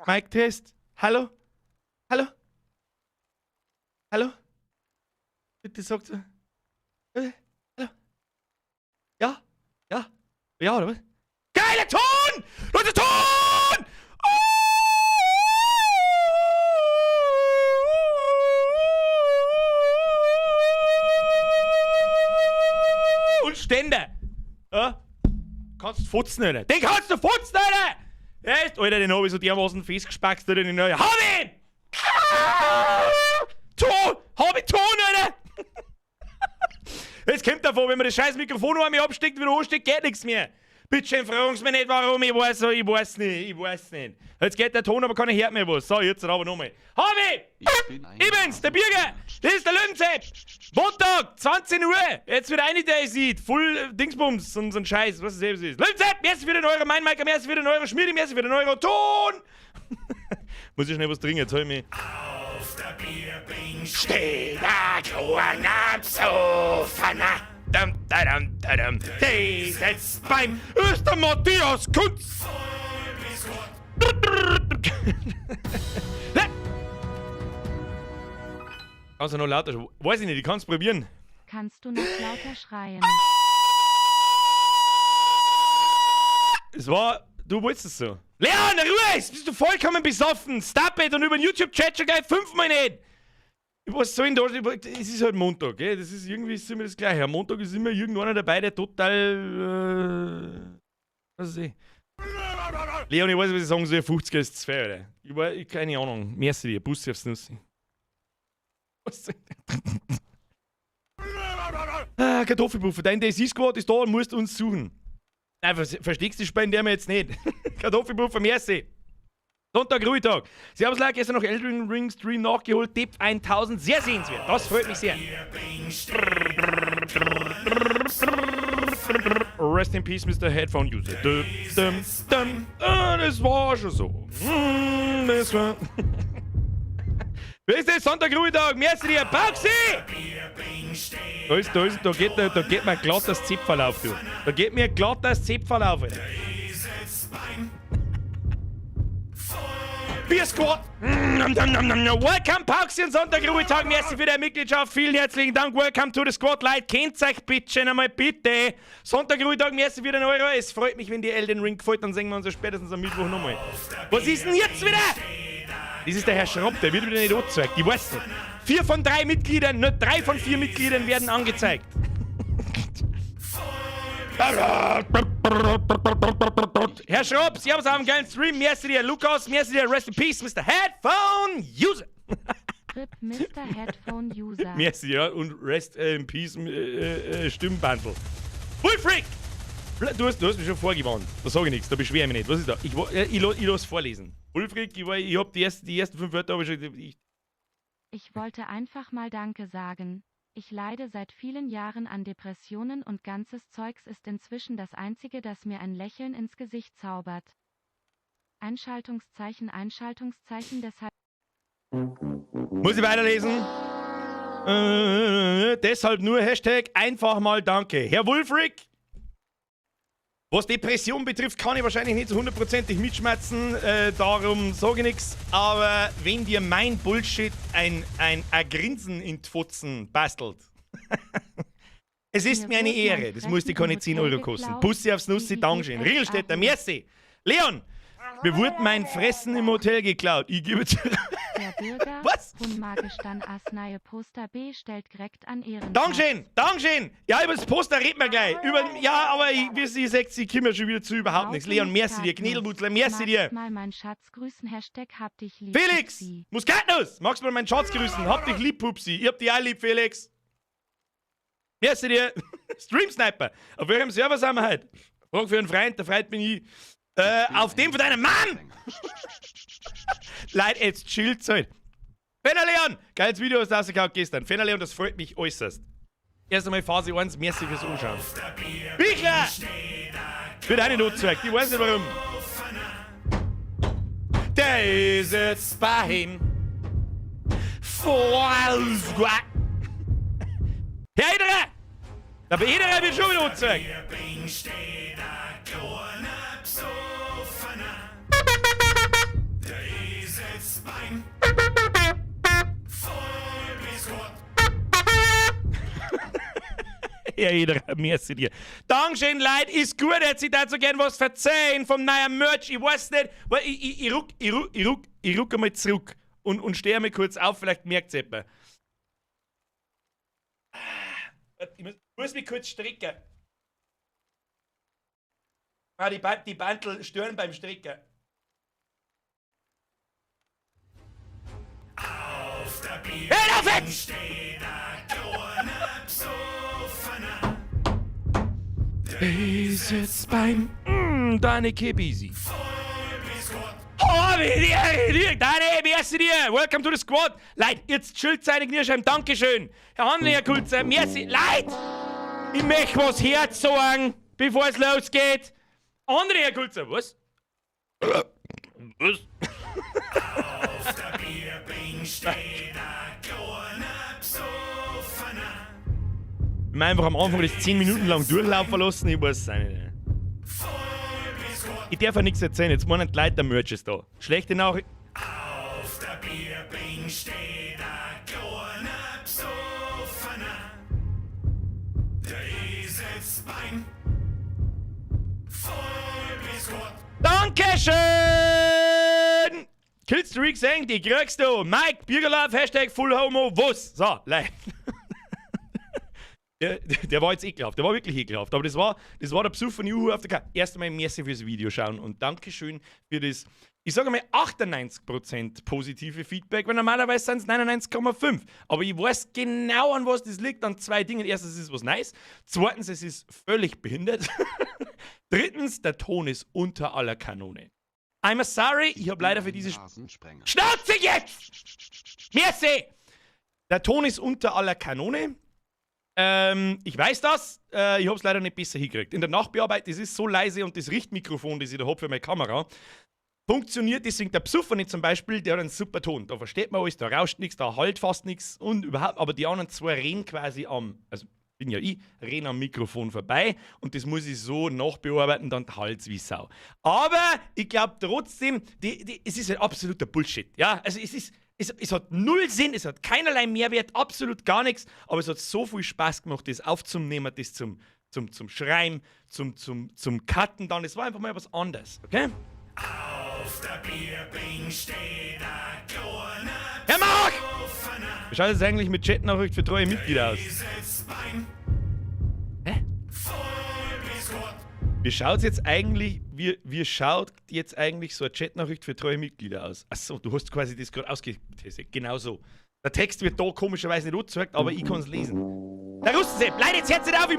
Mic Test. Hallo? Hallo? Hallo? Bitte sagt. Hallo? Ja? Ja? Ja, oder was? Geiler Ton! Leute, Ton! Und Ständer! Ja? Kannst fotzen, Alter. Den kannst du fotzen, Alter! Echt? Alter, den hab ich so dermaßen festgespackst, Alter, den hab ihn! Ton! Hab ich Ton, Alter! Es kommt davon, wenn man das scheiß Mikrofon einmal absteckt, wieder ansteckt, geht nichts mehr. Bitte schön, fragen Sie mich nicht, warum, ich weiß, ich weiß nicht, ich weiß nicht. Jetzt geht der Ton, aber keiner hört mehr was. So, jetzt aber nochmal. Hab ich! Ich bin's, der Birger! Das ist der Löwensepp! Montag, 20 Uhr! Jetzt wird eine, der sieht. Full Dingsbums und so ein Scheiß, was es eben ist. Löwensepp, merci für den Euro, mein Mike, merci für den Euro, Schmiede, merci für den Euro, Ton! Muss ich schnell was trinken, jetzt hol ich mich. Auf der Bierbing steht ein kleiner Psoffener. Dum, dadum, dadum. Die sitzt beim ist der Matthias Kunz. Kannst du noch lauter? Weiß ich nicht, ich kann's probieren. Kannst du noch lauter schreien? Es war, du wolltest es so. Leon, Ruhe! Jetzt bist du vollkommen besoffen. Stop it und über den YouTube-Chat schon gleich fünfmal nicht. Was soll denn da? Es ist halt Montag, gell? Das ist irgendwie ist immer das Gleiche. Am Montag ist immer irgendeiner dabei, der total. Was weiß ich. Leon, ich weiß nicht, was ich sagen soll. 50er ist zu viel, Alter. Ich war, ich, keine Ahnung. Merci dir. Bussi aufs Nussi. Was soll Ah, Kartoffelpuffer, dein DayZ Squad ist da und musst uns suchen. Nein, versteckst die Spende der mir jetzt nicht. Kartoffelpuffer, merci. Sonntag, Ruhetag. Sie haben es leider gestern noch Elden Ring Stream nachgeholt. Tipp 1000, sehr sehenswert. Das freut mich sehr. Rest in Peace, Mr. Headphone User. Dum, dum, dum. Ah, das war schon so. Das war. Wer ist das? Sonntag, Ruhetag. Merci dir. Baxi! Da geht mir glatt das Zipferl auf, du. Da geht mir glatt das Zipferl auf, Alter. Bier Squad! Welcome, Pauxi und Sonntag, Ruhetag. Merci für deine Mitgliedschaft. Vielen herzlichen Dank. Welcome to the Squad. Leute, kennt euch bitte einmal, bitte. Sonntag, Ruhetag, merci für den Euro. Es freut mich, wenn dir Elden Ring gefällt. Dann sehen wir uns ja spätestens am Mittwoch nochmal. Was ist denn jetzt wieder? Das ist der Herr Schropp, der wird wieder nicht angezeigt. Ich weiß nicht. 4 von 3 Mitgliedern, nur 3 von 4 Mitgliedern werden angezeigt. Herr Schropp, Sie haben einen geilen Stream. Merci dir, Lukas. Merci dir, Rest in Peace, Mr. Headphone User. RIP Mr. Headphone User. Merci, ja. Und Rest in Peace, Stimmbandel. Bullfreak! Du hast mich schon vorgewarnt. Da sage ich nichts, da beschwere ich mich nicht. Was ist da? Ich lass vorlesen. Ulfric, ich hab die ersten fünf Wörter hab ich schon. Ich, Ich wollte einfach mal Danke sagen. Ich leide seit vielen Jahren an Depressionen und ganzes Zeugs ist inzwischen das Einzige, das mir ein Lächeln ins Gesicht zaubert. Einschaltungszeichen, Einschaltungszeichen, deshalb. Muss ich weiterlesen? Deshalb nur #EinfachMalDanke. Herr Wulfric, was Depression betrifft, kann ich wahrscheinlich nicht so hundertprozentig mitschmerzen, darum sage ich nichts. Aber wenn dir mein Bullshit ein Grinsen in die Fotzen bastelt, es ist mir eine Mir wurde mein Ehre. Das muss Fressen dir keine im 10 Hotel Euro kosten. geklaut. Bussi aufs Nussi, Dankeschön. Riegelstädter, merci. Leon, mir wurde mein Fressen im Hotel geklaut. Ich gebe zu. Der Bürger, Was? Hunmagestan Asnaje Poster B stellt direkt an Ehrenplatz. Dankeschön, Dankeschön. Ja, über das Poster reden wir gleich. Über, ja, aber ich, wie Sie sagt, ich komme ja schon wieder zu überhaupt nichts. Leon, merci dir. Knädelwutzler, merci dir. Magst mal meinen Schatz grüßen, #HabDichLieb. Felix! Pupsi. Muskatnuss! Magst du mal meinen Schatz grüßen? Hab dich lieb, Pupsi. Ich hab dich auch lieb, Felix. Merci dir. Stream Sniper. Auf welchem Server sind wir heute? Frag für einen Freund, der Freund bin ich. Auf dem von deinem Mann! Leute, jetzt chillt halt. Fenner Leon! Geiles Video hast du rausgehauen gestern. Fenner Leon, das freut mich äußerst. Erst einmal Phase 1, merci fürs Anschauen. Bichler! Wird auch nicht angezeigt, ich weiß nicht, warum. Der ist jetzt beim Vollsquad. Herr Ederer! Der Ederer wird schon wieder angezeigt. Bierbing steht ein kleiner Besoffener. Der ist jetzt beim voll bis Gott. Herr Ederer, merci dir. Dankeschön, Leute, ist gut, jetzt ich dazu gern was verzeihen vom neuen Merch. Ich weiß nicht, weil ich ruck, ich ruck, ich ruck, ich ruck einmal zurück und stehe einmal kurz auf, vielleicht merkt's jemand. Ich muss mich kurz strecken. Ah, die Bandel stören beim Strecken. Auf der Hör auf Bierbing jetzt! steht ein kleiner Besoffener. Der ist jetzt beim Dani Kibisi. Voll bis Gott. Oh, wie dir, Dani, merci dir. Welcome to the squad. Leute, jetzt chillt seine Knirschheim. Dankeschön. Herr Hanli, Herr Kulzer, merci. Leute, ich möchte was herzagen, bevor es losgeht. André, Herr Kulzer, was? Was? Auf der Bierbing steht ein kleiner Besoffener. Wir einfach am Anfang das 10 Minuten lang durchlaufen lassen, ich weiß es auch nicht. Voll bis Gott. Ich darf ja nichts erzählen, jetzt meinen die Leute, der Merch ist da. Schlechte Nachricht. Auf der Bierbing steht ein kleiner Besoffener. Der ist jetzt beim voll bis Gott. Dankeschön! Killstreak gesehen, die kriegst du. Mike, Bürgerlauf, #FullHomo, was? So, leid. Der war jetzt ekelhaft, der war wirklich ekelhaft. Aber das war der Besuch von Juhu auf der Karte. Erst einmal merci fürs Video schauen und Dankeschön für das, ich sage mal, 98% positive Feedback, weil normalerweise sind es 99,5. Aber ich weiß genau, an was das liegt, an zwei Dingen. Erstens, es ist was nice. Zweitens, es ist völlig behindert. Drittens, der Ton ist unter aller Kanone. I'm sorry, ich habe leider für diese Rasensprenger. Schnauze jetzt! Merci! Der Ton ist unter aller Kanone. Ich weiß das, ich hab's leider nicht besser hingekriegt. In der Nachbearbeitung, das ist so leise und das Richtmikrofon, das ich da hab für meine Kamera, funktioniert deswegen der Psuffer nicht zum Beispiel, der hat einen super Ton. Da versteht man alles, da rauscht nichts, da halt fast nichts und überhaupt, aber die anderen zwei reden quasi am, also bin ja ich, reden am Mikrofon vorbei und das muss ich so nachbearbeiten, dann hallt's wie Sau. Aber ich glaube trotzdem, es ist ein absoluter Bullshit. Ja, also es hat null Sinn, es hat keinerlei Mehrwert, absolut gar nichts, aber es hat so viel Spaß gemacht, das aufzunehmen, das zum Schreiben, zum Cutten dann. Es war einfach mal was anderes, okay? Auf der Bierbing steht ein kleiner Herr Mach! Besoffener. Wie schaut es eigentlich mit Chatnachricht für treue Mitglieder aus? Ist jetzt beim Hä? voll bis Gott. Wie schaut jetzt eigentlich so eine Chatnachricht für treue Mitglieder aus? Achso, du hast quasi das gerade ausgetestet. Genau so. Der Text wird da komischerweise nicht angezeigt, aber ich kann es lesen. Der Russensepp, Leute, jetzt hört's nicht auf,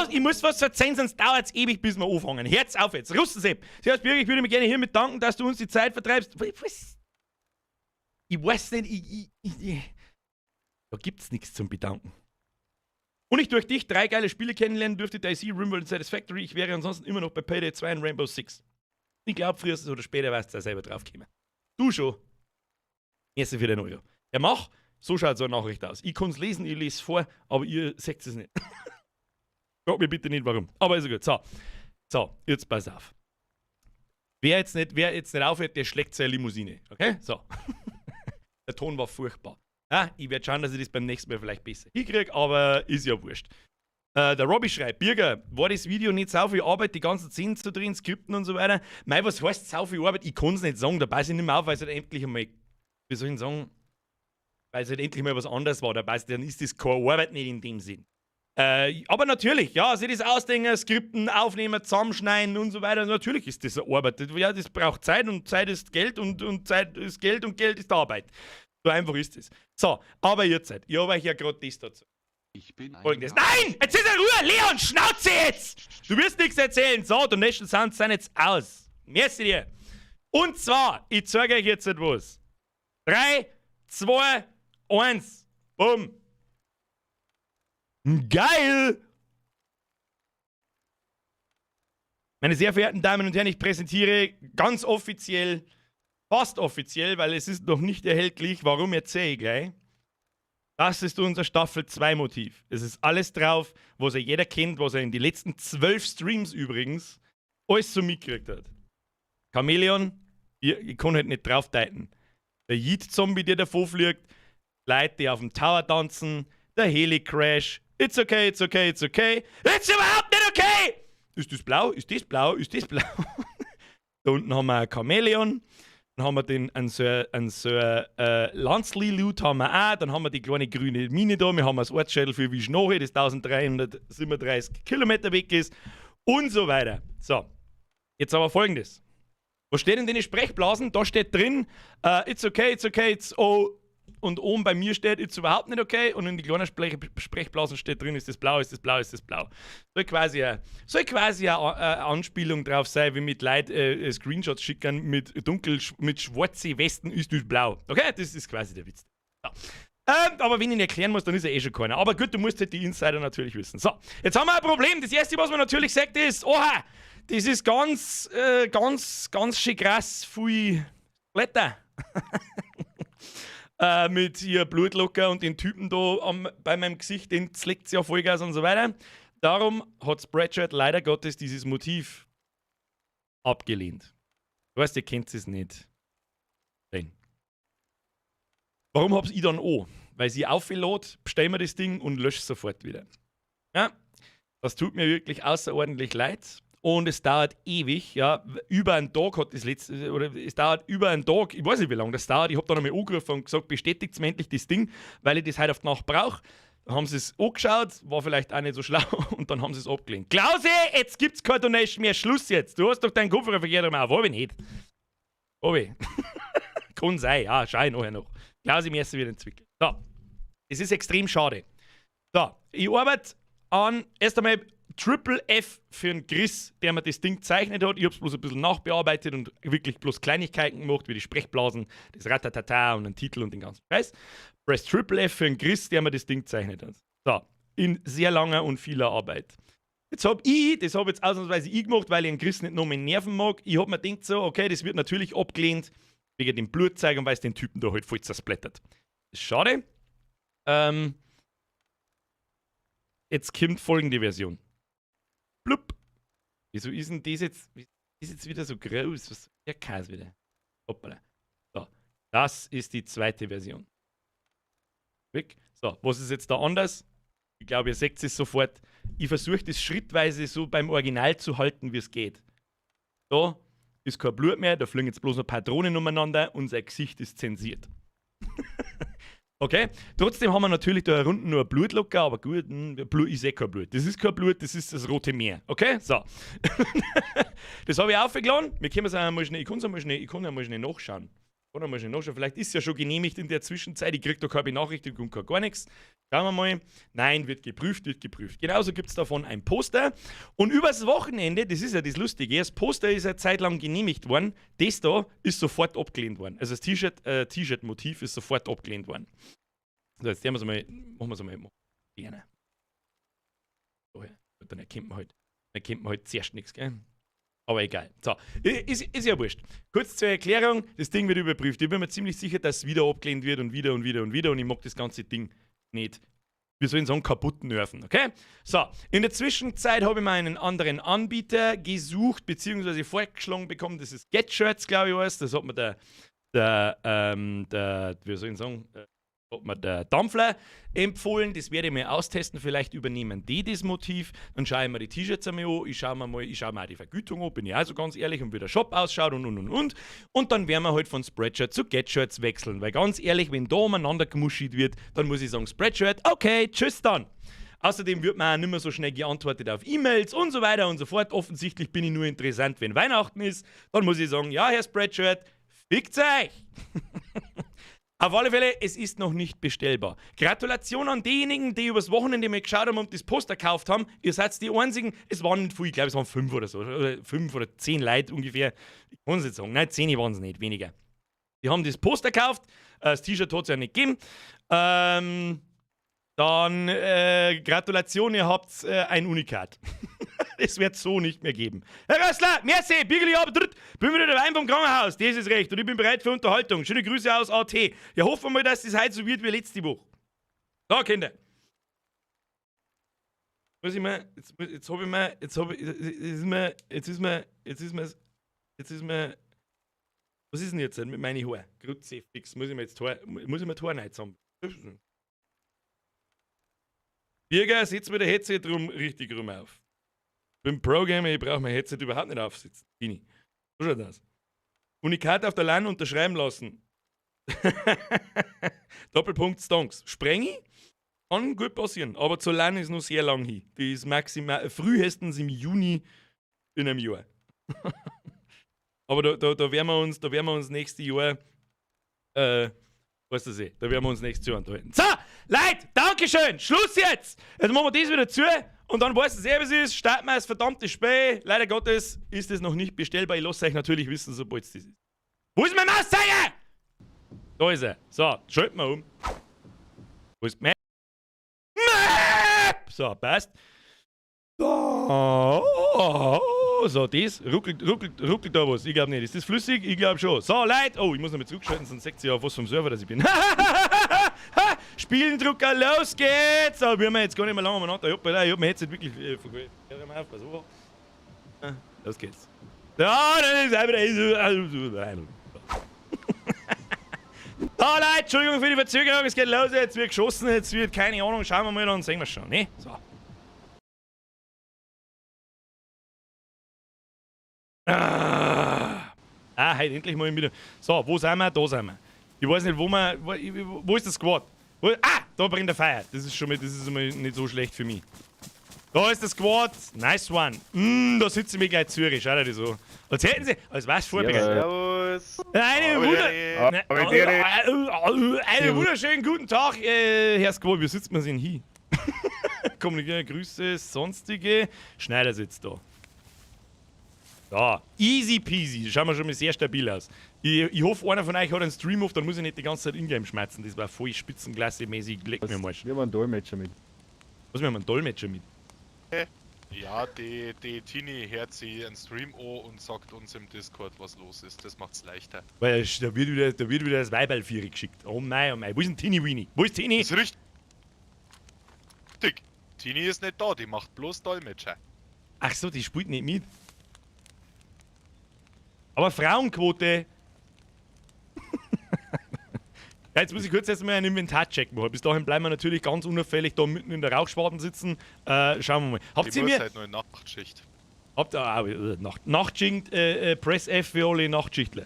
ich muss was erzählen, sonst dauert es ewig, bis wir anfangen. Hört's auf jetzt, Russensepp. Servus Birger, ich würde mich gerne hiermit danken, dass du uns die Zeit vertreibst. Was? Ich weiß nicht, da gibt's nichts zum Bedanken. Und ich durch dich drei geile Spiele kennenlernen durfte, DayZ, Rimworld und Satisfactory. Ich wäre ansonsten immer noch bei Payday 2 und Rainbow Six. Ich glaube, frühestens oder später wirst du da selber drauf kommen. Du schon. Merci für den Euro. Ja, mach. So schaut so eine Nachricht aus. Ich kann's lesen, ich lese vor, aber ihr seht es nicht. Frag mir bitte nicht, warum. Aber ist gut. So. So, jetzt pass auf. Wer jetzt nicht aufhört, der schlägt seine Limousine. Okay? So. Der Ton war furchtbar. Ja, ich werde schauen, dass ich das beim nächsten Mal vielleicht besser hinkriege, aber ist ja wurscht. Der Robbie schreibt: Birger, war das Video nicht sau viel Arbeit, die ganzen Szenen zu drehen, Skripten und so weiter? Mei, was heißt sau viel Arbeit? Ich kann es nicht sagen, da passe ich nicht mehr auf, weil es halt endlich einmal, wie soll ich denn sagen, weil es halt endlich mal was anderes war. Da passt, dann ist das keine Arbeit nicht in dem Sinn. Aber natürlich, ja, sich das ausdenken, Skripten aufnehmen, zusammenschneiden und so weiter, natürlich ist das eine Arbeit. Ja, das braucht Zeit und Zeit ist Geld und Zeit ist Geld und Geld ist Arbeit. So einfach ist es. So, aber jetzt, ich habe euch ja gerade das dazu. Ich bin ein Folgendes. Nein! Jetzt ist er Ruhe! Leon, Schnauze jetzt! Du wirst nichts erzählen. So, Donation Sounds sind jetzt aus. Merci dir. Und zwar, ich zeige euch jetzt etwas. 3, 2, 1. Bumm. Geil! Meine sehr verehrten Damen und Herren, ich präsentiere ganz offiziell, fast offiziell, weil es ist noch nicht erhältlich, warum, erzähle ich gleich. Das ist unser Staffel 2 Motiv. Es ist alles drauf, was ja jeder kennt, was er in die letzten 12 Streams übrigens alles so mitgekriegt hat. Chamäleon, ich kann halt nicht drauf deuten. Der Yeet-Zombie, der davor fliegt, Leute, die auf dem Tower tanzen, der Heli-Crash, it's okay, it's okay, it's okay, it's überhaupt nicht okay! Ist das blau? Ist das blau? Ist das blau? Da unten haben wir ein Chamäleon. Dann haben wir einen Sir Lansley-Loot haben wir auch. Dann haben wir die kleine grüne Mine da. Wir haben das Ortsschädel für Wischnoche, das 1337 Kilometer weg ist. Und so weiter. So, jetzt aber Folgendes. Was steht in den Sprechblasen? Da steht drin, it's okay, it's okay, it's oh. Und oben bei mir steht, it's überhaupt nicht okay. Und in die kleinen Sprechblasen steht drin, ist das blau, ist das blau, ist das blau. Soll quasi eine Anspielung drauf sein, wie mit Leuten Screenshots schicken mit dunkel, mit schwarzen Westen, ist das blau. Okay, das ist quasi der Witz. So. Aber wenn ich ihn erklären muss, dann ist er eh schon keiner. Aber gut, du musst halt die Insider natürlich wissen. So, jetzt haben wir ein Problem. Das Erste, was man natürlich sagt, ist, oha, das ist ganz, ganz, ganz schön krass viel Blätter mit ihr Blutlocker und den Typen da bei meinem Gesicht, den zleckt ja Vollgas und so weiter. Darum hat Spreadshirt leider Gottes dieses Motiv abgelehnt. Du weißt, ihr kennt es nicht. Nein. Warum hab's ich dann an? Weil sie auflädt, bestell mir das Ding und lösche sofort wieder. Ja, das tut mir wirklich außerordentlich leid. Und es dauert ewig, ja, über einen Tag hat das letzte, oder es dauert über einen Tag, ich weiß nicht, wie lange das dauert. Ich habe da nochmal angerufen und gesagt, bestätigt mir endlich das Ding, weil ich das heute auf die Nacht brauche. Dann haben sie es angeschaut, war vielleicht auch nicht so schlau und dann haben sie es abgelehnt. Klausi, jetzt gibt's keine Donation mehr, Schluss jetzt. Du hast doch deinen Kopfhörer verkehrt rum auf. Hab ich nicht. Hab ich. Kann sein, ja, schau ich nachher noch. Klausi, mir wieder entwickelt. So, es ist extrem schade. So, ich arbeite an, erst einmal Triple F für den Chris, der mir das Ding gezeichnet hat. Ich hab's bloß ein bisschen nachbearbeitet und wirklich bloß Kleinigkeiten gemacht, wie die Sprechblasen, das Ratatata und den Titel und den ganzen Scheiß. Press Triple F für den Chris, der mir das Ding gezeichnet hat. So, in sehr langer und vieler Arbeit. Jetzt hab ich, das hab jetzt ausnahmsweise ich gemacht, weil ich den Chris nicht noch mehr nerven mag. Ich hab mir gedacht so, okay, das wird natürlich abgelehnt, wegen dem Blutzeug und weil es den Typen da halt voll zersplittert. Ist schade. Jetzt kommt folgende Version. Blub. Wieso ist denn das jetzt, ist jetzt wieder so groß? Was ist der Käse wieder? Hoppala. So, das ist die zweite Version. Weg. So, was ist jetzt da anders? Ich glaube, ihr seht es sofort. Ich versuche das schrittweise so beim Original zu halten, wie es geht. Da ist kein Blut mehr, da fliegen jetzt bloß noch Patronen umeinander und sein Gesicht ist zensiert. Okay, trotzdem haben wir natürlich da unten nur ein Blutlocker, aber gut, Blut ist eh kein Blut. Das ist kein Blut, das ist das Rote Meer. Okay, so. Das habe ich aufgeladen. Wir können es einmal schnell, ich kann es einmal schnell, ich kann einmal schnell nachschauen. Ich kann einmal schnell nachschauen. Vielleicht ist es ja schon genehmigt in der Zwischenzeit. Ich kriege da keine Benachrichtigung, kein gar nichts. Schauen wir mal. Nein, wird geprüft, wird geprüft. Genauso gibt es davon ein Poster. Und übers Wochenende, das ist ja das Lustige, das Poster ist ja Zeit lang genehmigt worden. Das da ist sofort abgelehnt worden. Also das T-Shirt-Motiv ist sofort abgelehnt worden. So, jetzt machen wir es mal, machen wir es mal gerne. So, ja. Dann erkennt man halt zuerst nichts, gell? Aber egal. So, ist ja wurscht. Kurz zur Erklärung, das Ding wird überprüft. Ich bin mir ziemlich sicher, dass es wieder abgelehnt wird und wieder und wieder und wieder und ich mag das ganze Ding nicht, wir sollen sagen, kaputt nerven, okay? So, in der Zwischenzeit habe ich mir einen anderen Anbieter gesucht, beziehungsweise vorgeschlagen bekommen, das ist GetShirts, glaube ich, was. Das hat mir der, wie soll ich sagen, hat mir der Dampfler empfohlen, das werde ich mir austesten, vielleicht übernehmen die das Motiv, dann schaue ich mir die T-Shirts einmal an, ich schaue mir auch die Vergütung an, bin ich also ganz ehrlich, und wie der Shop ausschaut und, und. Und dann werden wir halt von Spreadshirt zu GetShirts wechseln, weil ganz ehrlich, wenn da umeinander gemuschelt wird, dann muss ich sagen, Spreadshirt, okay, tschüss dann. Außerdem wird man auch nicht mehr so schnell geantwortet auf E-Mails und so weiter und so fort. Offensichtlich bin ich nur interessant, wenn Weihnachten ist. Dann muss ich sagen, ja, Herr Spreadshirt, fickt euch! Auf alle Fälle, es ist noch nicht bestellbar. Gratulation an diejenigen, die übers Wochenende mal geschaut haben und das Poster gekauft haben. Ihr seid die einzigen, es waren nicht viel, ich glaube, es waren 5 oder so. Oder 5 oder 10 Leute ungefähr. Ich kann es nicht sagen. Nein, 10 waren es nicht, weniger. Die haben das Poster gekauft, das T-Shirt hat es ja nicht gegeben. Dann Gratulation, ihr habt ein Unikat. Das wird so nicht mehr geben. Herr Rössler, merci, Bigeli ab, dritt, bin wieder daheim vom Krankenhaus, das ist recht. Und ich bin bereit für Unterhaltung. Schöne Grüße aus AT. Ja, hoffen wir mal, dass das heute so wird wie letzte Woche. So, Kinder. Muss ich mal, jetzt hab ich mir, jetzt hab ich, jetzt ist mir, jetzt ist mir, jetzt ist mir, jetzt ist mir, was ist denn jetzt mit meinen Haaren? Kruzifix, muss ich mir jetzt Haar, muss ich mir die Haare neu zusammen? Birger, setz mir der Headset rum, richtig rum auf. Bin Pro-Gamer, ich brauche mein Headset überhaupt nicht aufsetzen. Tini. So schaut das. Unikat auf der LAN unterschreiben lassen. Doppelpunkt Stonks. Sprengi? Kann gut passieren, aber zur LAN ist noch sehr lang hin. Die ist maximal, frühestens im Juni in einem Jahr. Aber da werden wir uns, da werden wir uns nächstes Jahr, weißt du eh, da werden wir uns nächstes Jahr unterhalten. So, Leute, Dankeschön, Schluss jetzt! Jetzt machen wir das wieder zu und dann weißt du selber, was es ist, starten wir das verdammte Spiel. Leider Gottes ist es noch nicht bestellbar. Ich lasse euch natürlich wissen, sobald es das ist. Wo ist mein Mauszeiger? Da ist er. So, schalten wir um. Wo ist Map? Map! So, passt. So, so, das ruckelt, ruckelt, ruckelt da was. Ich glaub nicht. Ist das flüssig? Ich glaub schon. So, Leute. Oh, ich muss noch mal zurückschalten, sonst seht ihr ja was vom Server, dass ich bin. Spielendrucker, los geht's! So, wir haben jetzt gar nicht mehr lange umeinander. Ich hab mir jetzt nicht wirklich vergessen. Hör mal auf, pass auf. Los geht's. Ja, das ist einfach. So, Leute, Entschuldigung für die Verzögerung. Es geht los, jetzt wird geschossen, jetzt wird keine Ahnung. Schauen wir mal, dann sehen wir schon, ne? So. Ah, heute endlich mal wieder. So, wo sind wir? Da sind wir. Ich weiß nicht, wo wir. Wo ist das Squad? Wo, da brennt der Feuer. Das ist schon mal, das ist mal nicht so schlecht für mich. Da ist das Squad. Nice one. Da sitzen wir gleich Zürich. Schau dir das an. Als hätten sie. Als wär's vorbereitet. Servus. Einen wunderschönen guten Tag, Herr Squad. Wie sitzt man denn hier? Kommunizieren, Grüße, sonstige. Schneider sitzt da. So, easy peasy. Schauen wir schon mal sehr stabil aus. Ich hoffe, einer von euch hat einen Stream auf, dann muss ich nicht die ganze Zeit Ingame schmerzen. Das war voll spitzenklasse-mäßig. Leck mir mal. Wir haben einen Dolmetscher mit. Was, wir haben einen Dolmetscher mit? Ja, die Tini hört sich einen Stream an und sagt uns im Discord, was los ist. Das macht's leichter. Weil da wird wieder das Weiberl-Vieri geschickt. Oh mei, oh mei. Wo ist denn Tini Weenie? Wo ist Tini? Das ist richtig. Tini ist nicht da, die macht bloß Dolmetscher. Ach so, die spielt nicht mit. Aber Frauenquote. Ja, jetzt muss ich kurz erstmal einen Inventarcheck machen. Bis dahin bleiben wir natürlich ganz unauffällig da mitten in der Rauchschwaden sitzen. Schauen wir mal. Habt ihr mir. Halt nur in Nachtschicht. Habt ihr. Nachtschicht, Press F für alle Nachtschichtler.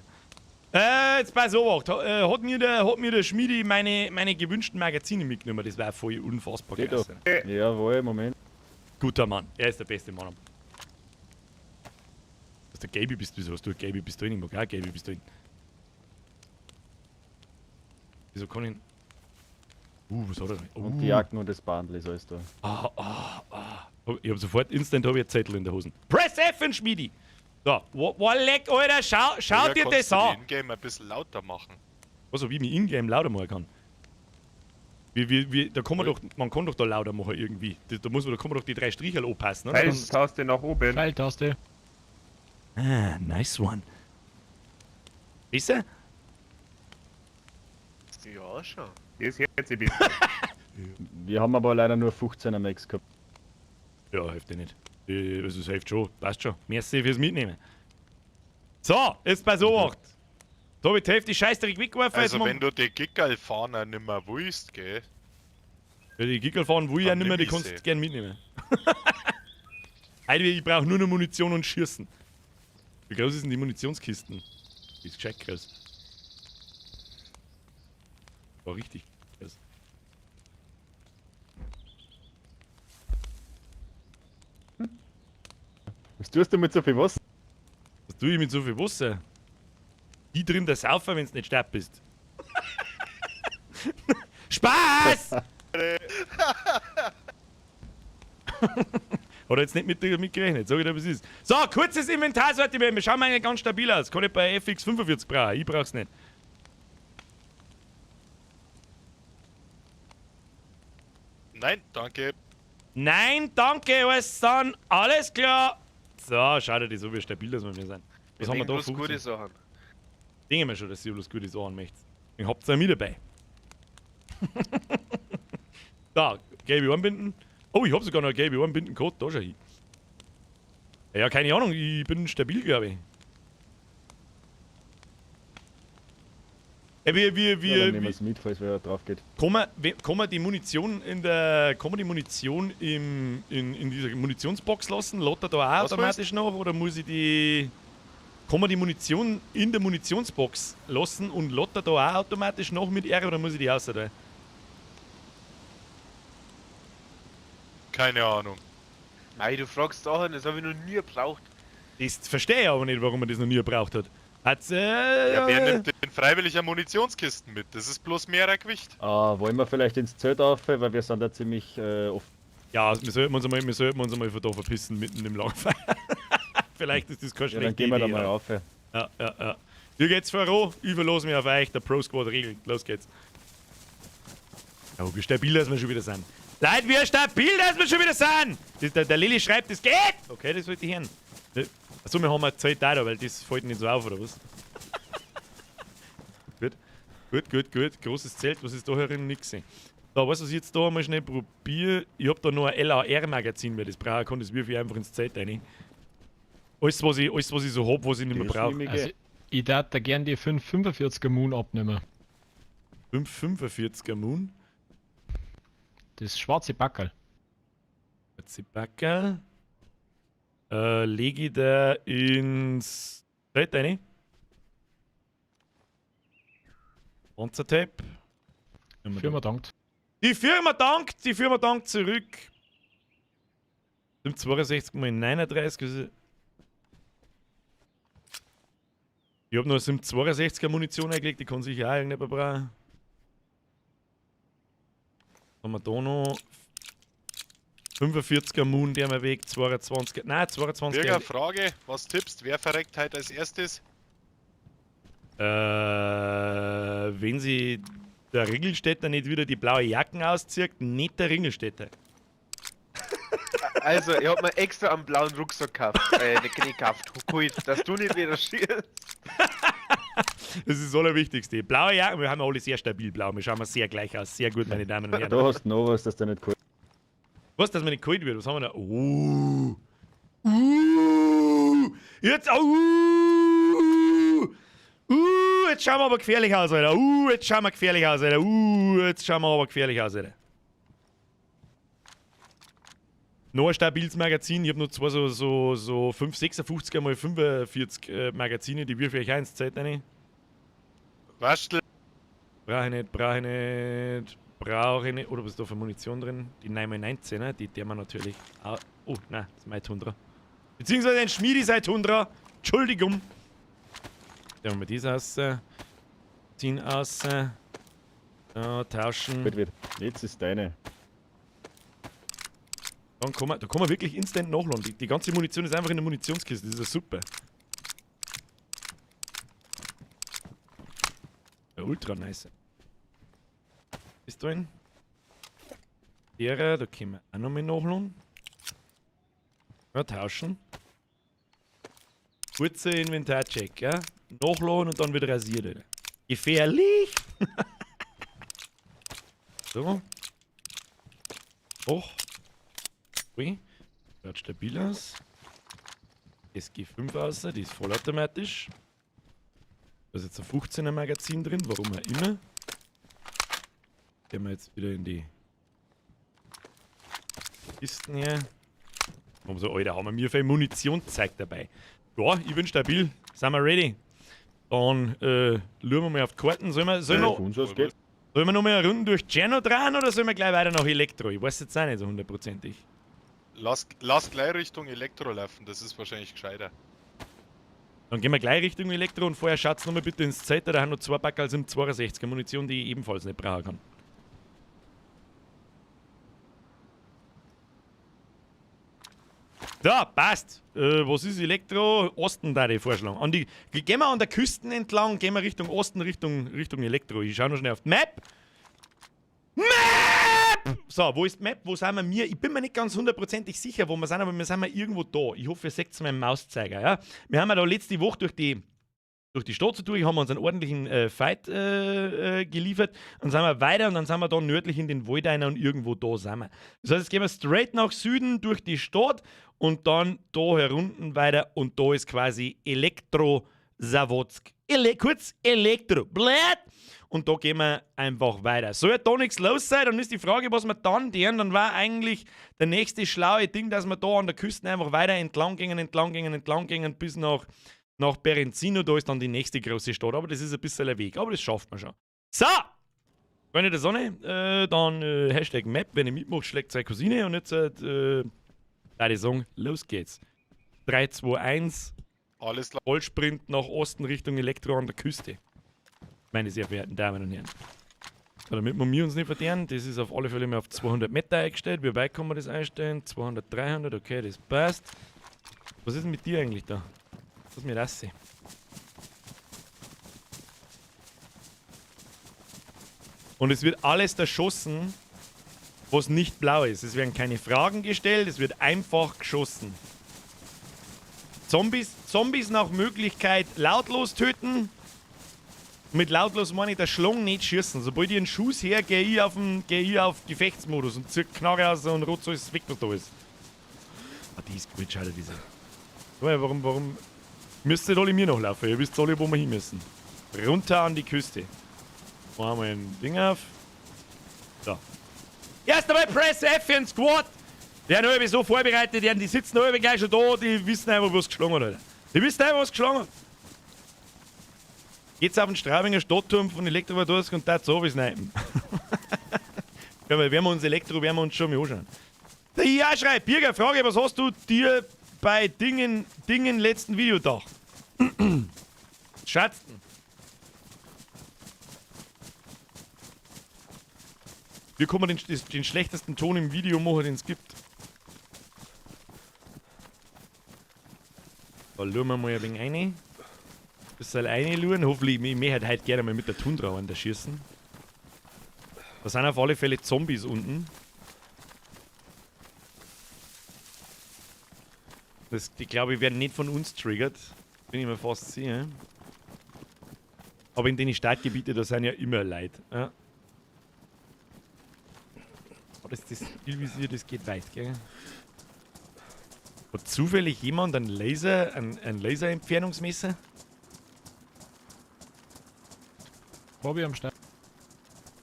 Jetzt pass auf, hat mir der Schmiedi meine gewünschten Magazine mitgenommen. Das war voll unfassbar krass. Jawohl, Moment. Guter Mann, er ist der beste Mann. Was der Gaby bist du, wieso hast du Gaby Pistolen? Ich mag auch Gaby Pistolen. Wieso kann ich. Was hat er denn? Und die Jacken und das Bandel ist alles da. Ich hab sofort instant hab ich einen Zettel in der Hosen. Press F in Schmiedi! So, wo leck, Alter, schau dir das an! Ingame ein bisschen lauter machen. Was, ob ich mich Ingame lauter machen kann? Da kann man doch, man kann doch da lauter machen irgendwie. Da muss man, da kann man doch die drei Striche anpassen, oder? Pfeiltaste nach oben. Pfeiltaste. Ah, nice one. Besser? Ja, schon. Das hört sich besser. Wir haben aber leider nur 15 am Max gehabt. Ja, hilft dir nicht. Also, es hilft schon. Passt schon. Merci fürs Mitnehmen. So, jetzt pass auf. Da hab ich die Hälfte Scheißdreck weggeworfen. Also, wenn du die Gickerl-Fahner nimmer willst, gell? Ja, die Gickerl-Fahnen will ich ja nimmer, die kannst du gern mitnehmen. Alter, ich brauche nur noch Munition und Schießen. Wie groß ist denn die Munitionskisten? Die ist gescheit groß. War richtig groß. Was tust du mit so viel Wasser? Was tue ich mit so viel Wasser? Die drin der Saufer, wenn du nicht stark bist. Spaß! Hat er jetzt nicht mitgerechnet, sag ich dir, was ist. So, kurzes Inventarsortiment. Wir schauen eigentlich ganz stabil aus. Kann ich bei FX45 brauchen. Ich brauch's nicht. Nein, danke. Nein, danke, alles dann. Alles klar. So, schau dir das so, wie stabil dass wir sind. Was haben wir da? Bloß gute 15? Sachen. Denke mir schon, dass ihr bloß gute Sachen möchtet. Ich habt's ja mit dabei. Da, gelbe Armbinden. Oh, ich hab sogar noch eine gelbe Armbinden gehabt. Da schau hin. Ja, keine Ahnung, ich bin stabil, glaube ich. Wie, Ja, dann nehmen wie, wir es mit, falls wer drauf geht. kann man die Munition in der. Kann man die Munition in dieser Munitionsbox lassen? Lädt er da auch Was automatisch nach? Oder muss ich die. Kann man die Munition in der Munitionsbox lassen und lädt er da auch automatisch nach mit R oder muss ich die außer da? Keine Ahnung. Mei, du fragst Sachen, das habe ich noch nie gebraucht. Das verstehe ich aber nicht, warum man das noch nie gebraucht hat. Hat's, Ja, wer nimmt denn freiwillig eine Munitionskisten mit? Das ist bloß mehrer Gewicht. Wollen wir vielleicht ins Zelt auf, weil wir sind da ziemlich oft. Ja, wir sollten uns einmal, wir sollten uns einmal von da verpissen, mitten im Lagerfeuer. Vielleicht ist das keine Ja, schlechte dann gehen wir da Idee, mal ja. rauf. Ja, ja, ja. Hier geht's voran, ich verlasse mich auf euch, der Pro Squad regelt. Los geht's. Oh, wie stabil, dass wir schon wieder sind. Leute, wie stabil, dass wir schon wieder sind! Das, der Lilly schreibt, das geht! Okay, das wollte ich hören. Achso, wir haben eine Zeit da, weil das fällt nicht so auf, oder was? Gut, gut, gut, gut. Großes Zelt, was ist da herin? Nix. Da, weißt du, was ich jetzt da mal schnell probiere? Ich hab da noch ein LAR-Magazin, weil das brauche kann, das wirf ich einfach ins Zelt rein. Alles, was ich so hab, was ich nicht mehr Das brauche. nehme ich Also, ich darf da gern die 545er Moon abnehmen. 5,45er Moon. Das schwarze Backerl. Zipackerl. Lege ich da ins Zelt rein. Panzertape. Firma dankt. Die Firma dankt, die Firma dankt zurück. 62 mal 39. Also ich hab noch 62er Munition eingelegt, die kann sicher auch irgendjemand brauchen. Was haben wir da noch? 45er Moon, der mir weg, 22er, nein, 22er. Bürger, Frage, was tippst? Wer verreckt heute als erstes? Wenn sie der Ringelstädter nicht wieder die blaue Jacken auszieht, nicht der Ringelstädter. Also, ich hab mir extra einen blauen Rucksack gekauft. Nicht gekauft, geholt, dass du nicht wieder schießt. Das ist das Allerwichtigste. Blaue Jacken, wir haben alle sehr stabil blau. Wir schauen mal sehr gleich aus. Sehr gut, meine Damen und Herren. Da hast du noch was, dass der nicht kalt. Was, dass man nicht kalt wird? Was haben wir da? Jetzt, jetzt schauen wir aber gefährlich aus, Alter. Jetzt schauen wir gefährlich aus, Alter. Jetzt schauen wir aber gefährlich aus, Alter. Noch ein stabiles Magazin. Ich hab noch zwei so 5, 56er mal 45 Magazine, die wirf ich euch auch ins Zeit rein. Waschtel. Brauche ich nicht, brauche ich nicht, brauche ich nicht. Oder was ist da für Munition drin? Die 9x19, die der man natürlich. Au, oh, nein, das ist mein Tundra. Beziehungsweise ein Schmiedi sei Tundra. Entschuldigung. Dann haben wir das aus. Ziehen aus. So, tauschen. Wird. Jetzt ist deine. Dann kann man, da kann man wirklich instant nachladen. Die ganze Munition ist einfach in der Munitionskiste. Das ist ja super. Ja, ultra nice. Ist drin. Derer, da können wir auch noch mal nachladen. Ja, tauschen. Kurzer Inventarcheck, ja. Nachladen und dann wieder rasiert, Alter. Gefährlich! So. Hoch. Ui. Schaut stabil aus. SG5 aus, die ist vollautomatisch. Da ist jetzt ein 15er Magazin drin, warum auch immer. Gehen wir jetzt wieder in die Kisten hier. Haben so, Alter, haben wir mir viel Munitionszeug dabei. Ja, ich bin stabil. Sind wir ready? Dann schauen wir mal auf die Karten. Sollen wir, sollen Ja, wir, von uns aus geht. sollen wir noch mal eine Runde durch Tscherno drehen oder sollen wir gleich weiter nach Elektro? Ich weiß jetzt auch nicht so hundertprozentig. Lass gleich Richtung Elektro laufen, das ist wahrscheinlich gescheiter. Dann gehen wir gleich Richtung Elektro und vorher schaut's nochmal bitte ins Zelt, da haben noch zwei Packerl im 62er Munition, die ich ebenfalls nicht brauchen kann. So, passt. Was ist Elektro? Osten da ich vorschlagen. Gehen wir an der Küste entlang, gehen wir Richtung Osten, Richtung Elektro. Ich schau noch schnell auf die Map. Map! Map! So, wo ist die Map? Wo sind wir? Mir? Ich bin mir nicht ganz hundertprozentig sicher, wo wir sind, aber wir sind mal irgendwo da. Ich hoffe, ihr seht meinen Mauszeiger. Ja? Wir haben ja da letzte Woche durch die Stadt zu durch, haben wir uns einen ordentlichen Fight geliefert. Dann sind wir weiter und dann sind wir da nördlich in den Wald rein und irgendwo da sind wir. Das heißt, jetzt gehen wir straight nach Süden durch die Stadt und dann da herunten weiter und da ist quasi Elektrozavodsk. Kurz Elektro. Blät! Und da gehen wir einfach weiter. Soll ja da nichts los sein, dann ist die Frage, was wir dann tun. Dann war eigentlich der nächste schlaue Ding, dass wir da an der Küste einfach weiter entlang gingen, entlang gingen, entlang gingen, bis nach Berenzino. Da ist dann die nächste große Stadt. Aber das ist ein bisschen ein Weg. Aber das schafft man schon. So! Freunde der Sonne, dann Hashtag Map. Wenn ihr mitmacht, schlägt seine Cousine. Und jetzt, würde ich sagen, los geht's. 3, 2, 1. Alles klar. Vollsprint nach Osten Richtung Elektro an der Küste. Meine sehr verehrten Damen und Herren. So, damit wir uns nicht verderben, das ist auf alle Fälle mal auf 200 Meter eingestellt. Wie weit kann man das einstellen? 200, 300, okay, das passt. Was ist denn mit dir eigentlich da? Lass mir das sehen. Und es wird alles erschossen, was nicht blau ist. Es werden keine Fragen gestellt, es wird einfach geschossen. Zombies nach Möglichkeit lautlos töten. Mit lautlos meine ich der Schlong nicht schießen. Sobald ich einen Schuss her, gehe ich auf Gefechtsmodus und zieh Knarre aus und rotz alles weg, was da ist. Ah, die ist gut, schade, diese. Warum müsst ihr alle mir noch laufen? Ihr wisst alle, wo wir hin müssen. Runter an die Küste. Machen wir ein Ding auf. So. Erst einmal Press F für den Squad. Der hat so vorbereitet, die sitzen alle gleich schon da, die wissen einfach, was geschlagen hat. Die wissen einfach, was geschlagen hat. Geht's auf den Straubinger Stadtturm von Elektrowatorsk und da so wie snipen. Ja, weil werden wir uns Elektro, werden wir uns schon mal anschauen. Der IA schreibt, Birger, Frage, was hast du dir bei Dingen letzten Video gedacht? Schatzten. Wie kann man den schlechtesten Ton im Video machen, den es gibt? Da schauen wir mal ein wenig rein. Bisschen reinschauen. Hoffentlich, ich möchte heute gerne mal mit der Tundra an der schießen. Da sind auf alle Fälle Zombies unten. Das, die glaube ich werden nicht von uns triggert. Bin ich mir fast sicher. Aber in den Stadtgebieten, da sind ja immer Leute. Ja. Oh, das Zielvisier, das geht weit, gell? Hat zufällig jemand einen Laser, ein Laserentfernungsmesser? Bobby am Start.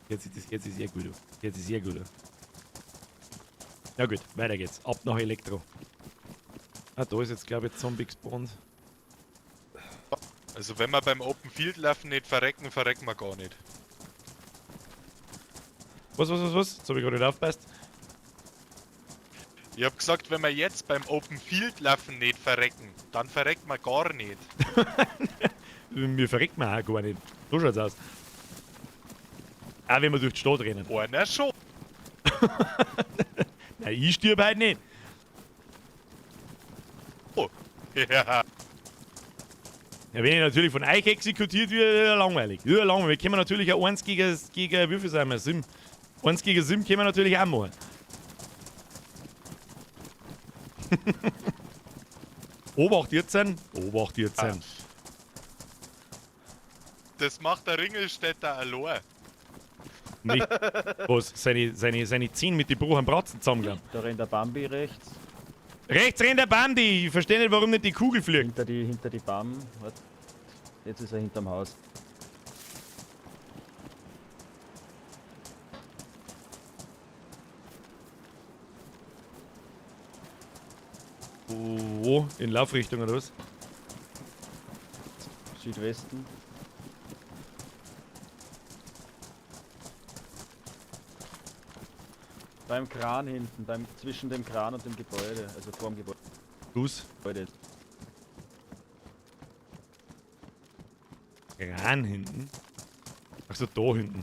Jetzt ist das sehr gut. Jetzt ist sehr gut. Na gut, weiter geht's. Ab nach Elektro. Ah, da ist jetzt glaube ich Zombie gespawnt. Also wenn wir beim Open Field laufen nicht verrecken, verrecken wir gar nicht. Was? Jetzt hab ich gerade nicht aufgepasst. Ich hab gesagt, wenn wir jetzt beim Open Field laufen nicht verrecken, dann verreckt man gar nicht. Mir verreckt man auch gar nicht. So schaut's aus. Auch wenn wir durch die Stadt rennen. Einer schon. Nein, ich stirb halt nicht. Oh. Ja. Ja, wenn ich natürlich von euch exekutiert werde, langweilig. Ja, langweilig. Wir können natürlich auch 1 gegen wie viel sind wir? 7. 1 gegen 7 können wir natürlich auch machen. Obacht jetzt sein. Obacht jetzt sein. Das macht der Ringelstädter allein. Nicht. Was? Seine Zehen mit den Bruch am Bratzen zusammengenommen. Da rennt der Bambi rechts. Rechts rennt der Bambi! Ich verstehe nicht, warum nicht die Kugel fliegt. Hinter die Bam. Warte. Jetzt ist er hinterm Haus. Wo? In Laufrichtung oder was? Südwesten. Beim Kran hinten, zwischen dem Kran und dem Gebäude, also vorm Gebäude. Los. Kran hinten? Achso, da hinten.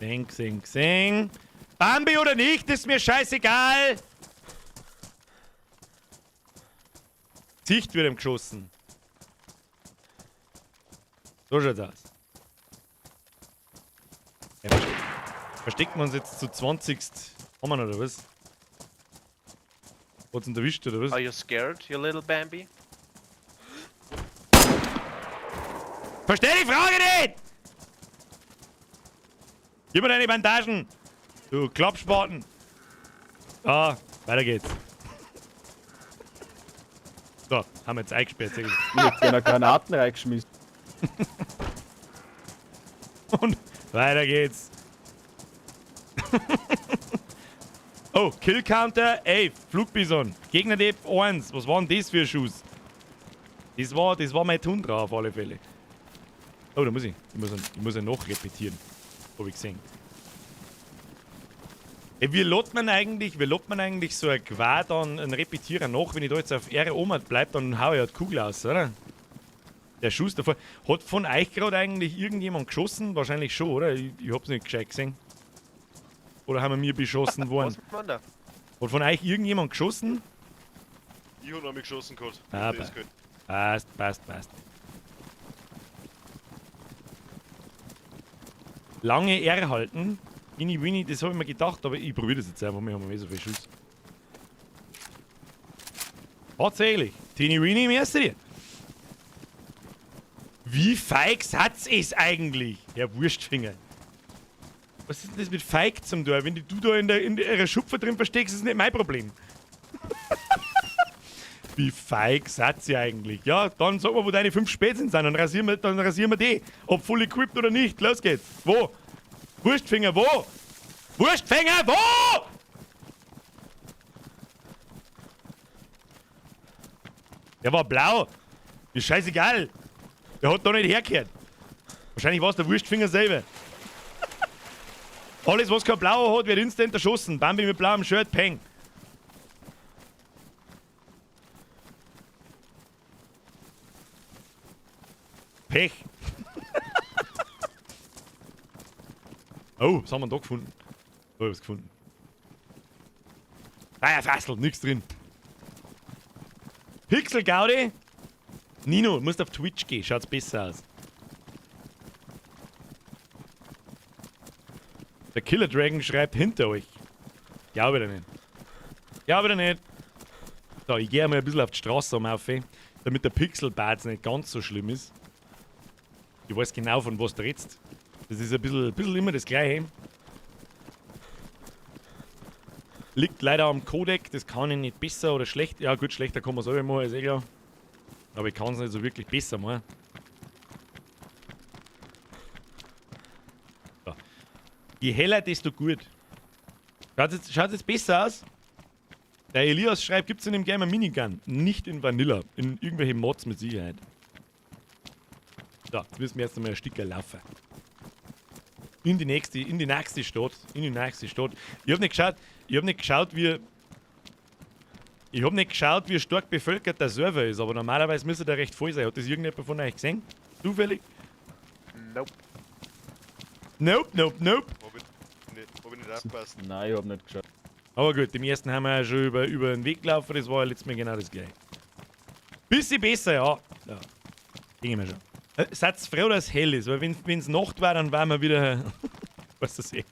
Sing, sing, sing. Bambi oder nicht, ist mir scheißegal. Sicht wird ihm geschossen. So schaut's aus. Verstecken wir uns jetzt zu 20. Haben wir oder was? Hat's ihn erwischt oder was? Are you scared, you little Bambi? Versteh die Frage nicht! Gib mir deine Bandagen! Du Klappspaten! Ah, weiter geht's. So, haben wir jetzt eingesperrt. Sehr gut. Ich hab gerne Granaten reingeschmissen. Und weiter geht's. Oh, Kill Counter 11, Flugbison. Gegner Depth 1. Was war denn das für ein Schuss? Das war mein Tundra auf alle Fälle. Oh, da muss ich. Ich muss ja noch repetieren. Hab ich gesehen. Ey, wie lädt man eigentlich, so ein Qua dann einen Repetierer nach? Wenn ich da jetzt auf R oben bleib, dann hau ich halt Kugel aus, oder? Der Schuss davor. Hat von euch gerade eigentlich irgendjemand geschossen? Wahrscheinlich schon, oder? Ich hab's nicht gescheit gesehen. Oder haben wir mir beschossen worden? Was man da? Hat von euch irgendjemand geschossen? Ich hab noch mich geschossen gehabt. Ah, Das geht. passt, passt, passt. Lange R halten. Winnie, Winnie, das hab ich mir gedacht, aber ich probiere das jetzt einfach mal, wir haben eh so viel Schuss. Tatsächlich. Teeny Weeny im ersten dir. Wie feig Satz ist eigentlich? Herr Wurstfinger. Was ist denn das mit feig zum Tor? Wenn du da in der Schupfe drin versteckst, ist nicht mein Problem. Wie feig seid ihr eigentlich? Ja, dann sag mal, wo deine 5 Spätzchen sind, dann rasieren wir die. Ob full equipped oder nicht. Los geht's. Wo? Wurstfinger, wo? Wurstfinger, wo? Der war blau. Ist scheißegal. Der hat da nicht hergehört. Wahrscheinlich war's der Wurstfinger selber. Alles, was kein Blauer hat, wird instant erschossen. Bambi mit blauem Shirt, peng. Pech. Oh, was haben wir denn da gefunden? Oh, ich hab's gefunden. Ah ja, Fassel, nix drin. Pixel Gaudi. Nino, du musst auf Twitch gehen, schaut's besser aus. Der Killer Dragon schreibt hinter euch. Glaube ich nicht. Glaube ich nicht. So, ich gehe mal ein bisschen auf die Straße um auf, damit der Pixelbart nicht ganz so schlimm ist. Ich weiß genau, von was du redest. Das ist ein bisschen immer das Gleiche. Liegt leider am Codec, das kann ich nicht besser oder schlecht. Ja gut, schlechter kann man selber machen, ist eh klar. Aber ich kann es nicht so wirklich besser machen. So. Je heller, desto gut. Schaut jetzt besser aus? Der Elias schreibt, gibt's in dem Game eine Minigun? Nicht in Vanilla, in irgendwelchen Mods mit Sicherheit. So, jetzt müssen wir erst einmal ein Stück laufen. In die nächste Stadt. In die nächste Stadt. Ich hab nicht geschaut, wie stark bevölkert der Server ist, aber normalerweise müsste der recht voll sein. Hat das irgendjemand von euch gesehen? Zufällig? Nope. Nope, nope, nope. Hab ich nicht aufgepasst. Nein, ich hab nicht geschaut. Aber gut, im ersten haben wir ja schon über den Weg gelaufen, das war ja letztes Mal genau das gleiche. Bisschen besser, ja. Ja. Denke ich mir schon. Seid froh, dass es hell ist, weil wenn's Nacht war, dann waren wir wieder. Was das eh.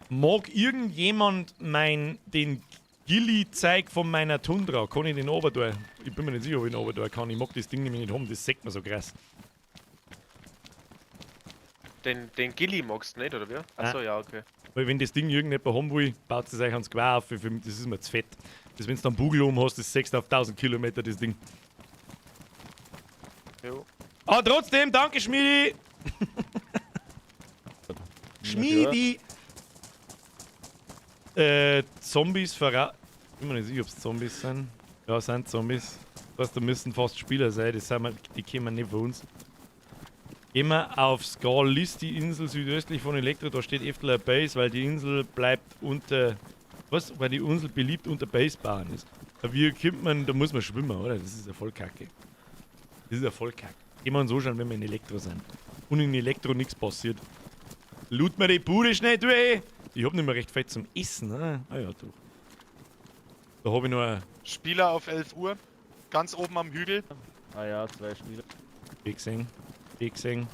Mag irgendjemand den Gilly-Zeig von meiner Tundra? Kann ich den runter? Ich bin mir nicht sicher, ob ich ihn runter kann. Ich mag das Ding nämlich nicht haben, das sägt mir so krass. Den Gilly magst du nicht, oder wie? Achso, ja, okay. Weil wenn das Ding irgendjemand haben will, baut es euch ans Quer auf. Das ist mir zu fett. Das, wenn du dann Bugel oben hast, das 6 auf 1000 Kilometer, das Ding. Jo. Aber trotzdem, danke Schmiedi! Schmiedi! Zombies verra... Ich bin mir nicht sicher, ob es Zombies sind. Ja, sind Zombies. Das heißt, da müssen fast Spieler sein, das sind wir, die kommen nicht von uns. Gehen wir auf Skalisty, die Insel südöstlich von Elektro, da steht öfter eine Base, weil die Insel bleibt unter... Was? Weil die Insel beliebt unter Basebahn ist. Wie kommt man, da muss man schwimmen, oder? Das ist ja voll kacke. Das ist ja voll kacke. Gehen wir uns anschauen, wenn wir in Elektro sind. Und in Elektro nichts passiert. Loot mir die Bude schnell durch! Ich hab nicht mehr recht fett zum Essen, ne? Ah ja, du. Da hab ich noch ein... Spieler auf 11 Uhr. Ganz oben am Hügel. Ah ja, 2 Spieler. Ich gesehen. Ich gesehen.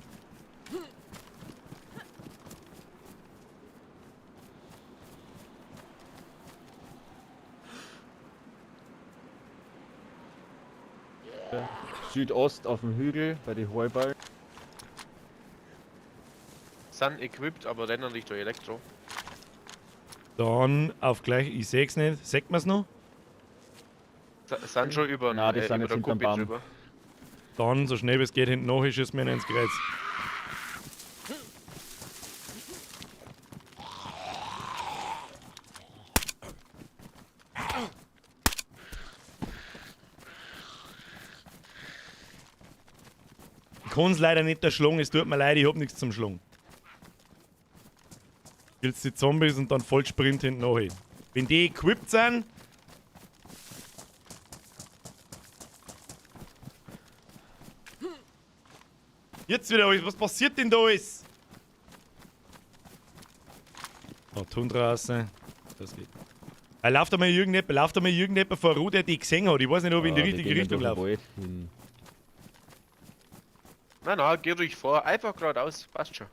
Südost auf dem Hügel bei den Heuballen. Sind equipped, aber rennen Richtung Elektro. Dann auf gleich, ich seh's nicht. Sagt man's noch? Sind schon über, Na, die sind über jetzt der hinterm Kuppe Baum. drüber. Dann, so schnell wie es geht, hinten nach, ich schieß mir ins Kreuz. Ich kann's leider nicht erschlagen, es tut mir leid, ich hab nichts zum Schlagen. Killst die Zombies und dann Vollsprint hinten nach. Wenn die equipped sind. Jetzt wieder alles. Was passiert denn da alles? Oh, Tundra raus. Das geht. Lauft da mal irgendjemand vor Ruhe, der die gesehen hat. Ich weiß nicht, ob ich in die Ah, die richtige gehen Richtung durch den laufe. Wald hin. Nein, nein, geh ruhig vor. Einfach geradeaus. Passt schon.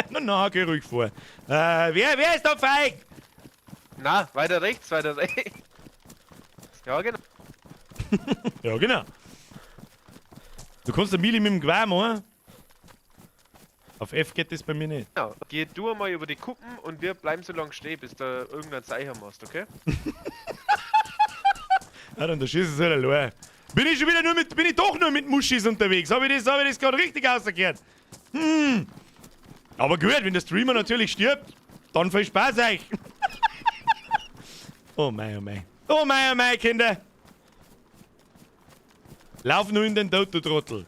Na, na, geh ruhig vor. Wer ist da feig? Na, weiter rechts, weiter rechts. Ja, genau. Ja, genau. Du kannst der Mili mit dem Gewehr machen. Auf F geht das bei mir nicht. Genau. Geh du einmal über die Kuppen und wir bleiben so lange stehen, bis du irgendein Zeichen machst, okay? Ja, dann da schießt es halt allein. Bin ich schon wieder nur mit, bin ich doch nur mit Muschis unterwegs? Habe ich das gerade richtig ausgehört? Hm. Aber gut, wenn der Streamer natürlich stirbt, dann viel Spaß euch. Oh mei, oh mei. Oh mei, oh mei, Kinder. Lauf nur in den Tod, du Trottel.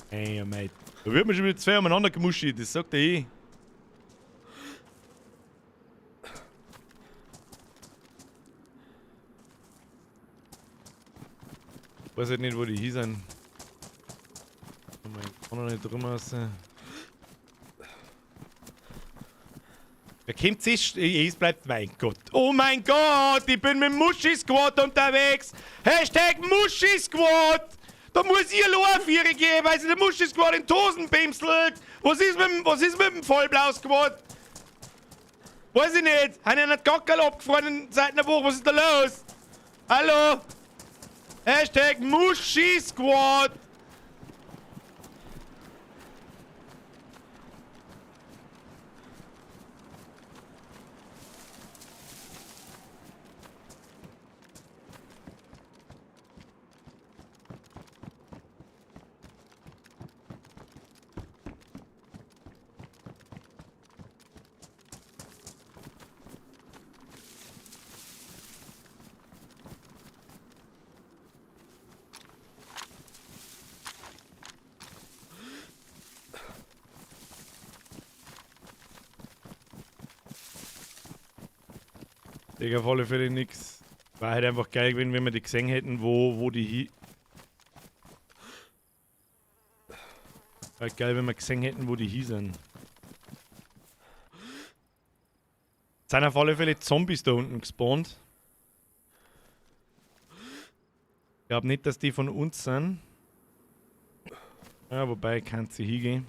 Ey, oh mei. Da wird man schon wieder zwei umeinander gemuschi, das sagt er eh. Weiß halt nicht, wo die hier sind. Oh mein, kann noch nicht drum raus. Wer kommt sich? Es bleibt. Mein Gott. Oh mein Gott, ich bin mit Muschi-Squad unterwegs. Hashtag Muschi-Squad. Da muss ich allein Viere geben, weil sie der Muschi-Squad in Tosen bimselt. Was ist mit dem Vollblau-Squad? Weiß ich nicht. Haben ja nicht Gackerl abgefahren seit einer Woche. Was ist da los? Hallo? Hashtag Muschi-Squad. Digga, auf alle Fälle nix. War halt einfach geil gewesen, wenn wir die gesehen hätten, wo die hi. War geil, wenn wir gesehen hätten, wo die hießen. Sind auf alle Fälle Zombies da unten gespawnt. Ich glaub nicht, dass die von uns sind. Ja, wobei, kann sie hingehen.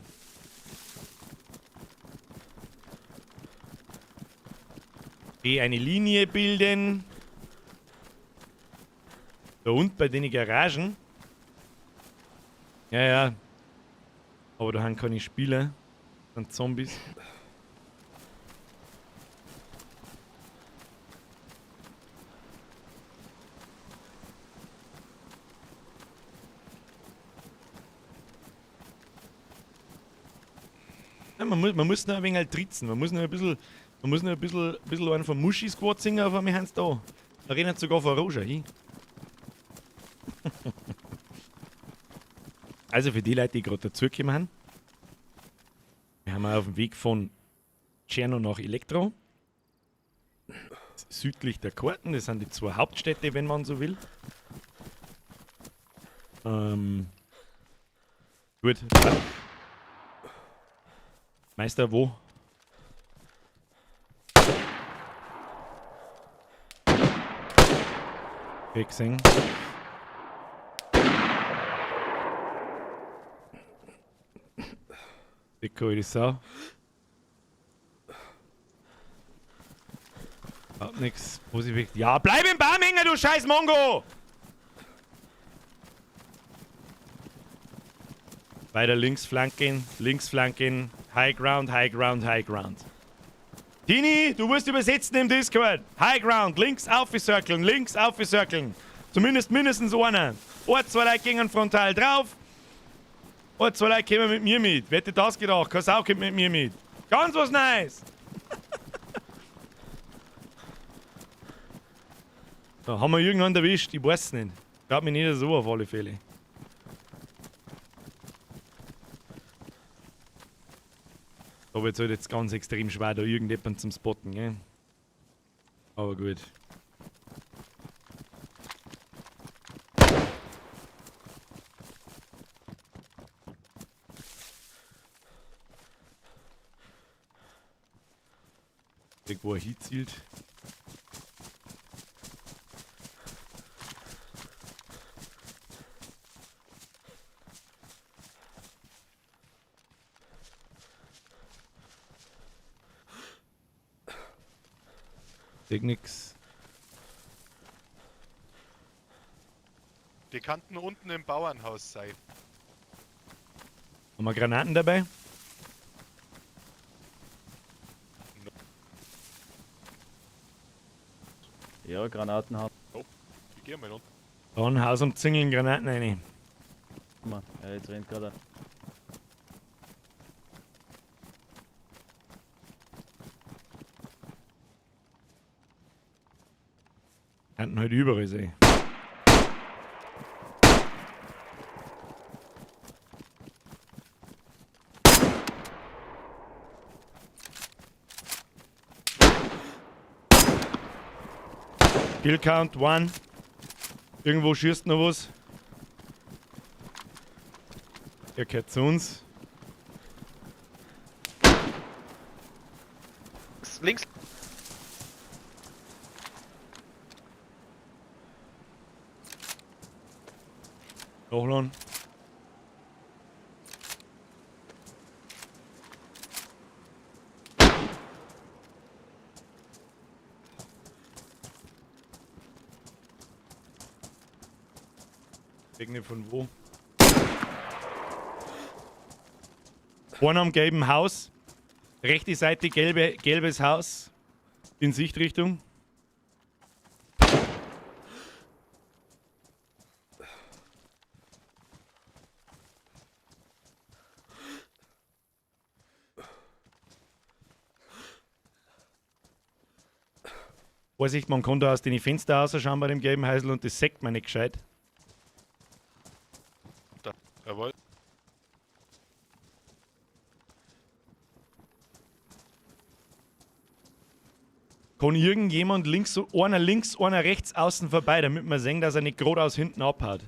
B eine Linie bilden. Da unten bei den Garagen. Ja, ja. Aber da haben keine Spieler. Das sind Zombies. Ja, man muss noch ein wenig halt tritzen. Man muss noch ein bisschen, man muss noch ein bisschen, bisschen einen vom Muschi-Squad singen, auf einmal haben's da. Da rennen sogar vor Roger hin. Also für die Leute, die gerade dazugekommen sind, wir haben auf dem Weg von Tscherno nach Elektro. Südlich der Karten, das sind die zwei Hauptstädte, wenn man so will. Gut. Meister, wo? Okay, gesehen. Dicke alte Sau. Hab nix. Positiv. Ja, bleib im Baum hängen, du scheiß Mongo! Weiter links flanken, links flanken. High Ground, High Ground, High Ground. Tini, du wirst übersetzen im Discord. High Ground, links aufcirkeln, links aufcirkeln. Zumindest mindestens einer. Ein, zwei Leute gingen frontal drauf. Ein, zwei Leute kommen mit mir mit. Wer hätte das gedacht? Keine Sau kommt mit mir mit. Ganz was Neues. Da haben wir irgendwann erwischt, ich weiß es nicht. Glaub mir nicht so auf alle Fälle. Da wird es halt jetzt ganz extrem schwer, da irgendjemanden zum Spotten, gell? Aber gut. Wo er hinzielt. Seh nix. Die kannten unten im Bauernhaus sein. Haben wir Granaten dabei? Ja, Granaten haben Ich geh mal unten. Dann Haus und Zingeln Granaten rein. wir. Ja, jetzt rennt gerade. Könnten halt überall sein. Kill Count 1. Irgendwo schießt noch was. Er gehört zu uns. Links. Hochladen. Nicht von wo. Vorne am gelben Haus. Rechte Seite gelbes Haus. In Sichtrichtung. Vorsicht, man kann da aus den Fenstern rausschauen bei dem gelben Häusl und das sägt man nicht gescheit. Da. Jawohl. Kann irgendjemand links, einer links, einer rechts außen vorbei, damit wir sehen, dass er nicht geradeaus hinten abhaut.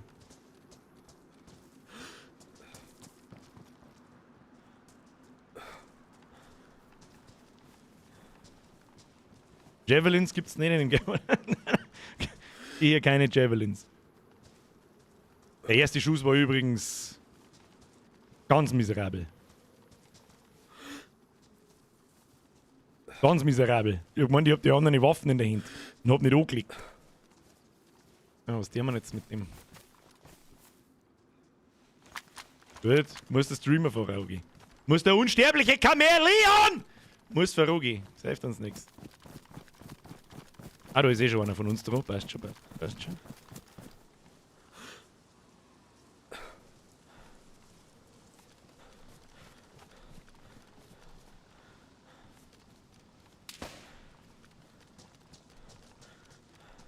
Javelins gibt's nicht in dem Game. Hier keine Javelins. Der erste Schuss war übrigens ganz miserabel. Ganz miserabel. Ich hab gemeint, ich hab die anderen Waffen in der Hand und hab nicht angelegt. Ja, was tun wir jetzt mit dem? Gut, muss der Streamer vorauge. Muss der unsterbliche Chameleon! Muss vorauge. Das hilft uns nichts. Ah, da ist eh schon einer von uns drauf. Passt schon, passt schon.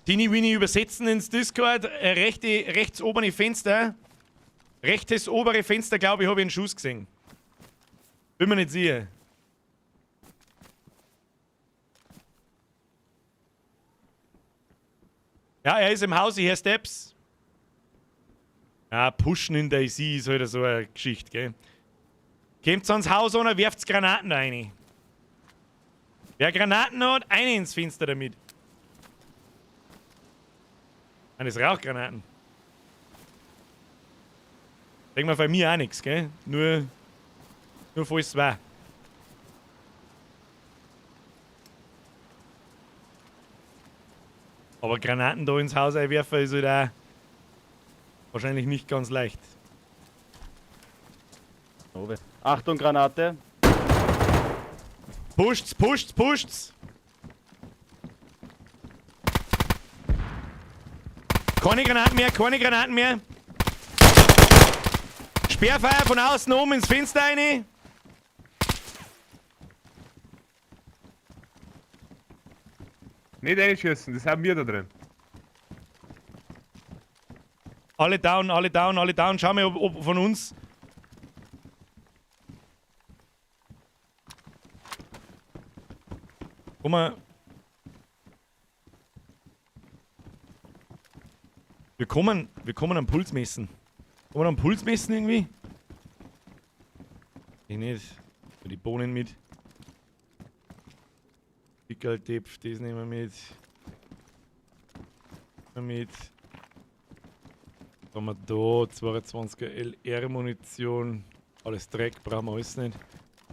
Tini Winnie übersetzen ins Discord. Rechts obere Fenster. Rechtes obere Fenster, glaube ich, habe ich einen Schuss gesehen. Bin mir nicht sicher. Ja, er ist im Haus, ich höre Steps. Ja, pushen in DayZ ist halt so eine Geschichte, gell? Kommt ans Haus und werft Granaten rein. Wer Granaten hat, eine ins Fenster damit. Nein, das Rauchgranaten. Denk mal bei mir auch nichts, gell? Nur falls es war. Aber Granaten da ins Haus einwerfen ist halt auch wahrscheinlich nicht ganz leicht. Oben. Achtung, Granate. Pusht's, pusht's, pusht's! Keine Granaten mehr, keine Granaten mehr. Sperrfeuer von außen oben ins Fenster rein. Nicht einschießen, das haben wir da drin. Alle down, alle down, alle down. Schau mal, ob von uns. Guck mal. Wir kommen am Puls messen. Kommen wir am Puls messen irgendwie? Ich nicht. Die Bohnen mit. Pickeltipf, das nehmen wir mit. Mit. Was haben wir da? 22er LR-Munition. Alles Dreck, brauchen wir alles nicht.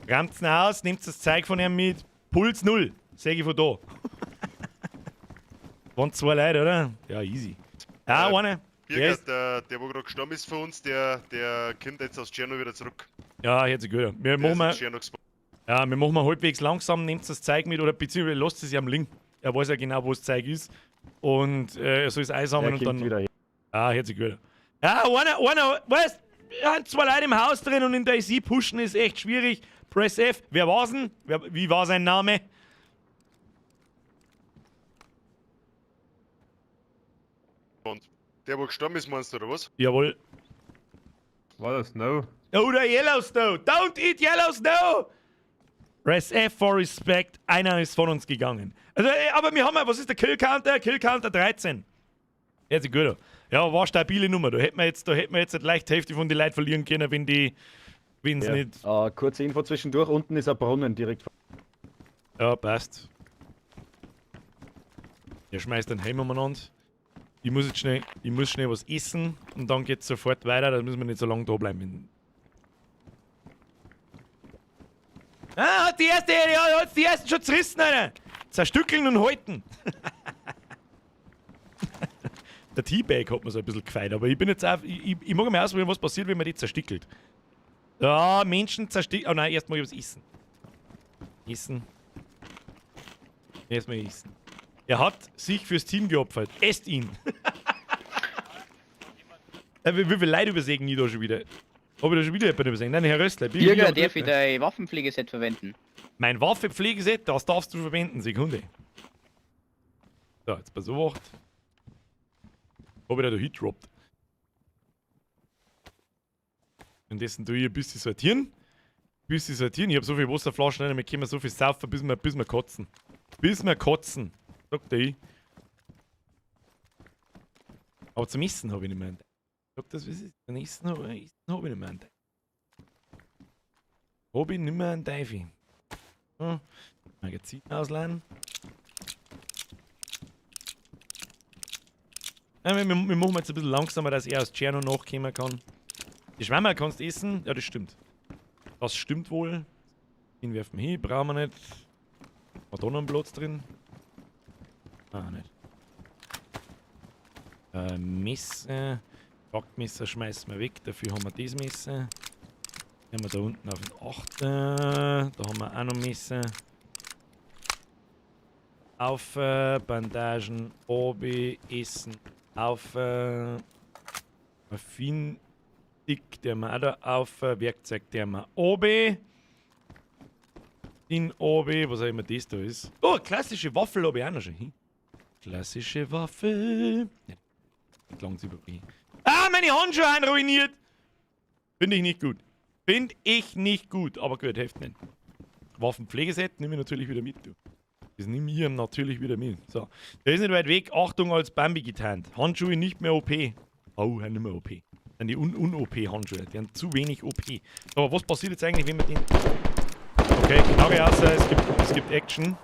Ramt's aus, nehmt das Zeug von ihm mit. Puls 0, sehe ich von da. Waren zwei Leute, oder? Ja, easy. Ah, einer. Birger, der wo gerade gestorben ist von uns, der kommt jetzt aus Tscherno wieder zurück. Ja, hört sich gut an. Wir machen mal halbwegs langsam, nehmt das Zeug mit oder beziehungsweise lasst es ja am Link. Er weiß ja genau, wo das Zeug ist. Und er soll es einsammeln und dann. Wieder her. Ah, hört sich gut an. Ja, einer, weißt du, zwei Leute im Haus drin und in der IC pushen ist echt schwierig. Press F. Wer war's denn? Wie war sein Name? Und der, wo gestorben ist, meinst du, oder was? Jawohl. War das Snow? Oh, der Yellow Snow! Don't eat Yellow Snow! Press F for Respect. Einer ist von uns gegangen. Also, aber wir haben ja, was ist der Kill Counter? Kill Counter 13. Hört sich gut an. Ja, war stabile Nummer. Da hätten wir jetzt leicht die Hälfte von den Leuten verlieren können, wenn die. Wenn's ja. nicht. Kurze Info zwischendurch, unten ist ein Brunnen direkt. Ja, passt. Der schmeißt den Helm umeinander. Ich muss jetzt schnell, was essen und dann geht's sofort weiter, da müssen wir nicht so lange da bleiben. Ah, hat die erste, ja, hat die ersten schon zerrissen, Alter! Zerstückeln und halten! Der Teabag hat mir so ein bisschen gefeit, aber ich bin jetzt auch. Ich mag mal ausprobieren, was passiert, wenn man die zerstückelt. Ja, Menschen zerstückeln. Oh nein, erst mal was essen. Essen. Erstmal essen. Er hat sich fürs Team geopfert. Esst ihn! Wie viel Leute übersägen ich da schon wieder? Hab ich da schon wieder jemanden übersehen? Nein, Herr Röstler. Bürger, darf ich dein Waffenpflegeset verwenden? Mein Waffenpflegeset, das darfst du verwenden. Sekunde. So, jetzt pass auf. Hab ich da hingedroppt. Währenddessen tue ich ein bisschen sortieren. Ich hab so viel Wasserflaschen, wir können so viel saufen, bis wir kotzen. Bis wir kotzen, sagt ich. Aber zum Essen habe ich nicht mehr. Sag das, was ist? Zum Essen habe ich nicht mehr. Habe ich nicht mehr einen Teufel. So, Magazin ausleihen. Ja, wir machen jetzt ein bisschen langsamer, dass er aus Tscherno nachkommen kann. Die Schwammerl kannst du essen. Ja, das stimmt. Das stimmt wohl. Den werfen wir hin, brauchen wir nicht. War da noch ein Platz drin? Ah, nicht. Messer. Jagdmesser schmeißen wir weg, dafür haben wir das Messer. Nehmen wir da unten auf den 8. Da haben wir auch noch Messer. Auf, Bandagen, Obi, Essen, auf, Findig, der wir auch da auf, Werkzeug, der wir obi. In obi, was auch immer das da ist. Oh, klassische Waffel habe ich auch noch schon hin. Klassische Waffel. Ja, nicht lang zu. Ah, meine Handschuhe haben ruiniert! Finde ich nicht gut. Finde ich nicht gut, aber gut, hilft nicht. Waffenpflegeset nehme ich natürlich wieder mit, du. Das nehme ich natürlich wieder mit. So. Der ist nicht weit weg. Achtung, als Bambi getarnt. Handschuhe nicht mehr OP. Oh, nicht mehr OP. Das sind die Un-OP-Handschuhe. Die haben zu wenig OP. Aber was passiert jetzt eigentlich, wenn wir den... Okay, Knarre raus. Es gibt Action.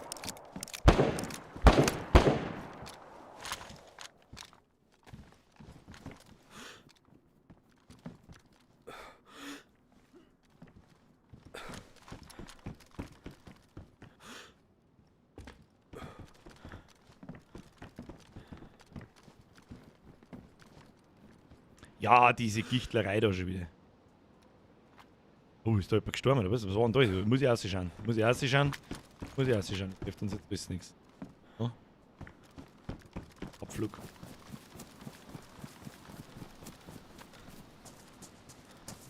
Ja, diese Gichtlerei da schon wieder. Oh, ist da jemand gestorben oder was? Was war denn da? Muss ich ausschauen. Muss ich ausschauen. Muss ich ausschauen. Hilft uns jetzt alles nichts. Oh. Abflug.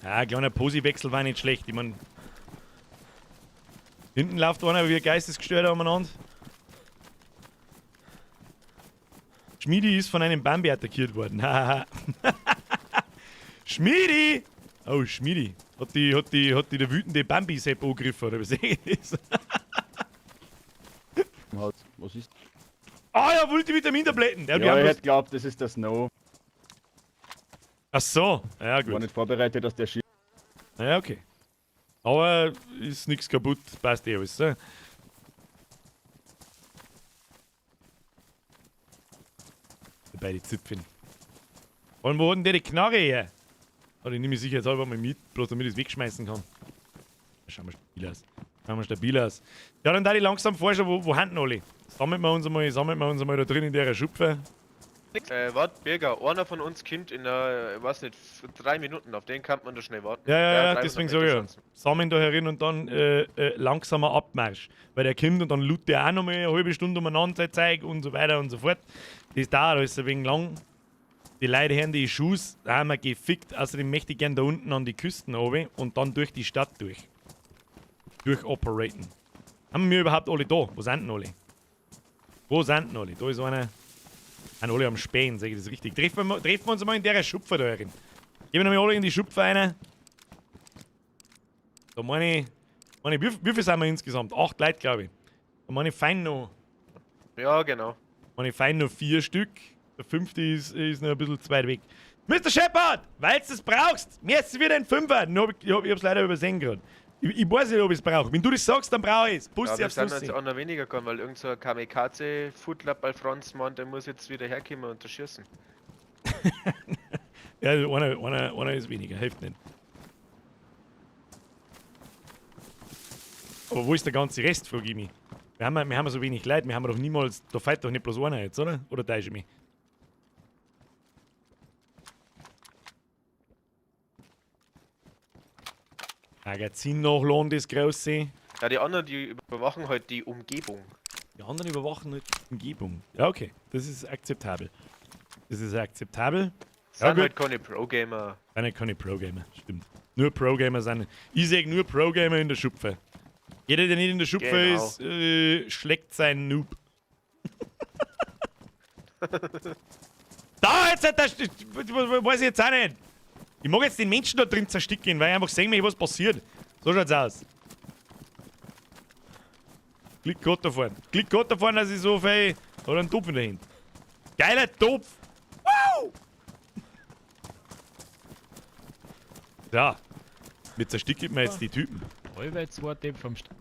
Ja, ein kleiner Posiwechsel war nicht schlecht. Ich mein, hinten läuft einer wie ein Geistesgestörter umeinander. Schmiedi ist von einem Bambi attackiert worden. Hahaha. Schmiedi! Oh, Schmiedi. Hat die der wütende Bambi-Sepp angegriffen, oder was ist das? Was ist? Ah ja, Multivitamintabletten! Der hat Ja, mich ich auch hätte glaubt, das ist der Snow. Ach so, ja gut. War nicht vorbereitet, dass der schießt. Ja, okay. Aber ist nichts kaputt, passt eh alles. Ne? Bei die Zipfeln. Und wo hat denn der die Knarre her? Oh, die nehme ich sicherheitshalber mal mit, bloß damit ich es wegschmeißen kann. Schauen wir stabil aus. Schauen wir stabil aus. Ja, dann da ich langsam vorstellen, wo haben denn alle? Sammeln wir uns einmal da drin in der Schupfe. Warte, Birger, einer von uns Kind in der, ich weiß nicht, 3 Minuten, auf den kann man da schnell warten. Ja, 300 deswegen Meter sag ich ja. sind's. Sammeln da herin und dann langsamer Abmarsch. Weil der kommt und dann lootet der auch nochmal eine halbe Stunde umeinander sein Zeug und so weiter und so fort. Das dauert alles ein wenig lang. Die Leute hören die Schuss, da haben wir gefickt. Außerdem möchte ich gern da unten an die Küsten runter und dann durch die Stadt durch. Durchoperaten. Haben wir überhaupt alle da? Wo sind denn alle? Wo sind denn alle? Da ist einer. Sind alle am Spähen, sag ich das richtig. Treffen wir uns mal in der Schupfe da herin. Gehen wir nochmal alle in die Schupfe rein. Da meine ich, wie viel sind wir insgesamt? 8 Leute, glaube ich. Da meine ich fein noch. Ja, genau. Meine ich fein noch 4 Stück. Der 5. ist noch ein bisschen zu weit weg. Mr. Shepard, weil du es brauchst, mir ist wieder ein 5er. Ich hab's leider übersehen gerade. Ich weiß nicht, ob ich's brauche. Wenn du das sagst, dann brauche ich's. Puss Ja, wir aufs sind Nussi. jetzt auch noch weniger gegangen, weil irgend so ein Kamikaze-Foodlab bei Franz meint, der muss jetzt wieder herkommen und erschießen. Ja, einer ist weniger, hilft nicht. Aber wo ist der ganze Rest, frage ich mich. Wir haben so wenig Leute, wir haben doch niemals. Da fällt doch nicht bloß einer jetzt, oder? Oder täusche ich mich? Magazin nachladen, das große. Ja, die anderen, die überwachen halt die Umgebung. Die anderen überwachen halt die Umgebung. Ja, okay. Das ist akzeptabel. Das ist akzeptabel. Sind Ja, gut. halt keine Pro-Gamer. Sind halt keine Pro-Gamer, stimmt. Nur Pro-Gamer sind. Ich seh nur Pro-Gamer in der Schupfe. Jeder, der nicht in der Schupfe Genau. ist, schlägt seinen Noob. Da, jetzt hat der. Weiß ich jetzt auch nicht. Ich mag jetzt den Menschen da drin zersticken, weil ich einfach sehen möchte, was passiert. So schaut's aus. Klick Gott da vorne. Klick Gott da vorne, dass ich so viel. Oder einen Topf in der Hand. Geiler Topf! Wow! Ja. Wir zersticken mir jetzt die Typen. Allweil 2 Depp vom Start.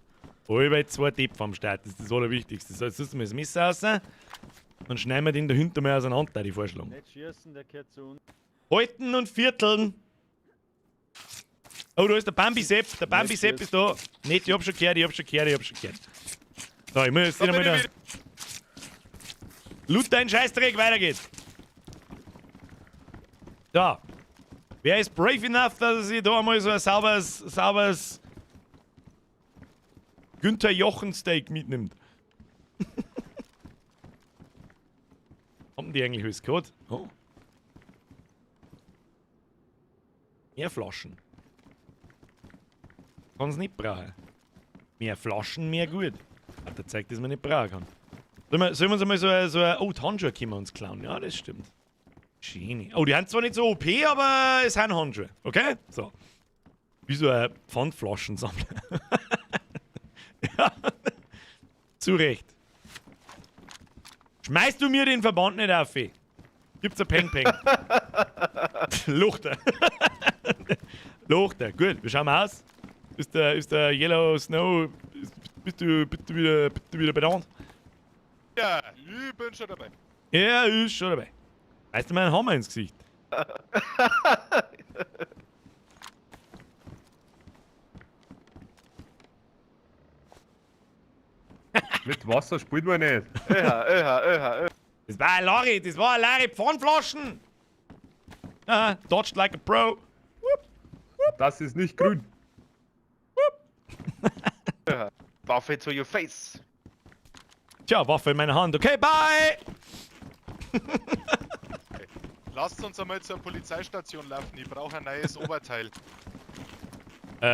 Allweil 2 Depp vom Start. Das ist das Allerwichtigste. So, jetzt müssen wir das Messer raus. Dann schneiden wir den da hinten mal auseinander, die Vorschlag. Nicht schießen, der gehört zu uns. Halten und vierteln. Oh, da ist der Bambi-Sepp. Der Bambi-Sepp ist da. Nicht, ich hab schon gehört, ich hab schon gehört, ich hab schon gehört. So, ich muss jetzt Da wieder bin mal ich da. Loot deinen Scheißdreck, weiter geht's. So. Wer ist brave enough, dass er sich da einmal so ein sauberes Günther Jochen Steak mitnimmt? Haben die eigentlich alles gehabt? Oh. Mehr Flaschen. Kann's nicht brauchen. Mehr Flaschen, mehr gut. Hat der zeigt, dass man nicht brauchen kann. Sollen wir uns einmal so ein. Oh, die Handschuhe können wir uns klauen. Ja, das stimmt. Schön. Oh, die haben zwar nicht so OP, aber es sind Handschuhe. Okay? So. Wie so ein Pfandflaschensammler. Ja. Zu Recht. Schmeißt du mir den Verband nicht auf? Ey? Gibt's ein Peng Peng. Luchter. Luchter. Gut, wie schauen wir aus? Ist der Yellow Snow. Bist du wieder benannt? Ja, ich bin schon dabei. Ja, ist schon dabei. Weißt du, meinen Hammer ins Gesicht. Mit Wasser spielt man nicht. Öha, öha, öha, öha. Das war ein Larry, das war ein Larry Pfannflaschen. Aha, dodged like a pro. Whoop, whoop. Das ist nicht grün. Waffe to your face. Tja, Waffe in meiner Hand. Okay, bye! Lasst uns einmal zur Polizeistation laufen, ich brauche ein neues Oberteil.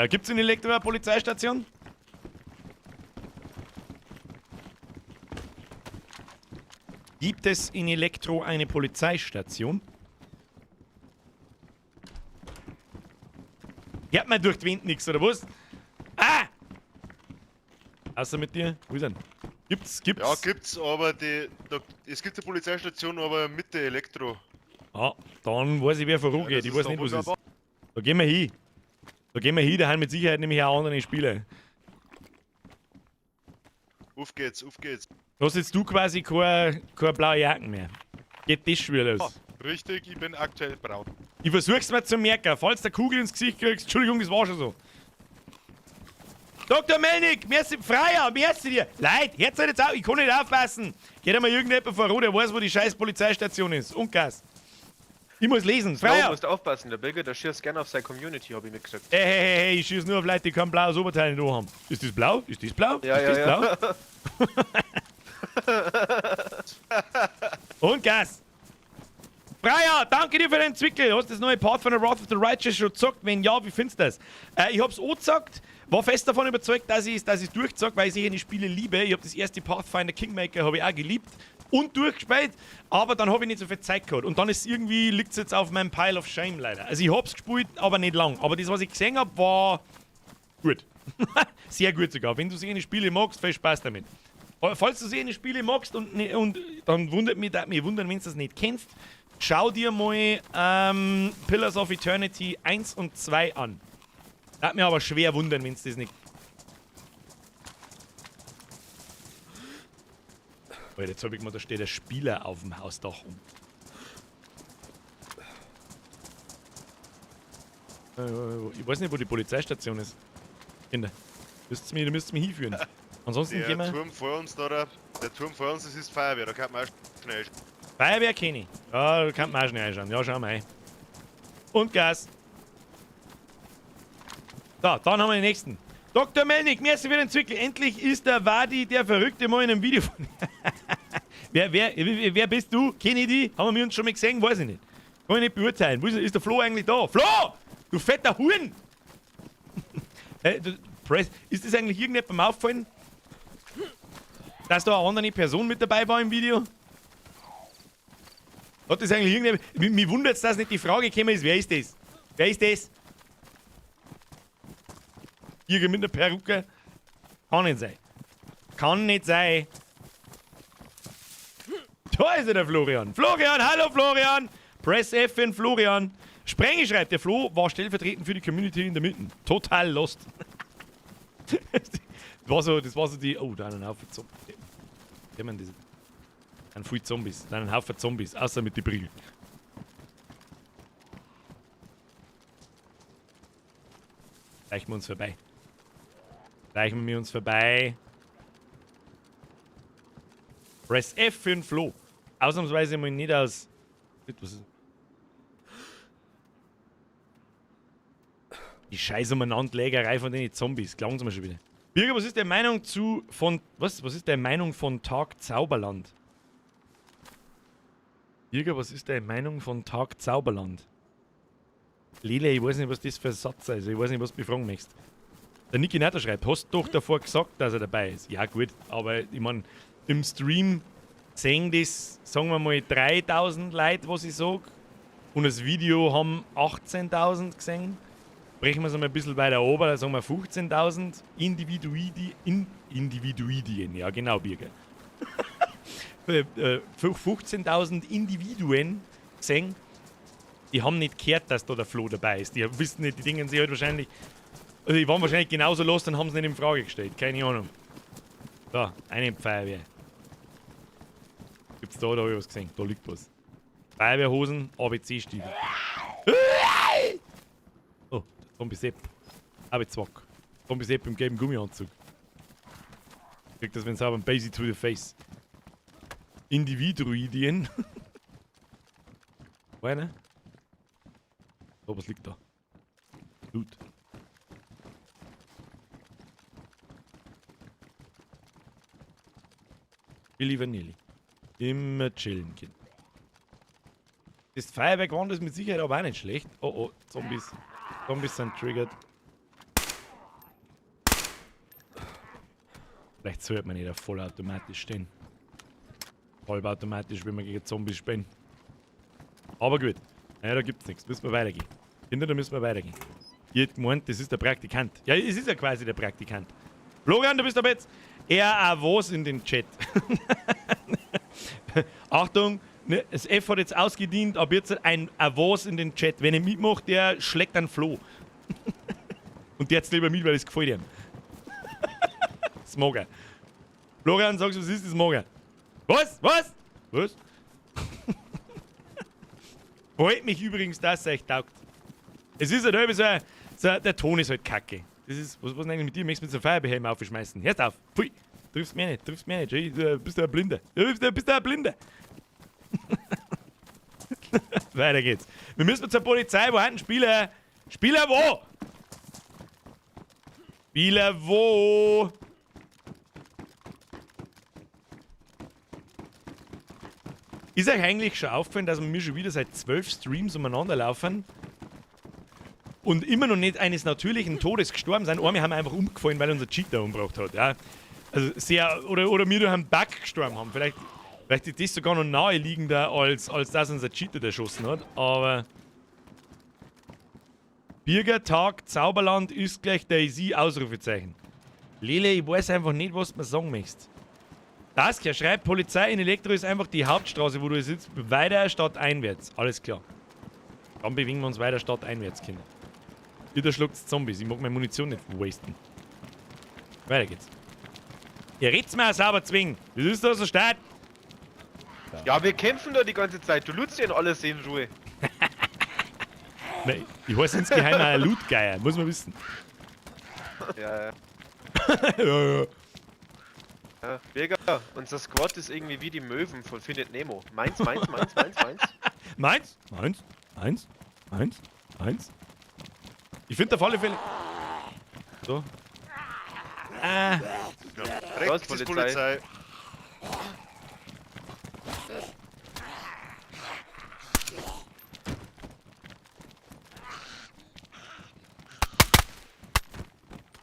Gibt's in Elektro eine Polizeistation? Gibt es in Elektro eine Polizeistation? Hört man durch die Wind nix, oder was? Ah! Außer mit dir? Wo ist denn? Gibt's? Ja, gibt's, aber es gibt eine Polizeistation, aber mit der Elektro. Ah, dann weiß ich, wer vorangeht. Ja, Ich das weiß ist nicht, doch was ist. wunderbar. Da gehen wir hin. Da gehen wir hin, da haben mit Sicherheit nämlich auch andere Spiele. Auf geht's, auf geht's. Hast jetzt du quasi keine blaue Jacken mehr. Geht das schon wieder los. Ah, richtig, ich bin aktuell braun. Ich versuch's mir zu merken. Falls der Kugel ins Gesicht kriegst, Entschuldigung, das war schon so. Dr. Melnik, merci, Freier, merci dir. Leute, hört euch jetzt auf, ich kann nicht aufpassen. Geht einmal irgendjemand voran, der weiß, wo die scheiß Polizeistation ist. Und Gas. Ich muss lesen. Freier! Freier! Du musst aufpassen, der Birger, der schießt gerne auf seine Community, hab ich mir gesagt. Hey, hey, hey, hey, ich schieß nur auf Leute, die kein blaues Oberteil nicht haben. Ist das blau? Ist das blau? Ja, ist ja, das ja. blau? Und Gas! Freier, danke dir für den Zwickel. Hast du das neue Part von The Wrath of the Righteous schon gezockt? Wenn ja, wie findest du das? Ich hab's auch gezockt, war fest davon überzeugt, dass ich es durchzocke, weil ich sicher die Spiele liebe. Ich hab das erste Pathfinder Kingmaker hab ich auch geliebt und durchgespielt, aber dann hab ich nicht so viel Zeit gehabt. Und dann ist irgendwie, liegt's jetzt auf meinem Pile of Shame leider. Also ich hab's gespielt, aber nicht lang. Aber das, was ich gesehen hab, war gut. Sehr gut sogar. Wenn du solche Spiele magst, viel Spaß damit. Aber falls du solche Spiele magst und dann wundert mich, mich wundern, wenn du das nicht kennst, schau dir mal Pillars of Eternity 1 und 2 an. Hat mir aber schwer wundern, wenn du das nicht... Alter, jetzt hab ich mal, da steht der Spieler auf dem Hausdach rum. Ich weiß nicht, wo die Polizeistation ist. Kinder, da müsst ihr mich hinführen. Ansonsten Der gehen wir... Turm vor uns da, der Turm vor uns, das ist Feuerwehr, da kann man auch schnell einschauen. Feuerwehr kenne ich. Ja, da kann man auch schnell einschauen. Ja, schauen wir ein. Und Gas. So, dann haben wir den nächsten. Dr. Melnik, merci für den Zwickel. Endlich ist der Wadi, der Verrückte, mal in einem Video von... Wer bist du? Kenn ich die? Haben wir uns schon mal gesehen? Weiß ich nicht. Kann ich nicht beurteilen. Wo ist der Flo eigentlich da? Flo! Du fetter Huren! Ist das eigentlich irgendjemandem aufgefallen? Dass da eine andere Person mit dabei war im Video? Hat das eigentlich irgendjemand... Mich wundert es, dass nicht die Frage gekommen ist, wer ist das? Wer ist das? Irgend mit einer Perücke? Kann nicht sein. Kann nicht sein. Da ist er, der Florian. Florian, hallo Florian! Press F in Florian. Sprenge schreibt, der Flo war stellvertretend für die Community in der Mitte. Total lost. Das war so die... Oh, da ein Haufen Zombies. Ein viel Zombies. Da ein Haufen Zombies, außer mit den Brillen. Schleichen wir uns vorbei. Schleichen wir uns vorbei. Press F für den Flo. Ausnahmsweise mal nicht aus... Was ist... Die scheiß Umeinanderlegerei von den Zombies. Glauben Sie mir schon wieder. Birger, was ist deine Meinung zu... von... Was? Was ist deine Meinung von Tag Zauberland? Birger, was ist deine Meinung von Tag Zauberland? Lele, ich weiß nicht, was das für ein Satz ist. Ich weiß nicht, was du mich fragen möchtest. Der Niki Natter schreibt, hast doch davor gesagt, dass er dabei ist. Ja gut, aber ich mein, im Stream sehen das, sagen wir mal, 3000 Leute, was ich sag. Und das Video haben 18.000 gesehen. Brechen wir es einmal ein bisschen weiter oben, da sagen wir 15.000 Individuidien, ja genau, Birger. 15.000 Individuen gesehen, die haben nicht gehört, dass da der Flo dabei ist. Die wissen nicht, die denken sich halt wahrscheinlich, also die waren wahrscheinlich genauso los, dann haben sie nicht in Frage gestellt, keine Ahnung. So, eine Feuerwehr. Gibt's da hab ich was gesehen, da liegt was. Feuerwehrhosen, ABC-Stiefel. Oh, der Zombie Sepp. Arbeitszwack. Zombie Sepp im gelben Gummianzug. Kriegt das, wenn sauber ein Basie to the face. Individuidien. Einer? So, was liegt da? Blut. Chilli Vanilli. Immer chillen, Kind. Das Feuerwerkwand ist mit Sicherheit aber auch nicht schlecht. Oh oh, Zombies. Zombies sind triggered. Vielleicht sollte man nicht auf vollautomatisch stehen. Halbautomatisch, wenn man gegen Zombies spielen. Aber gut. Naja, da gibt's nichts. Müssen wir weitergehen. Kinder, da müssen wir weitergehen. Ihr hättet gemeint, das ist der Praktikant. Ja, es ist ja quasi der Praktikant. Florian, du bist aber jetzt eher auch was in den Chat. Achtung, ne, das F hat jetzt ausgedient, aber jetzt ein Avos in den Chat. Wenn er mitmacht, der schlägt einen Flo. Und der jetzt lieber mit, weil es gefällt ihm. Das mag er. Florian, sagst du, was ist das mag er? Was? Was? Was? Freut mich übrigens, dass es euch taugt. Es ist halt irgendwie so, der Ton ist halt kacke. Das ist, was denn eigentlich mit dir? Möchtest du mit so einem Feuerbehelm aufschmeißen? Hörst auf! Pfui! Triffst mich nicht, triffst mich nicht. Du bist du ein Blinder. Du bist du ein Blinder. Weiter geht's. Wir müssen zur Polizei. Wo sind Spieler? Spieler wo? Spieler wo? Ist euch eigentlich schon aufgefallen, dass wir schon wieder seit 12 Streams umeinander laufen und immer noch nicht eines natürlichen Todes gestorben sind? Einmal haben wir einfach umgefallen, weil unser Cheater umgebracht hat. Ja? Also sehr, oder wir durch einen Bug gestorben haben. Vielleicht ist das sogar noch naheliegender, als dass unser Cheater erschossen hat. Aber Bürgertag, Zauberland ist gleich Daisy, Ausrufezeichen. Lele, ich weiß einfach nicht, was du mir sagen möchtest. Saskia schreibt, Polizei in Elektro ist einfach die Hauptstraße, wo du sitzt, weiter statt einwärts. Alles klar. Dann bewegen wir uns weiter statt einwärts, Kinder. Wieder schluckt Zombies. Ich mag meine Munition nicht wasten. Weiter geht's. Ihr redt's mir auch sauber zwingen. Das ist doch so stark. Ja, wir kämpfen da die ganze Zeit. Du lutzt ja in aller Seelenruhe. Nein, ich heiße insgeheim auch ein Lootgeier, muss man wissen. Ja, ja. Ja, ja. Ja, Birger, unser Squad ist irgendwie wie die Möwen von Findet Nemo. Meins, meins, meins, meins, meins. Meins, meins, meins, meins, meins. Ich finde auf alle Fälle. So. Ah. Ja, rechts ist Polizei.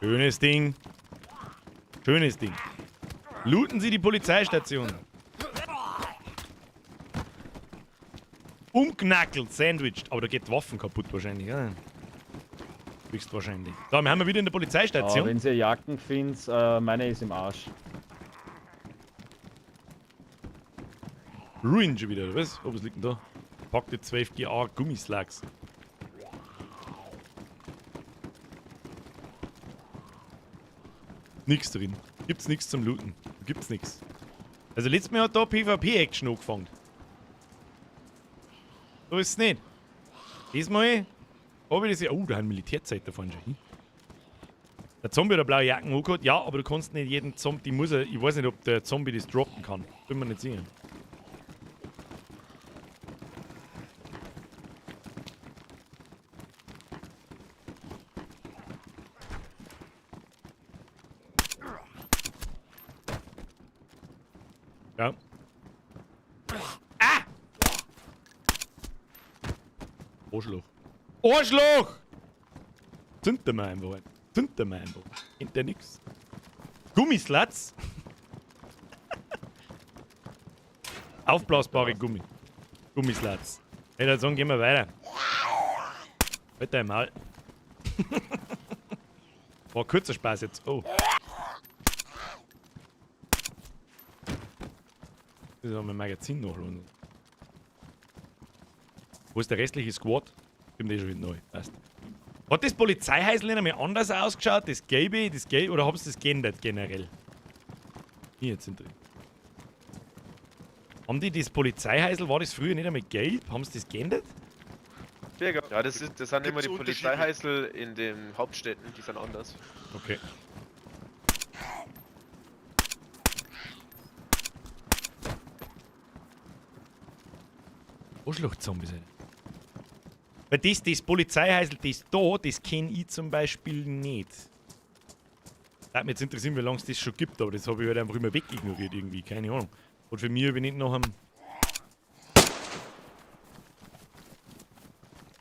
Schönes Ding. Schönes Ding. Looten Sie die Polizeistation. Umknackelt, sandwiched. Aber da geht die Waffen kaputt wahrscheinlich, ja? Höchstwahrscheinlich. So, wir haben wieder in der Polizeistation. Ja, wenn Sie Jacken findet, meine ist im Arsch. Ruin schon wieder, oder was? Oh, was liegt denn da? Packte 12 GA Gummislacks. Nix drin. Gibt's nix zum Looten. Gibt's nix. Also letztes Mal hat da PvP-Action angefangen. So ist es nicht. Diesmal habe ich das ja. Oh, da haben Militärzeit davon schon. Der Zombie hat eine blaue Jacken angehabt. Ja, aber du kannst nicht jeden Zombie. Die muss er, ich weiß nicht, ob der Zombie das droppen kann. Bin mir nicht sicher. Ja. Ah! Arschloch. Arschloch! Zünd dir mal einfach ein. Zünd dir mal einfach. Kennt der nix. Gummislatz? Aufblasbare Gummi. Gummislatz. Hey, dann sagen, gehen wir weiter. Weiter im Maul. War kurzer Spaß jetzt. Oh. Das ist auch mein Magazin nachladen. Wo ist der restliche Squad? Kommt eh schon wieder neu. Passt. Hat das Polizeihäusl nicht einmal anders ausgeschaut? Das Gelbe, das Gelbe, oder haben sie das geändert generell? Hier jetzt sind drin. Haben die das Polizeihäusl, war das früher nicht einmal gelb? Haben sie das geändert? Ja, das sind immer die Polizeihäusl in den Hauptstädten, die sind anders. Okay. Arschloch-Zombies, Alter. Weil das Polizeihäusl, das da, das kenn ich zum Beispiel nicht. Würde mich jetzt interessieren, wie lange es das schon gibt, aber das habe ich halt einfach immer wegignoriert irgendwie, keine Ahnung. Und für mich bin ich noch am. Das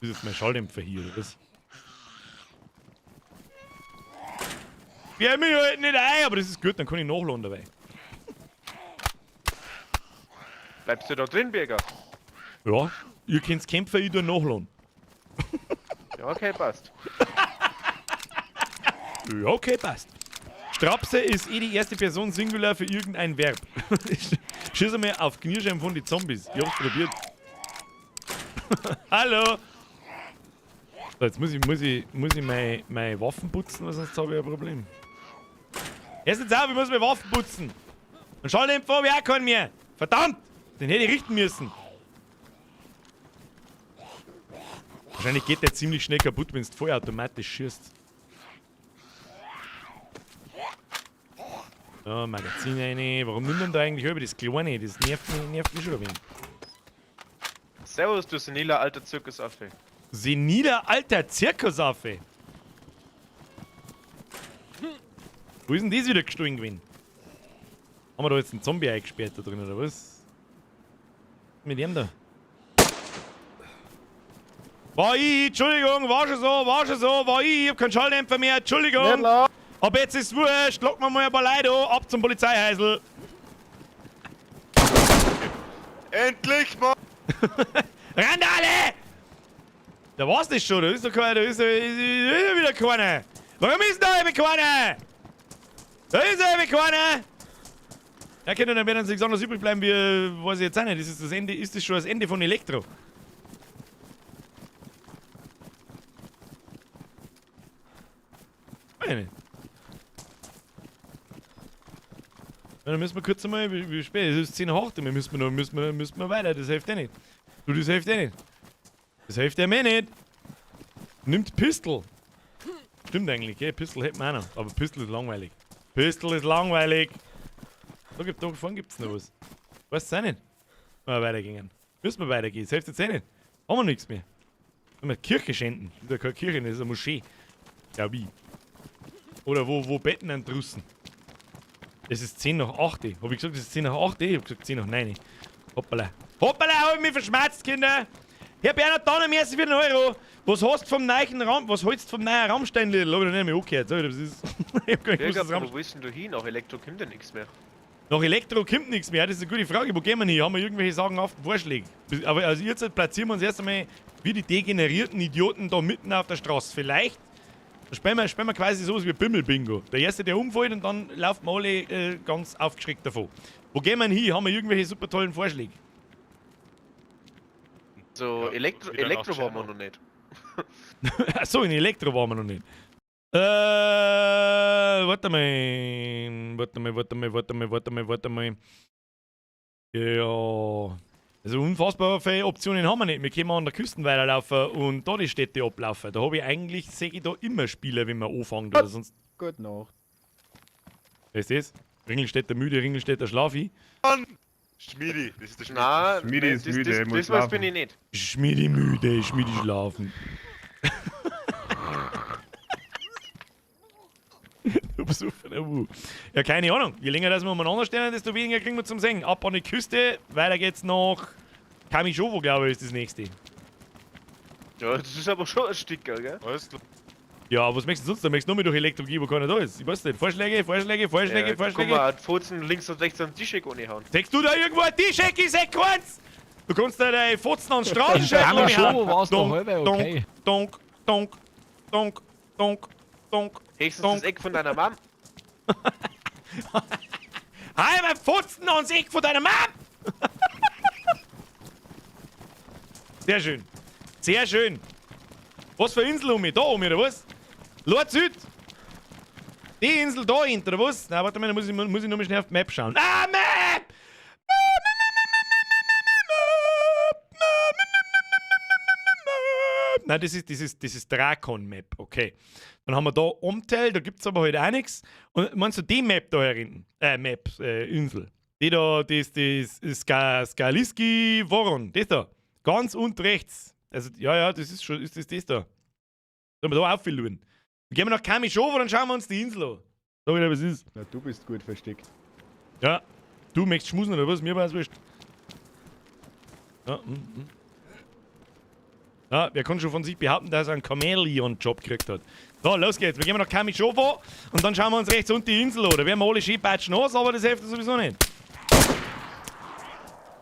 ist jetzt mein Schalldämpfer hier, oder was? Sperr mich halt nicht ein, aber das ist gut, dann kann ich nachladen dabei. Bleibst du da drin, Birger? Ja, ihr könnt kämpfen, ich tu nachladen. Ja, okay, passt. Ja, okay, passt. Strapse ist eh die erste Person Singular für irgendein Verb. Schieß einmal auf Knirscheiben von die Zombies. Ich hab's probiert. Hallo! So, jetzt muss ich meine Waffen putzen, weil sonst habe ich ein Problem. Erst jetzt auf, ich muss meine Waffen putzen. Und Schalldämpfer habe ich auch keinen mehr. Verdammt! Den hätte ich richten müssen. Wahrscheinlich geht der ziemlich schnell kaputt, wenn du vollautomatisch schießt. So, Magazin rein. Warum nimmt man da eigentlich über das Kleine? Das nervt mich schon ein wenig. Servus, du seniler alter Zirkusaffe. Seniler alter Zirkusaffe? Wo ist denn das wieder gestohlen gewesen? Haben wir da jetzt einen Zombie eingesperrt da drin, oder was? Mit dem da? War ich, Entschuldigung, war schon so, war ich, ich hab keinen Schalldämpfer mehr, Entschuldigung. Aber jetzt ist's wurscht, locken wir mal ein paar Leute an, ab zum Polizeihäusl. Endlich mal! Randale! Da war's das schon, da ist doch keiner, da ist wieder keiner. Warum ist da eben keiner? Da ist eben keiner! Ja, Kinder, dann werden uns nichts anderes übrig bleiben, wie, weiß ich jetzt auch nicht. Das ist das Ende, ist das schon das Ende von Elektro? Weiß ich nicht. Ja, dann müssen wir kurz einmal, wie spät? Es ist 10:08, wir müssen noch, müssen wir weiter, das hilft eh nicht. Du, das hilft eh nicht. Das hilft ja mir nicht. Nimmt Pistol. Stimmt eigentlich, gell? Pistol hätten wir auch noch. Aber Pistol ist langweilig. Pistol ist langweilig. Da vorne gibt's noch was. Weißt du auch nicht? Mal weitergehen. Müssen wir weitergehen. Das hilft jetzt eh nicht. Haben wir nichts mehr. Wenn wir Kirche schänden. Das ist ja keine Kirche, das ist eine Moschee. Ja, wie? Oder wo betten an draußen? Es ist 8:10. Hab ich gesagt, es ist 8:10? Ich hab gesagt 9:10. Hoppala. Hoppala, hab ich mich verschmerzt, Kinder! Herr Bernhard Donner, merci für den Euro. Was hast du vom neuen Raum? Was holst du vom neuen Rammstein-Lidl? Hab ich noch nicht mehr angehört. So, das ist. Ich hab gar nicht gewusst, dass Wo willst denn du hin? Nach Elektro kommt ja nichts mehr. Nach Elektro kommt nichts mehr. Das ist eine gute Frage. Wo gehen wir hin? Haben wir irgendwelche sagenhaften Vorschläge? Aber also jetzt platzieren wir uns erst einmal wie die degenerierten Idioten da mitten auf der Straße. Vielleicht spielen wir quasi sowas wie Bimmel-Bingo. Der Erste, der umfällt, und dann laufen wir alle ganz aufgeschreckt davon. Wo gehen wir hin? Haben wir irgendwelche super tollen Vorschläge? So, Ja, Elektro waren wir noch nicht. Achso, in Elektro waren wir noch nicht. Warte mal. Warte mal. Ja. Also unfassbar viele Optionen haben wir nicht. Wir können an der Küste weiterlaufen und da die Städte ablaufen. Da habe ich eigentlich, sehe ich da immer Spieler, wenn man anfängt oder sonst. Gute Nacht. Was ist das? Ringelstädter müde, Ringelstädter schlafi. Schmiedi, das ist der Schmiedi. Nein, Schmiedi ist müde, muss das was schlafen. bin ich nicht. Schmiedi müde, Schmiedi schlafen. Du besoffener Wu. Ja, keine Ahnung. Je länger das wir umeinander stehen, desto weniger kriegen wir zum Singen. Ab an die Küste, weiter geht's nach Kamischowo, glaube ich, ist das nächste. Ja, das ist aber schon ein Sticker, gell? Alles klar. Ja, was möchtest du sonst? Da möchtest du nur mehr durch Elektro gehen, wo keiner da ist. Ich weiß nicht. Vorschläge, Vorschläge, Vorschläge, Ja, Vorschläge. Guck mal, Fotzen links und rechts am Tisch ohne hauen. Sechst du da irgendwo ein Tisch, ich seh keins! Du kannst da deine Fotzen an den Straßenscheitel Kamischowo war's doch halbe okay. Donk, donk, donk, donk, donk. Höchstens donk. das Eck von deiner Mom. Hi, mein Fotzen ans Eck von deiner Mom! Sehr schön. Sehr schön. Was für Insel um mich? Da um mich, oder was? Lord Süd! Die Insel da hinten, oder was? Na, warte mal, da muss ich noch mal schnell auf die Map schauen. Ah, Map! Nein, das ist Drakon-Map, okay. Dann haben wir da Omtel, da gibt's aber halt auch nichts. Und meinst du die Map da hinten? Map, Insel. Die da, das ist Skaliski Voron, das da. Ganz unten rechts. Also, ja, das ist schon, ist das da. Sollen wir da auffüllen? Dann gehen wir nach Kamischowo, dann schauen wir uns die Insel an. Sag ich dir, was ist. Na, du bist gut versteckt. Ja. Du möchtest schmusen oder was? Mir war es wurscht. Ja, Ja, wer kann schon von sich behaupten, dass er einen Chameleon-Job gekriegt hat? So, los geht's. Wir gehen nach Kamischowo und dann schauen wir uns rechts unten die Insel an. Da werden wir alle schön patschen aus, aber das hilft sowieso nicht.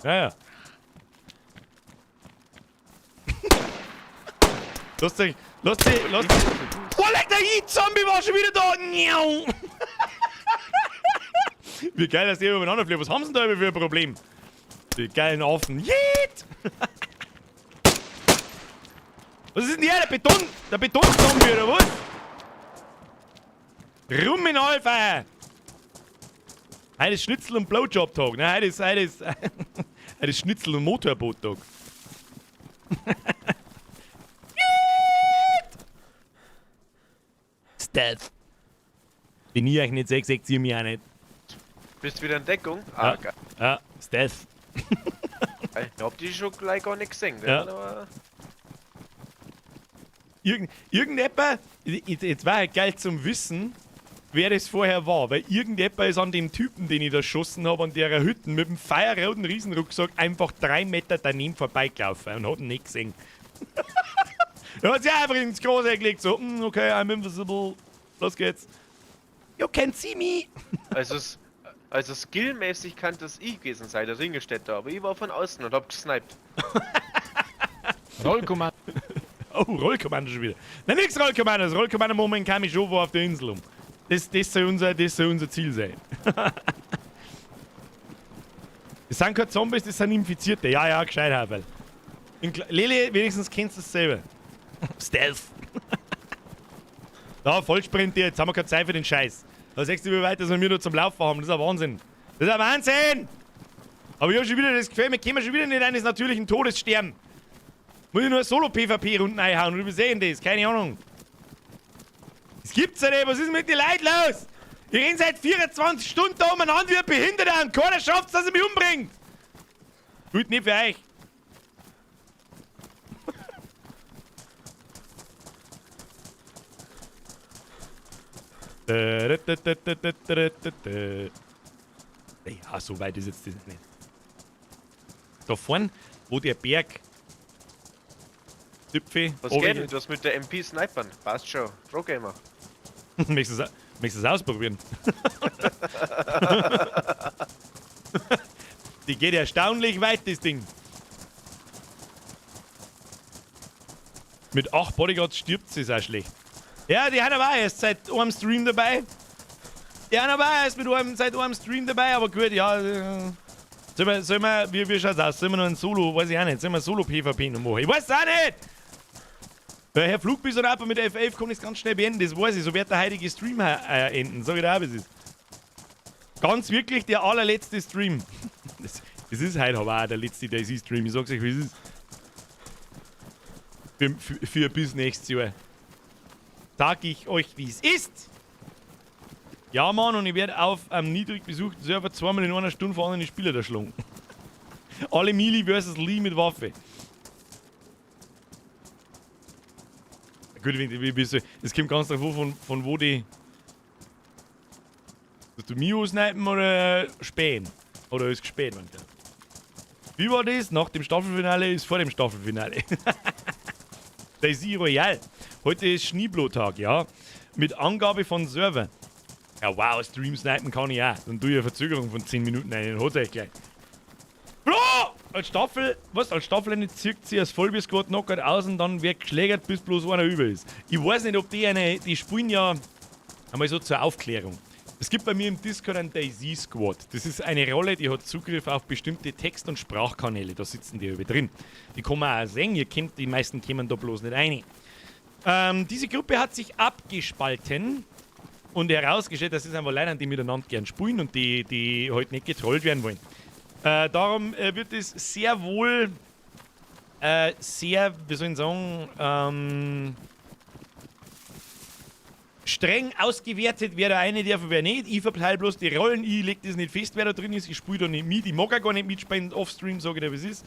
Ja, ja. Lass dich, lass dich, lass dich. Oh, leck, der Zombie war schon wieder da. Wie geil, dass die übereinander fliegen. Was haben sie denn da für ein Problem? Die geilen Affen. Jeet! Was ist denn hier? Der Beton, der Betonzombie oder was? Rum in Alpha! Heute ist Schnitzel- und Blowjob-Tag. Ne, heute ist, heute ist Schnitzel- und Motorboot-Tag. Stealth. Bin ich euch nicht, seht ihr mich auch nicht. Bist wieder in Deckung? Ah, Ja. geil. Ja, Stealth. Ich hab die schon gleich gar nicht gesehen, gell? Ja. Aber Irgendjemand, jetzt war halt geil zum Wissen, wer das vorher war, weil irgendjemand ist an dem Typen, den ich da geschossen habe, an der Hütten mit dem feierroten Riesenrucksack einfach 3 Meter daneben vorbeigelaufen und hat ihn nicht gesehen. Er hat sich einfach ins Große gelegt, so, okay, I'm invisible, los geht's. You can see me! Also skillmäßig kann das ich gewesen sein, der Ringelstädter, aber ich war von außen und hab gesniped. Rollkommando. Oh, Rollkommando schon wieder. Na, nix Rollkommando, das Rollkommando Moment kam ich schon wo auf der Insel um. Das soll unser Ziel sein. Das sind keine Zombies, das sind Infizierte. Ja, ja, gescheit, Haferl. Lele, wenigstens kennst du es selber. Stealth. Da, Vollsprint jetzt haben wir keine Zeit für den Scheiß. Da siehst du, wie weit das wir nur zum Laufen haben. Das ist ein Wahnsinn. Das ist ein Wahnsinn! Aber ich hab schon wieder das Gefühl, wir können schon wieder nicht eines natürlichen Todes sterben. Muss ich nur Solo-PvP-Runden einhauen und übersehen das? Keine Ahnung. Das gibt's ja nicht. Was ist mit den Leuten los? Ich renn seit 24 Stunden da umeinander wie ein Behinderter und keiner schafft's, dass er mich umbringt. Gut, nicht für euch. Ja, so weit ist jetzt das nicht. Da vorn, wo der Berg Zipfel. Was geht denn? Das mit der MP snipern? Passt schon. Pro Gamer. Möchtest du es ausprobieren? Die geht erstaunlich weit, das Ding. Mit 8 Bodyguards stirbt sie, ist auch schlecht. Ja, die haben aber auch erst seit einem Stream dabei. Die haben aber auch erst seit einem Stream dabei, aber gut, ja. Sollen wir, wie schaut's aus? Sollen wir noch ein Solo, weiß ich auch nicht, sollen wir Solo-PvP noch machen? Ich weiß auch nicht! Herr Flugbison mit F11 kann ich es ganz schnell beenden, das weiß ich, so wird der heutige Stream enden, sag ich dir auch, wie es ist. Ganz wirklich der allerletzte Stream. Das ist heute aber auch der letzte DayZ-Stream, ich sag's euch, wie es ist. Für bis nächstes Jahr. Sag ich euch, wie es ist. Ja, Mann, und ich werde auf einem niedrig besuchten Server zweimal in einer Stunde vor anderen Spieler erschlagen. Alle Melee versus Lee mit Waffe. Gut, es kommt ganz drauf an, von wo die. Hast du Mio snipen oder spähen? Oder ist gespäht, man. Wie war das? Nach dem Staffelfinale ist vor dem Staffelfinale. DayZ Royale. Heute ist Schneeblo-Tag, ja. Mit Angabe von Server. Ja, wow, Stream snipen kann ich auch. Dann tue ich eine Verzögerung von 10 Minuten ein. Dann hat's euch gleich. Bro! Als Staffel, was? Als Staffel zieht sie als Vollbier-Squad Knockout aus und dann wird geschlägert, bis bloß einer über ist. Ich weiß nicht, ob die eine, die spielen ja einmal so zur Aufklärung. Es gibt bei mir im Discord einen DayZ Squad. Das ist eine Rolle, die hat Zugriff auf bestimmte Text- und Sprachkanäle. Da sitzen die über drin. Die kann man auch sehen. Ihr kennt, die meisten kämen da bloß nicht rein. Diese Gruppe hat sich abgespalten und herausgestellt, dass es einfach Leute, die miteinander gern spielen und die halt nicht getrollt werden wollen. Darum wird es sehr wohl sehr, wie soll ich sagen, streng ausgewertet, wer da eine darf und wer nicht. Ich verteile bloß die Rollen, ich leg das nicht fest, wer da drin ist. Ich spiele da nicht mit, ich mag auch gar nicht mitspielen, offstream, sage ich dir, wie es ist.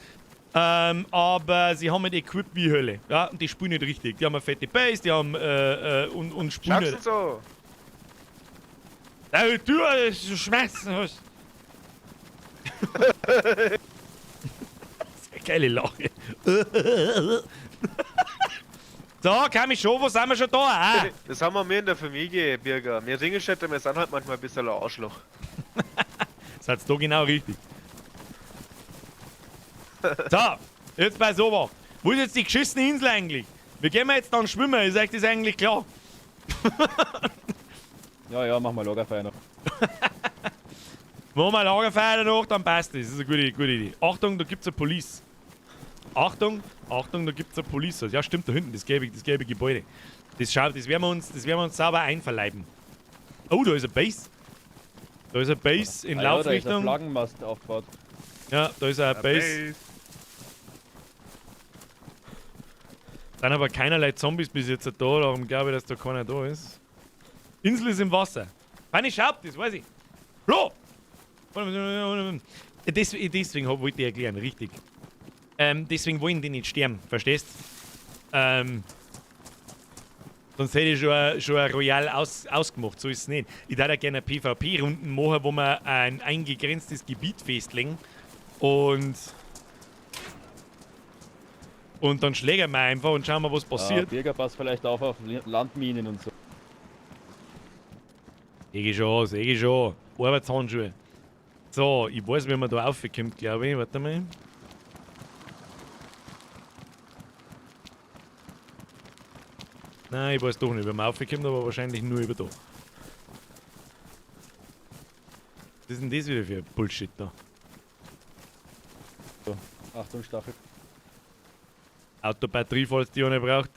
Aber sie haben halt Equip wie Hölle. Ja, und die spielen nicht richtig. Die haben eine fette Base, die haben und spielen nicht. So. Ja, du, das ist Schmerzen hast. Sehr geile Lache. So, komm ich schon, wo sind wir schon da? Ah. Das haben wir mir in der Familie, Birger. Wir Ringelstädter, wir sind halt manchmal ein bisschen ein Arschloch. Seid da genau richtig. So, jetzt bei sowas. Wo ist jetzt die geschissene Insel eigentlich? Wir gehen wir jetzt dann schwimmen, ist euch das eigentlich klar? Ja, ja, machen wir Lagerfeuer noch. Machen wir Lagerfeuer noch, dann passt das. Das ist eine gute, gute Idee. Achtung, da gibt's eine Police. Achtung, Achtung, da gibt's eine Police. Ja, stimmt, da hinten, das gelbe Gebäude. Das, schaut, das werden wir uns, das werden wir uns sauber einverleiben. Oh, da ist eine Base. Da ist eine Base in Ah ja, da ist ein Laufrichtung. Flaggenmast aufgebaut. Ja, da ist eine Base. Sind aber keinerlei Zombies bis jetzt da, darum glaube ich, dass da keiner da ist. Insel ist im Wasser. Feine Schaub, das weiß ich. Flo! Deswegen wollte ich erklären, richtig. Deswegen wollen die nicht sterben, verstehst? Sonst hätte ich schon ein Royal ausgemacht, so ist es nicht. Ich würde ja gerne PvP-Runden machen, wo wir ein eingegrenztes Gebiet festlegen und dann schlägern wir einfach und schauen mal, was passiert. Ah, Birger, passt vielleicht auf Landminen und so. Seh ich schon, seh ich schon. Arbeitshandschuhe. So, ich weiß, wie man da raufkommt, glaube ich. Warte mal. Nein, ich weiß doch nicht, wie man raufkommt, aber wahrscheinlich nur über da. Was ist denn das wieder für Bullshit da? So, Achtung, Stachel. Autobatterie, falls die eine braucht.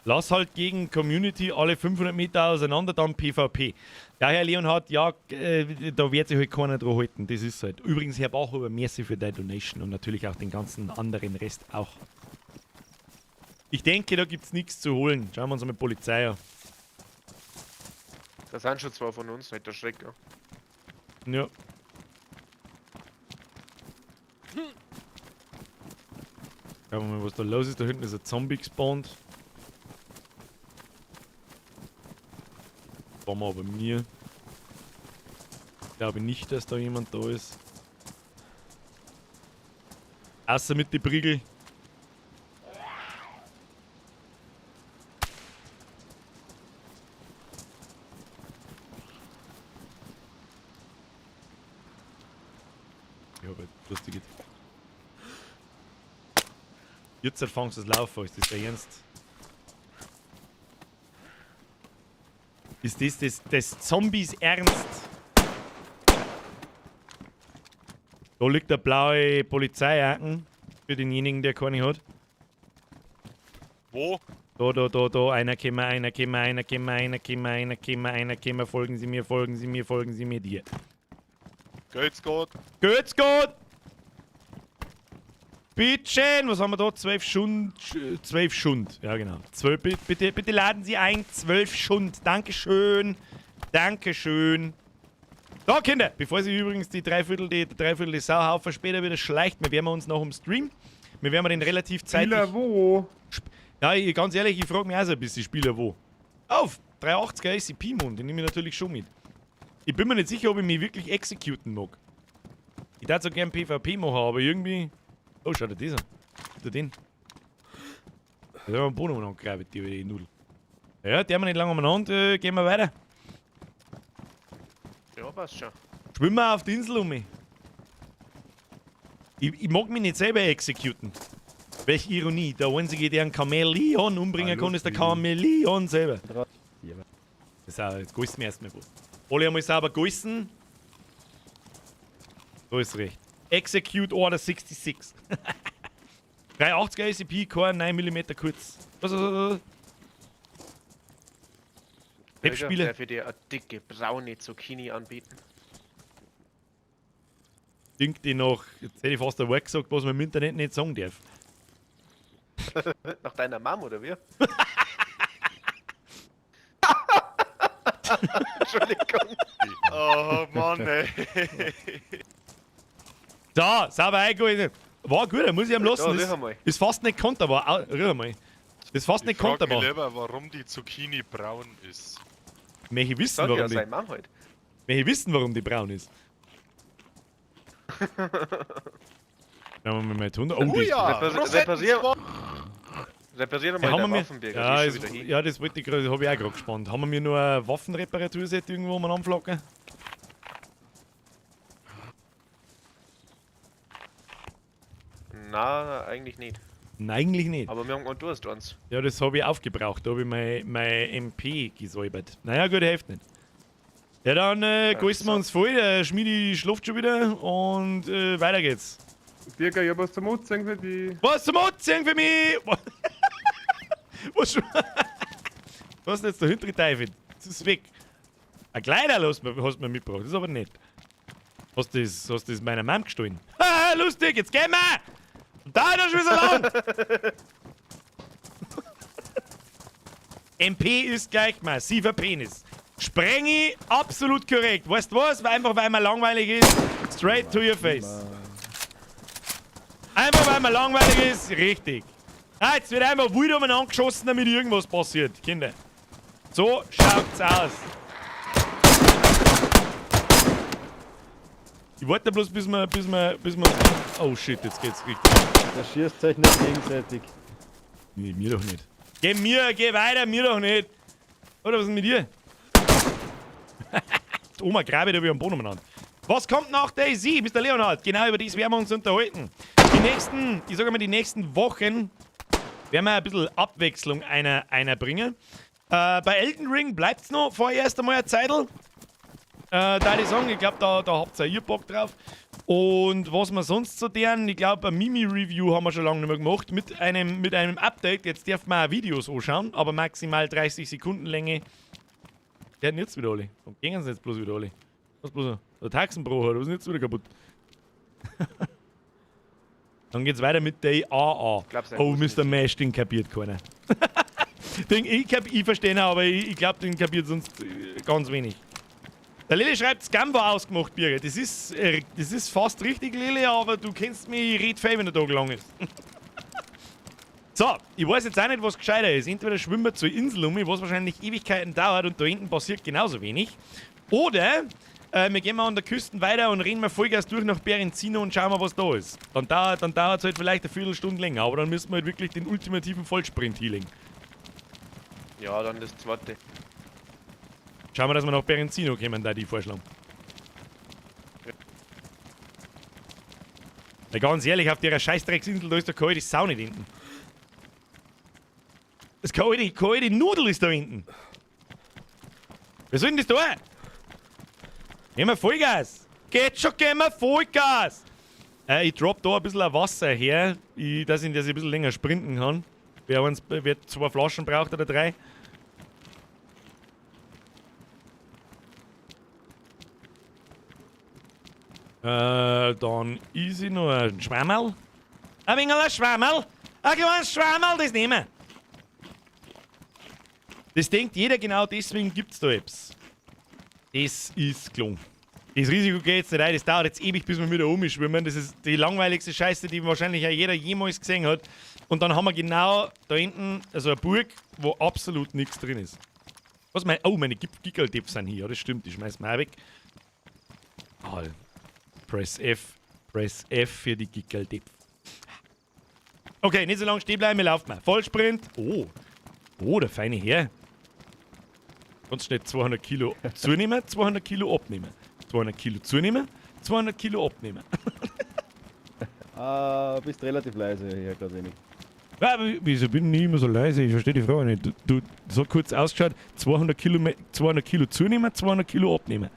Lass halt gegen Community alle 500 Meter auseinander, dann PvP. Ja, Herr Leonhard, ja, da wird sich halt keiner dran halten. Das ist halt. Übrigens, Herr Bachhuber, merci für deine Donation und natürlich auch den ganzen anderen Rest auch. Ich denke, da gibt's nichts zu holen. Schauen wir uns mal Polizei an. Da sind schon zwei von uns, nicht der Schreck. Ja. Ja. Schauen wir mal, was da los ist. Da hinten ist ein Zombie gespawnt. War mal bei mir. Ich glaube nicht, dass da jemand da ist. Außer mit den Prügel. Ja, aber lustig. Jetzt fangst du das Laufen, ist das der Ernst? Ist das des Zombies Ernst? Da liegt der blaue Polizeihaken für denjenigen, der keine hat. Wo? Da, da, da, da. Einer käme, einer käme, einer käme, einer käme, einer käme, einer käme. Folgen Sie mir, folgen Sie mir, folgen Sie mir dir. Geht's gut? Geht's gut? Bitteschön, was haben wir da? 12 Schund. 12 Schund. Ja, genau. 12, bitte, bitte laden Sie ein. 12 Schund. Dankeschön. Dankeschön. So, Kinder, bevor Sie übrigens die Dreiviertel, die Sauhaufen später wieder schleicht, wir werden uns noch im Stream. Wir werden den relativ zeitig... Spieler wo? Ja, ich, ganz ehrlich, ich frage mich auch so ein bisschen, Spieler wo. Auf! 380er SCP-Mund, den nehme ich natürlich schon mit. Ich bin mir nicht sicher, ob ich mich wirklich executen mag. Ich würde so gern PvP machen, aber irgendwie... Oh, schau dir das an. Schau dir den. Da haben wir den Boden angegraben, die Nudel. Ja, der haben wir nicht lange umeinander, gehen wir weiter. Ja, passt schon. Schwimmen wir auf die Insel um mich. Ich mag mich nicht selber executen. Welche Ironie, der einzige, der einen Chamäleon umbringen kann, ist der Chamäleon selber. Das ist auch, jetzt geissen wir erstmal was. Alle einmal sauber geissen. So ist recht. Execute Order 66. 380er SCP, kein 9 mm kurz. Was? Webspiele. Darf ich dir eine dicke braune Zucchini anbieten? Dünkt die noch, jetzt hätte ich fast ein Wort gesagt, was man im Internet nicht sagen darf. Nach deiner Mom, oder wie? Entschuldigung. Oh Mann, ey. So, sauber eingeholt. War gut, muss ich ihm lassen. Ja, riech einmal. Ist fast nicht konterbar. Au, riech einmal. Ist fast nicht Ich frag mich konterbar. lieber, warum die Zucchini braun ist. Möchte ich wissen, Sag ja warum die, seine Mom halt. möchte ich wissen, warum die braun ist. Dann haben wir mal 100. Oh, das, ja, Reparieren Ja, wir mal haben den wir Waffenberger, ja, die ist es, schon wieder hin. ja, das wollte ich gerade, habe ich auch gerade gespannt. Haben wir mir nur ein Waffenreparaturset irgendwo mal anflocken? Na, eigentlich nicht. Nein, eigentlich nicht. Aber wir haben keinen Durst uns. Ja, das habe ich aufgebraucht. Da habe ich mein MP gesäubert. Naja, gut, hilft nicht. Ja, dann grüßen wir uns voll. Der Schmiedi schläft schon wieder und weiter geht's. Birger, ich hab was zum Anziehen für die. Was zum Anziehen für mich? Was, was ist denn jetzt der hintere Teufel? Das ist weg. Ein Kleider hast du mir mitgebracht, das ist aber nett. Hast du das meiner Mom gestohlen? Ah, lustig, jetzt gehen wir! Und da ist schon wieder so lang! MP ist gleich massiver Penis. Sprengi, absolut korrekt. Weißt du was? Einfach weil man langweilig ist. Straight to your face. Einfach weil man langweilig ist, richtig. Ah, jetzt wird einfach wild umeinander geschossen, damit irgendwas passiert, Kinder. So schaut's aus. Ich warte bloß, bis wir. Oh shit, jetzt geht's richtig. Da schießt euch nicht gegenseitig. Nee, mir doch nicht. Geh mir, geh weiter, mir doch nicht. Oder was ist denn mit dir? Die Oma grabe da wieder am Boden umeinander. Was kommt nach DayZ, Mr. Leonhard? Genau über das werden wir uns unterhalten. Die nächsten, ich sage mal, die nächsten Wochen werden wir ein bisschen Abwechslung einer bringen. Bei Elden Ring bleibt's noch vorerst einmal eine Zeitl. Da ich sagen, ich glaube, da habt ihr Bock drauf. Und was wir sonst so deren, ich glaube, ein Mimi-Review haben wir schon lange nicht mehr gemacht, mit einem Update. Jetzt darf man auch Videos anschauen, aber maximal 30 Sekunden Länge. Der hat jetzt wieder alle. Und gehen sie jetzt bloß wieder alle. Was bloß? Der Taxenbruch, oder was ist denn jetzt wieder kaputt? Dann geht's weiter mit Day AA. Glaub's Oh, Mr. Mash, den kapiert keiner. Den ich verstehe ihn, aber ich glaube, den kapiert sonst ganz wenig. Der Lilly schreibt, Scam war ausgemacht, Birger. Das ist fast richtig, Lilly, aber du kennst mich, ich red fein, wenn der Tag lang ist. So, ich weiß jetzt auch nicht, was gescheiter ist. Entweder schwimmen wir zur Insel um, was wahrscheinlich Ewigkeiten dauert und da hinten passiert genauso wenig. Oder wir gehen mal an der Küste weiter und rennen wir Vollgas durch nach Berenzino und schauen mal, was da ist. Dann dauert es halt vielleicht eine Viertelstunde länger, aber dann müssen wir halt wirklich den ultimativen Vollsprint healing. Ja, dann das zweite. Schauen wir, dass wir nach Berenzino kommen, da die vorschlagen. Ja, ganz ehrlich, auf der Scheißdrecksinsel, da ist der kalte Sau nicht hinten. Das kalte Nudel ist da hinten. Wer soll denn das da? Gehen wir Vollgas! Geht schon, gehen wir Vollgas! Ich drop da ein bisschen Wasser her, dass ich ein bisschen länger sprinten kann. Wer 2 Flaschen braucht oder 3. Dann easy noch ein Schwammerl. Ein wenig ein Schwammerl. Ein kleines Schwammerl, das nehmen wir. Das denkt jeder genau, deswegen gibt's da etwas. Das ist gelungen. Das Risiko geht jetzt nicht rein, das dauert jetzt ewig, bis wir wieder umschwimmen. Das ist die langweiligste Scheiße, die wahrscheinlich auch jeder jemals gesehen hat. Und dann haben wir genau da hinten also eine Burg, wo absolut nichts drin ist. Was mein, oh, meine Giggle-Tipps sind hier. Ja, das stimmt, die schmeißen wir auch weg. Ah, Press F. Press F für die Giggle-Tipps. Okay, nicht so lange stehen bleiben, wir laufen mal. Vollsprint. Oh. Oh, der feine Herr. Ganz schnell 200 Kilo zunehmen, 200 Kilo abnehmen. 200 Kilo zunehmen, 200 Kilo abnehmen. Ah, bist relativ leise hier gerade wenig. Ja, aber wieso bin ich immer so leise? Ich verstehe die Frage nicht. Du, das hat kurz ausgeschaut, 200 Kilo zunehmen, 200 Kilo abnehmen.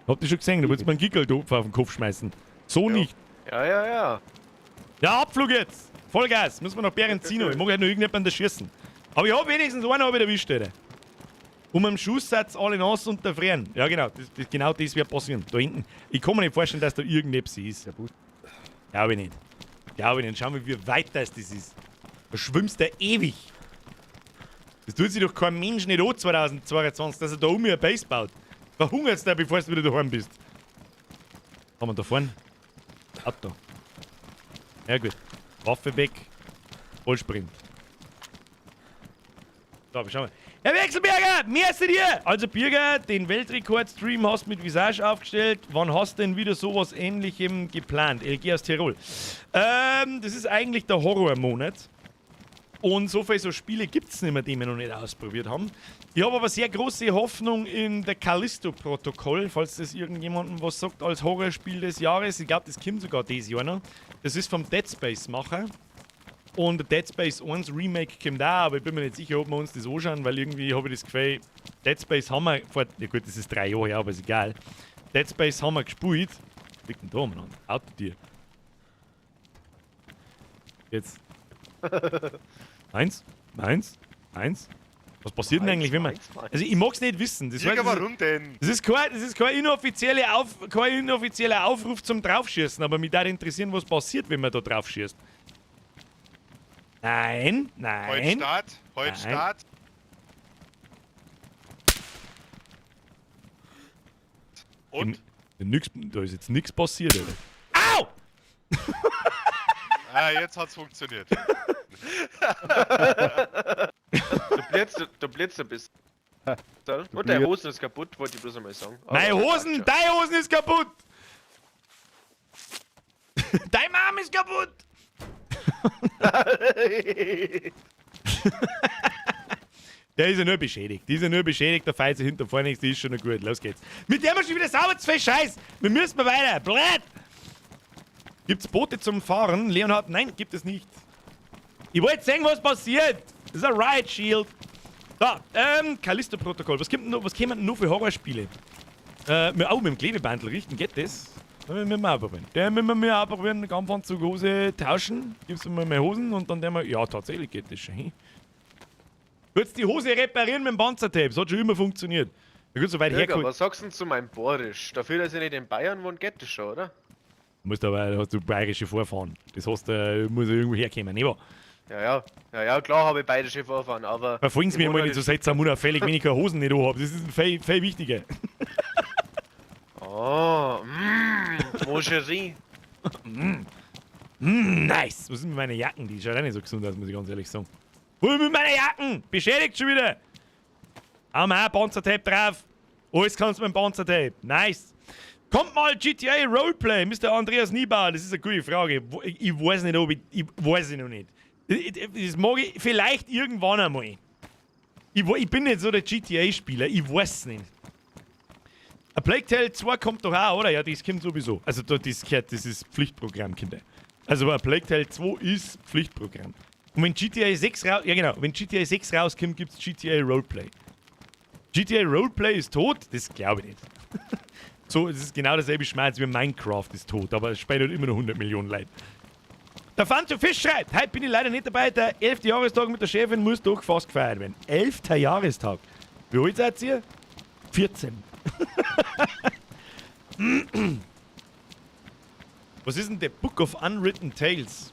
Habt ihr schon gesehen? Du wolltest mir einen Giggle-Topf auf den Kopf schmeißen. So ja. nicht. Ja, ja, ja. Ja, Abflug jetzt! Vollgas! Müssen wir nach Berenzino. Ich mag halt nur irgendjemanden schießen. Aber ich hab wenigstens einen hab ich erwischt, Alter. Um am Schusssatz alle nass und erfrieren. Ja, genau. Genau das wird passieren. Da hinten. Ich kann mir nicht vorstellen, dass da irgendetwas ist. Glaube ich nicht. Glaube ich nicht. Schauen wir, wie weit das ist. Da schwimmst du ewig. Das tut sich doch kein Mensch nicht an 2022, dass er da um mir eine Base baut. Verhungerst du, bevor du wieder daheim bist. Haben wir da vorne? Auto. Ja gut. Waffe weg. Vollsprint. So, schauen wir. Herr Wechselberger, merci dir! Also Birger, den Weltrekord-Stream hast mit Visage aufgestellt. Wann hast du denn wieder sowas Ähnlichem geplant? LG aus Tirol. Das ist eigentlich der Horrormonat. Und so viele so Spiele gibt es nicht mehr, die wir noch nicht ausprobiert haben. Ich habe aber sehr große Hoffnung in der Callisto-Protokoll, falls das irgendjemandem was sagt, als Horrorspiel des Jahres. Ich glaube, das kommt sogar dieses Jahr noch. Das ist vom Dead Space-Macher. Und Dead Space 1 Remake kommt auch, aber ich bin mir nicht sicher, ob wir uns das anschauen, weil irgendwie habe ich das Gefühl, Dead Space haben wir vor. Ja gut, das ist 3 Jahre her, aber ist egal. Dead Space haben wir gespielt. Was liegt denn da umeinander? Autotür. Jetzt. Eins, eins, eins. Was passiert denn Eins, eigentlich, wenn man. eins, eins. Also ich mag's nicht wissen. Das Birger, das ist, warum denn? das ist kein inoffizieller Aufruf zum Draufschießen, aber mich würde interessieren, was passiert, wenn man da draufschießt. Nein, Heute nein. Start, heute Nein. Start. Und? Nix, da ist jetzt nichts passiert, oder? Au! Ah, jetzt hat's funktioniert. Du blitzt ein bisschen. Und deine Hosen ist kaputt, wollte ich bloß einmal sagen. Aber Meine Hosen, passt deine Hosen ist kaputt! Dein Mom ist kaputt! schon. Der ist ja nur beschädigt. Die ist ja nur beschädigt, der Feize hinter vorne nichts, die ist schon noch gut. Los geht's. Mit dem wir schon wieder sauber zu viel Scheiß. Wir müssen mal weiter. Blöd! Gibt's Boote zum Fahren? Leonhard, nein, gibt es nicht. Ich wollte sehen, was passiert. Das ist ein Riot Shield. So, Callisto-Protokoll. Was kommt denn noch, was kämen denn noch für Horrorspiele? Mit dem Klebebandel richten, geht das? Da müssen wir mal probieren. Den müssen wir mal auch probieren. Kampfanzug, Hose tauschen. Gibst du mir meine Hosen und dann der wir. Ja, tatsächlich geht das schon. Kurz die Hose reparieren mit dem Panzertape. Das hat schon immer funktioniert. Na gut, so weit Birger, hergeholt. was sagst du denn zu meinem Borisch? Dafür, dass ich nicht in Bayern wohne, geht das schon, oder? Musst aber, hast du bayerische Vorfahren. Das heißt, muss ja irgendwo herkommen, nicht wahr? Ja, ja. Ja, klar habe ich bayerische Vorfahren, aber. Verfolgen Sie ich mir wohne mal nicht so halt seltsam unauffällig, wenn ich keine Hosen nicht habe. Das ist viel, viel wichtiger. Oh, mon chéri. Nice. Was sind mit meinen Jacken? Die schauen auch nicht so gesund aus, muss ich ganz ehrlich sagen. Wo ist mit meinen Jacken? Beschädigt schon wieder. Haben wir auch Panzertape drauf. Alles kannst du mit dem Panzertape. Nice. Kommt mal GTA Roleplay, Mr. Andreas Niebauer. Das ist eine gute Frage. Ich weiß nicht, ob ich. Ich weiß ich noch nicht. Das mag ich vielleicht irgendwann einmal. Ich bin nicht so der GTA-Spieler. Ich weiß es nicht. A Plague Tale 2 kommt doch auch, oder? Ja, das kommt sowieso. Also das gehört, das ist Pflichtprogramm, Kinder. Also A Plague Tale 2 ist Pflichtprogramm. Und wenn GTA 6 raus, ja genau, wenn GTA 6 rauskommt, gibt's GTA Roleplay. GTA Roleplay ist tot? Das glaube ich nicht. So, es ist genau dasselbe Schmerz wie Minecraft ist tot, aber es spielen halt immer noch 100 Millionen Leute. Der Fanto Fisch schreibt, heute bin ich leider nicht dabei, der 11. Jahrestag mit der Chefin muss doch fast gefeiert werden. 11. Jahrestag. Wie alt seid ihr? 14. Was ist denn The Book of Unwritten Tales?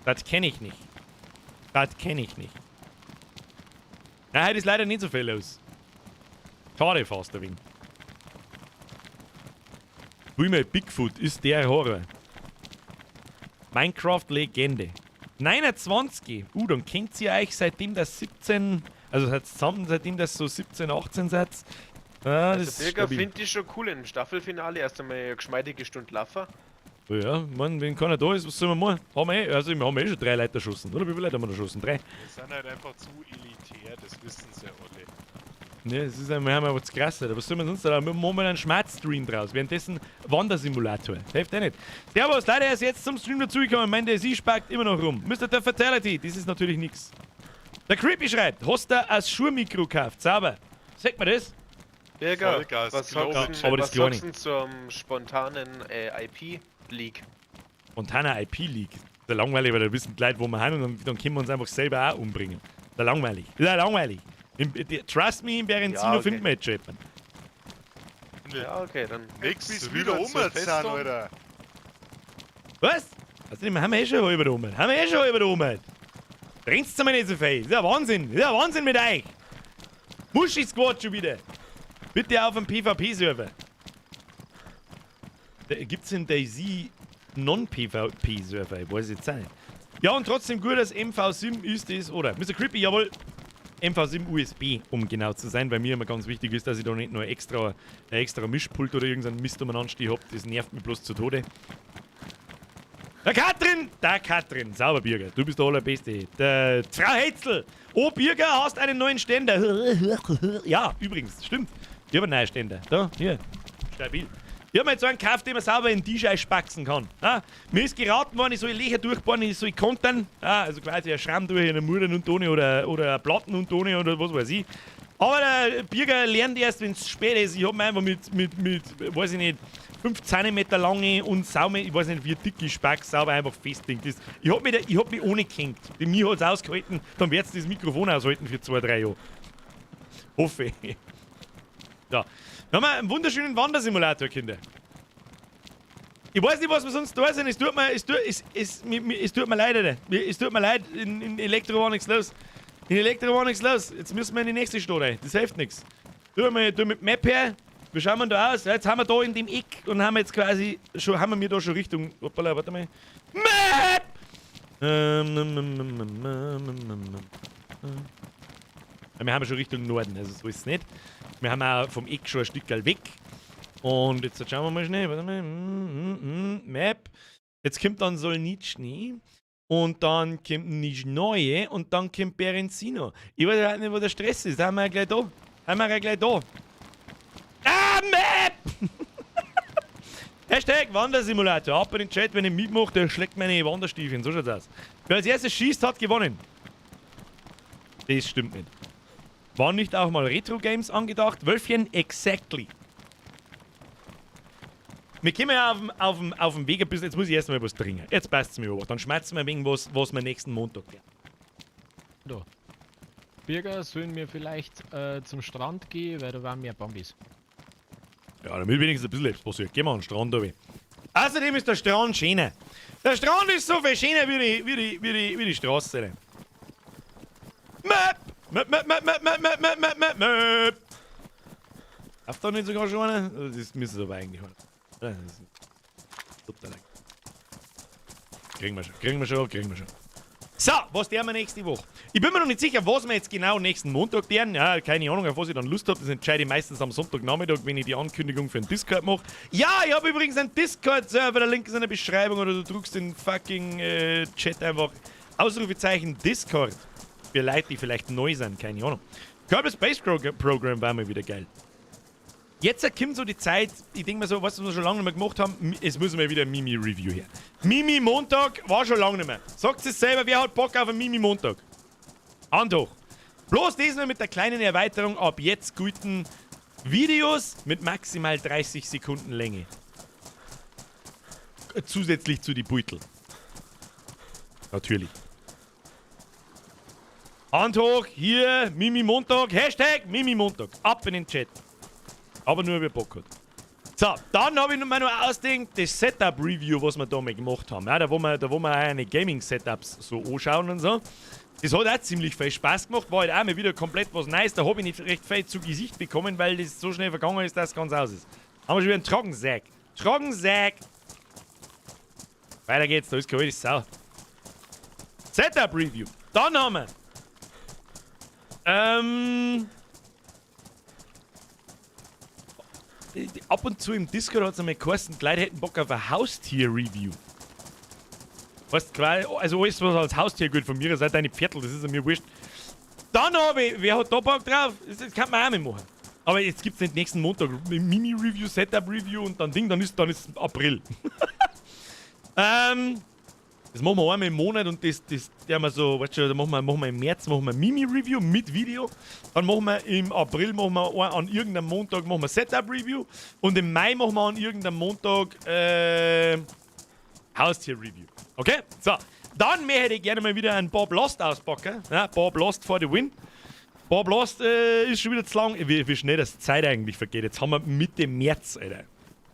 Das kenne ich nicht. Das kenne ich nicht. Na, heute ist leider nicht so viel los. Schade fast ein wenig. Mal Bigfoot ist der Horror. Minecraft Legende. 29. Dann kennt ihr euch seitdem das 17, also seid zusammen seitdem das so 17, 18 seid. Ah, das Also ist Birger stabil. finde ich schon cool im Staffelfinale. Erst einmal eine geschmeidige Stunde laufen. Ja, man, wenn keiner da ist, was sollen wir machen? Haben wir eh, also wir haben eh schon drei Leute erschossen, oder? Wie viele Leute haben wir erschossen? Drei? Wir sind halt einfach zu elitär, das wissen sie alle. Ne, es ist wir haben aber zu krass, Alter. Was soll man sonst da? Wir machen einen Schmerzstream draus. Währenddessen Wandersimulator. Hilft eh nicht. Servus, leider erst jetzt zum Stream dazugekommen. Mein DayZ spackt immer noch rum. Mr. The Fatality, das ist natürlich nix. Der Creepy schreibt, hast du ein Schuhmikro gekauft? Sauber. Sagt man das? Birger, Vollgas, was Global sagst Aber du das was Kleine. sagst du zum spontanen IP-Leak? Montana IP-Leak. Das ist ja langweilig, weil da wissen die Leute, wo wir haben und dann können wir uns einfach selber auch umbringen. Das ist ja langweilig. Das ist ja langweilig. Trust me, in Berenzino Ja, okay. finden wir jetzt schon jemanden. Ja, okay, dann. Nix, Bis rüber wieder zur um sind, Festung. Alter. Was? Also, haben wir eh schon halb rum. Haben wir eh schon halb rum. Bringt's mir nicht so viel. Das ist ja Wahnsinn. Das ist ja Wahnsinn mit euch. Muschi Squad schon wieder. Bitte auf dem PvP-Server. Gibt's in DayZ Non-PvP-Server? Ich weiß jetzt auch nicht. Ja, und trotzdem gut, dass MV7 ist das, oder? Mr. Creepy, jawohl. MV7 USB, um genau zu sein, weil mir immer ganz wichtig ist, dass ich da nicht nur extra, ein extra Mischpult oder irgendeinen Mist umeinander stehen hab. Das nervt mich bloß zu Tode. Der Katrin! Der Katrin! Sauber, Birger. Du bist der Allerbeste. Der Frau Hetzel! Oh, Birger, hast einen neuen Ständer. Ja, übrigens, stimmt. Ich habe einen neuen Ständer. Da, hier. Stabil. Ich habe mir jetzt so einen gekauft, den man sauber in die Tisch spaxen kann. Ja, mir ist geraten worden, ich soll Löcher durchbohren, ich soll kontern. Ja, also quasi ein Schramm durch in eine Muren und ohne oder eine Platten und ohne oder was weiß ich. Aber der Birger lernt erst, wenn es spät ist. Ich habe mir einfach mit, weiß ich nicht, 5 cm lange und saume, ich weiß nicht, wie dick die Spack sauber einfach festdingt ist. Ich hab mich ohne gehängt. Die mir hat's ausgehalten, dann wird's das Mikrofon aushalten für 2, 3 Jahre. Hoffe ich. So. Dann haben wir einen wunderschönen Wandersimulator, Kinder. Ich weiß nicht, was wir sonst da sind. Es tut mir, es tut mir leid, Alter. Es tut mir leid, in Elektro war nichts los. In Elektro war nichts los. Jetzt müssen wir in die nächste Stadt rein. Das hilft nichts. Tu mit Map her. Wie schauen wir da aus? Jetzt haben wir da in dem Eck und haben jetzt quasi schon, haben wir da schon Richtung. Hoppala, warte mal. Map! Wir haben schon Richtung Norden, also so ist es nicht. Wir haben auch vom Eck schon ein Stück weg. Und jetzt schauen wir mal schnell. Warte mal. Map. Jetzt kommt dann Solnitschny. Und dann kommt Nischneue und dann kommt Berenzino. Ich weiß halt nicht, wo der Stress ist. Da haben wir ja gleich da. Haben wir ja gleich da. Ah, Map! Hashtag Wandersimulator. Ab in den Chat, wenn ich mitmache, der schlägt meine Wanderstiefeln. So schaut's aus. Wer als erstes schießt, hat gewonnen. Das stimmt nicht. Waren nicht auch mal Retro-Games angedacht? Wölfchen, exactly. Wir kommen ja auf dem Weg ein bisschen. Jetzt muss ich erstmal was trinken. Jetzt passt es mir aber. Dann schmerzen wir wegen was, was wir nächsten Montag werden. Da. Birger, sollen wir vielleicht zum Strand gehen, weil da waren mehr Bambis. Ja, damit wenigstens ein bisschen etwas passiert. Gehen wir an den Strand runter. Außerdem ist der Strand schöner. Der Strand ist so viel schöner wie die Straße. Map! Map, map, map, map, map, map, map, map, map, map. Darf da nicht sogar schon einer? Das müssen sie aber eigentlich haben. Kriegen wir schon, kriegen wir schon, kriegen wir schon. So, was tun wir nächste Woche? Ich bin mir noch nicht sicher, was wir jetzt genau nächsten Montag tun. Ja, keine Ahnung, auf was ich dann Lust habe. Das entscheide ich meistens am Sonntagnachmittag, wenn ich die Ankündigung für den Discord mache. Ja, ich habe übrigens einen Discord-Server. Der Link ist in der Beschreibung oder du drückst den fucking Chat einfach. Ausrufezeichen Discord. Für Leute, die vielleicht neu sind, keine Ahnung. Kerbal Space Program war mal wieder geil. Jetzt kommt so die Zeit, ich denke mir so, was wir schon lange nicht mehr gemacht haben, es muss mal wieder ein Mimi-Review her. Mimi-Montag war schon lange nicht mehr. Sagt es selber, wer hat Bock auf einen Mimi-Montag? Hand hoch. Bloß diesmal mit der kleinen Erweiterung, ab jetzt guten Videos mit maximal 30 Sekunden Länge. Zusätzlich zu die Beutel. Natürlich. Hand hoch, hier, Mimi-Montag, Hashtag Mimi-Montag. Ab in den Chat. Aber nur, wer Bock hat. So, dann habe ich mir noch ausgedacht, das Setup-Review, was wir da mal gemacht haben. Ja, da wo wir auch eine Gaming-Setups so anschauen und so. Das hat auch ziemlich viel Spaß gemacht. War halt auch mal wieder komplett was Neues. Da habe ich nicht recht viel zu Gesicht bekommen, weil das so schnell vergangen ist, dass es ganz aus ist. Haben wir schon wieder einen Trockensack. Trockensack! Weiter geht's, da ist keine Sau. Setup-Review. Dann haben wir. Ab und zu im Discord hat es einmal geheißen, die Leute hätten Bock auf ein Haustier-Review. Weißt du, also alles, was als Haustier gilt von mir, seid deine Pferdl, das ist mir wurscht. Dann habe ich, wer hat da Bock drauf? Das kann man auch nicht machen. Aber jetzt gibt es nicht nächsten Montag Mimi-Review, Setup-Review und dann Ding, dann ist April. Das machen wir einmal im Monat und das der wir so, weißt du, da machen wir im März machen wir Mimi-Review mit Video. Dann machen wir im April machen wir an irgendeinem Montag machen wir Setup-Review und im Mai machen wir an irgendeinem Montag Haustier-Review. Okay? So. Dann möchte ich gerne mal wieder einen Bob Lost auspacken. Ja, Bob Lost for the win. Bob Lost ist schon wieder zu lang. Wie schnell das Zeit eigentlich vergeht. Jetzt haben wir Mitte März, Alter.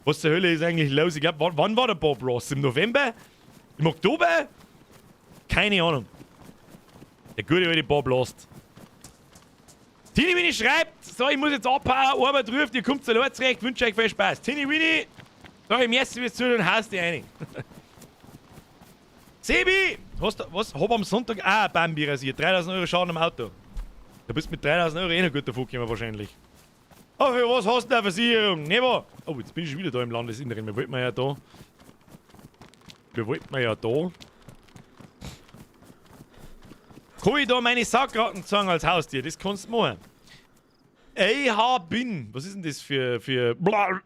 Was zur Hölle ist eigentlich los? Ich glaube, wann war der Bob Ross? Im November? Im Oktober? Keine Ahnung. Der gute alte Bob Lost. Tini Winnie schreibt, so, ich muss jetzt abhauen, Arbeit ruft, ihr kommt zur Leute zurecht, wünsche euch viel Spaß. Tini Winnie, so, im ersten wirst du und haust dich rein. Sebi, hast du, was? Hab am Sonntag auch Bambi rasiert, 3000 Euro Schaden am Auto. Da bist du mit 3000 Euro eh noch gut davon gekommen wahrscheinlich. Aber für was hast du denn eine Versicherung? Ne, wahr? Oh, jetzt bin ich schon wieder da im Landesinneren. Wir wollten ja da. Wir wollten ja da. Kann ich da meine Sackratten zeigen als Haustier? Das kannst du machen. AH bin. Was ist denn das für. Bla.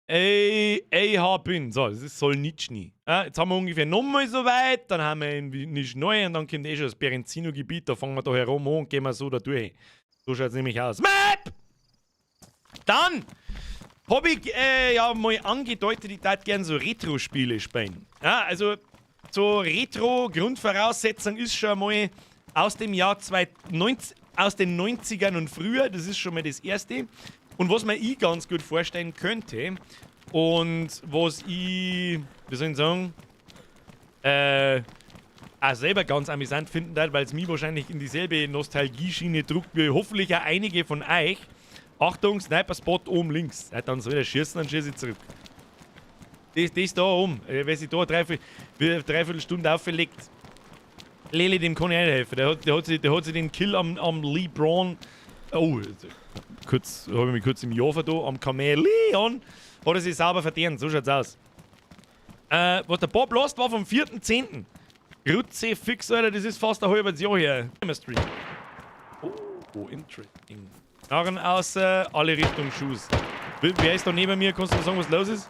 AH bin. So, das ist Solnitschny. Ja, jetzt haben wir ungefähr nochmal so weit, dann haben wir in Nischneu und dann kommt eh schon das Berenzino-Gebiet. Da fangen wir da herum an und gehen wir so da durch. So schaut es nämlich aus. Map! Dann hab ich ja mal angedeutet, ich würde gerne so Retro-Spiele spielen. Ja, also so Retro-Grundvoraussetzung ist schon mal aus dem Jahr 2019, aus den 90ern und früher, das ist schon mal das Erste. Und was mir ich ganz gut vorstellen könnte und was ich, wie soll ich sagen, auch selber ganz amüsant finden würde, weil es mich wahrscheinlich in dieselbe Nostalgie-Schiene druckt, wie hoffentlich auch einige von euch. Achtung, Sniper-Spot oben links. Ja, dann soll er schießen, dann schieße ich zurück. Das da oben, wer sich da dreiviertel Stunde auferlegt, Lele, dem kann ich auch nicht helfen. Der hat sich den Kill am LeBron. Oh, kurz, hab ich mich kurz im Jahr vertan, am Chameleon. Hat er sich sauber verdient, so schaut's aus. Was der Bob lost war vom 4.10. Grütze fix, Alter, das ist fast ein halbes Jahr her. Stream. Oh, interesting. Narren außer alle Richtungen Schuss. Wer ist da neben mir? Kannst du mir sagen, was los ist?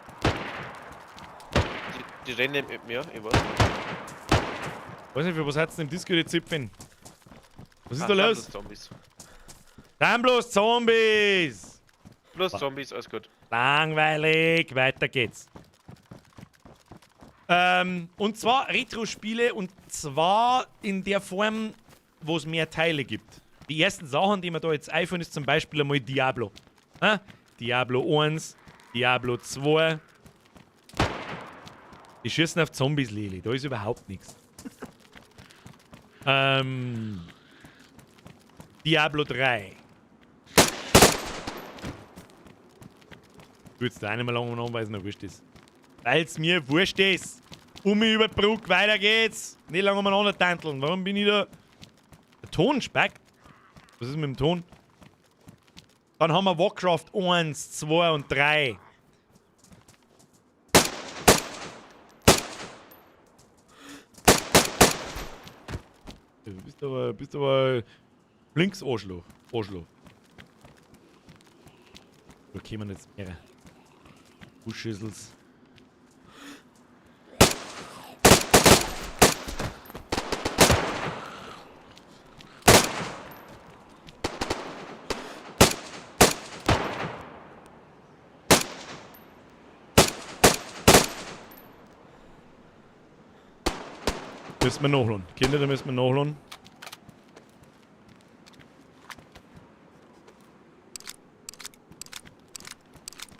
Die rennen mit mir, ich weiß nicht. Weiß nicht, für was hat's denn im Disco die Zipfen? Was ist Ah, da los? Sind bloß Zombies. Sind bloß Zombies! Bloß Zombies, alles gut. Langweilig, weiter geht's. Und zwar Retro-Spiele und zwar in der Form, wo es mehr Teile gibt. Die ersten Sachen, die mir da jetzt einfallen, ist zum Beispiel einmal Diablo. Ha? Diablo 1, Diablo 2. Die schießen auf Zombies, Lili. Da ist überhaupt nichts. Diablo 3. Ich würd's da auch nicht mehr lange umeinander, weil's mir wurscht ist. Weil's mir wurscht ist. Um mich über die Brücke, weiter geht's. Nicht lange umeinander tanteln. Warum bin ich da? Der Ton speckt. Was ist mit dem Ton? Dann haben wir Warcraft 1, 2 und 3. Du bist aber links Arschloch. Arschloch. Da kommen jetzt mehrere. Buschschüssels. Müssen wir nachladen. Kinder, da müssen wir nachladen.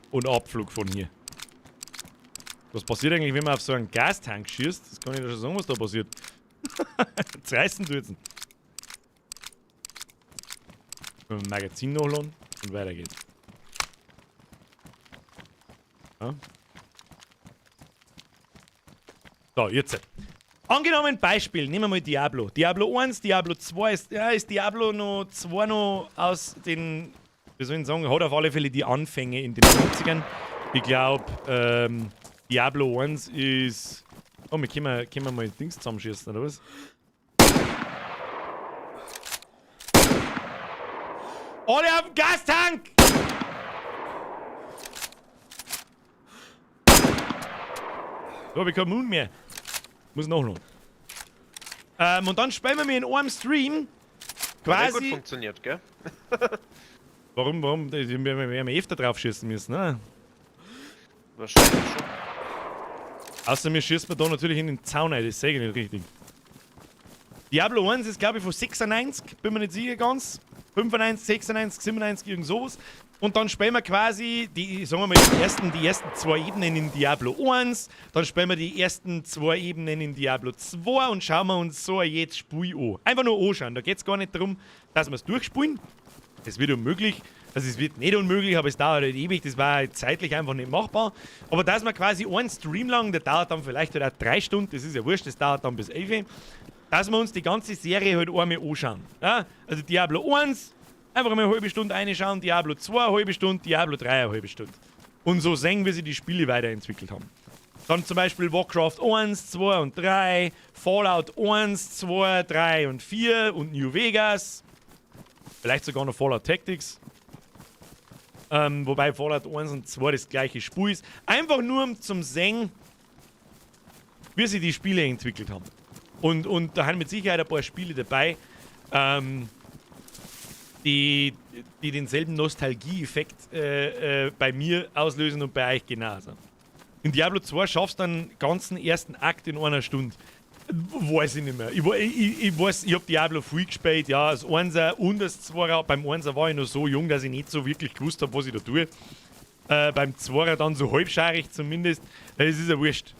Und Abflug von hier. Was passiert eigentlich, wenn man auf so einen Gastank schießt? Das kann ich dir schon sagen, was da passiert. Zerreißen tut's. Magazin nachladen und weiter geht's. Ja. So, jetzt. Angenommen Beispiel, nehmen wir mal Diablo. Diablo 1, Diablo 2 ist, ja, ist Diablo noch 2 noch aus den, wie soll ich sagen, hat auf alle Fälle die Anfänge in den 90ern. Ich glaub, Diablo 1 ist... Oh, wir können mal Dings zusammenschießen, oder was? Alle auf den Gastank! So, hab ich keinen Mund mehr. Muss nachladen. Und dann spielen wir mir in einem Stream quasi. Hat gut funktioniert, gell? Warum? Wir werden öfter drauf schießen müssen, ne? Wahrscheinlich schon. Außer mir schießt man da natürlich in den Zaun rein, das sehe ich nicht richtig. Diablo 1 ist, glaub ich, von 96, bin mir nicht sicher ganz. 95, 96, 97, irgend sowas. Und dann spielen wir quasi die, sagen wir mal, die ersten zwei Ebenen in Diablo 1, dann spielen wir die ersten zwei Ebenen in Diablo 2 und schauen wir uns so jetzt Spiel an. Einfach nur anschauen, da geht's gar nicht darum, dass wir's durchspielen. Das wird unmöglich, also es wird nicht unmöglich, aber es dauert halt ewig, das war zeitlich einfach nicht machbar. Aber dass man quasi einen Stream lang, der dauert dann vielleicht halt auch 3 Stunden, das ist ja wurscht, das dauert dann bis 11 Uhr. Dass wir uns die ganze Serie halt einmal anschauen. Ja? Also Diablo 1, einfach mal eine halbe Stunde reinschauen, Diablo 2 eine halbe Stunde, Diablo 3 eine halbe Stunde. Und so sehen, wie sich die Spiele weiterentwickelt haben. Dann zum Beispiel Warcraft 1, 2 und 3, Fallout 1, 2, 3 und 4 und New Vegas. Vielleicht sogar noch Fallout Tactics. Wobei Fallout 1 und 2 das gleiche Spiel ist. Einfach nur um zum sehen, wie sich die Spiele entwickelt haben. Und da haben mit Sicherheit ein paar Spiele dabei, die denselben Nostalgie-Effekt bei mir auslösen und bei euch genauso. In Diablo 2 schaffst du den ganzen ersten Akt in einer Stunde. Weiß ich nicht mehr. Ich weiß, ich hab Diablo viel gespielt, ja, das 1er und das 2er. Beim 1er war ich noch so jung, dass ich nicht so wirklich gewusst hab, was ich da tue. Beim 2er dann so halbscharig zumindest. Es ist ja wurscht.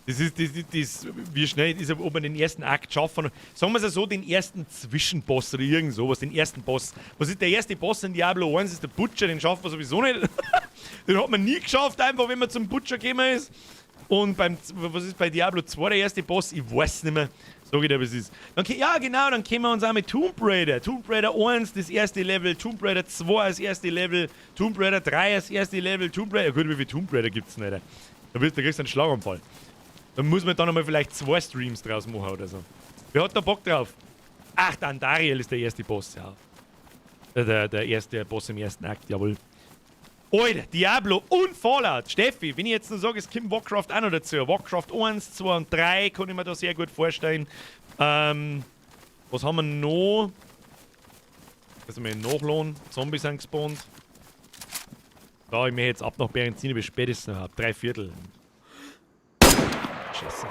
Das ist, das, das, wie schnell ist, ob man den ersten Akt schaffen. Sagen wir es so, den ersten Zwischenboss oder irgend sowas, den ersten Boss. Was ist der erste Boss in Diablo 1? Ist der Butcher, den schafft man sowieso nicht. Den hat man nie geschafft, einfach wenn man zum Butcher gekommen ist. Und beim, was ist bei Diablo 2 der erste Boss? Ich weiß nicht mehr. Sag ich dir, was es ist. Okay, ja, genau, dann kennen wir uns auch mit Tomb Raider. Tomb Raider 1, das erste Level, Tomb Raider 2 das erste Level, Tomb Raider 3 das erste Level, Tomb Raider. Gut, wie viel Tomb Raider gibt's denn nicht? Da kriegst du einen Schlaganfall. Da muss man dann nochmal vielleicht 2 Streams draus machen oder so. Wer hat da Bock drauf? Ach, der Andariel ist der erste Boss, ja. Der erste Boss im ersten Akt, jawohl. Alter, Diablo und Fallout. Steffi, wenn ich jetzt noch sage, es kommt Warcraft auch noch dazu. Warcraft 1, 2 und 3 kann ich mir da sehr gut vorstellen. Was haben wir noch? Also wir nachladen. Zombies sind gespawnt. Da, ich möchte jetzt ab nach Berenzini bis spätestens noch 3/4. Scheiße.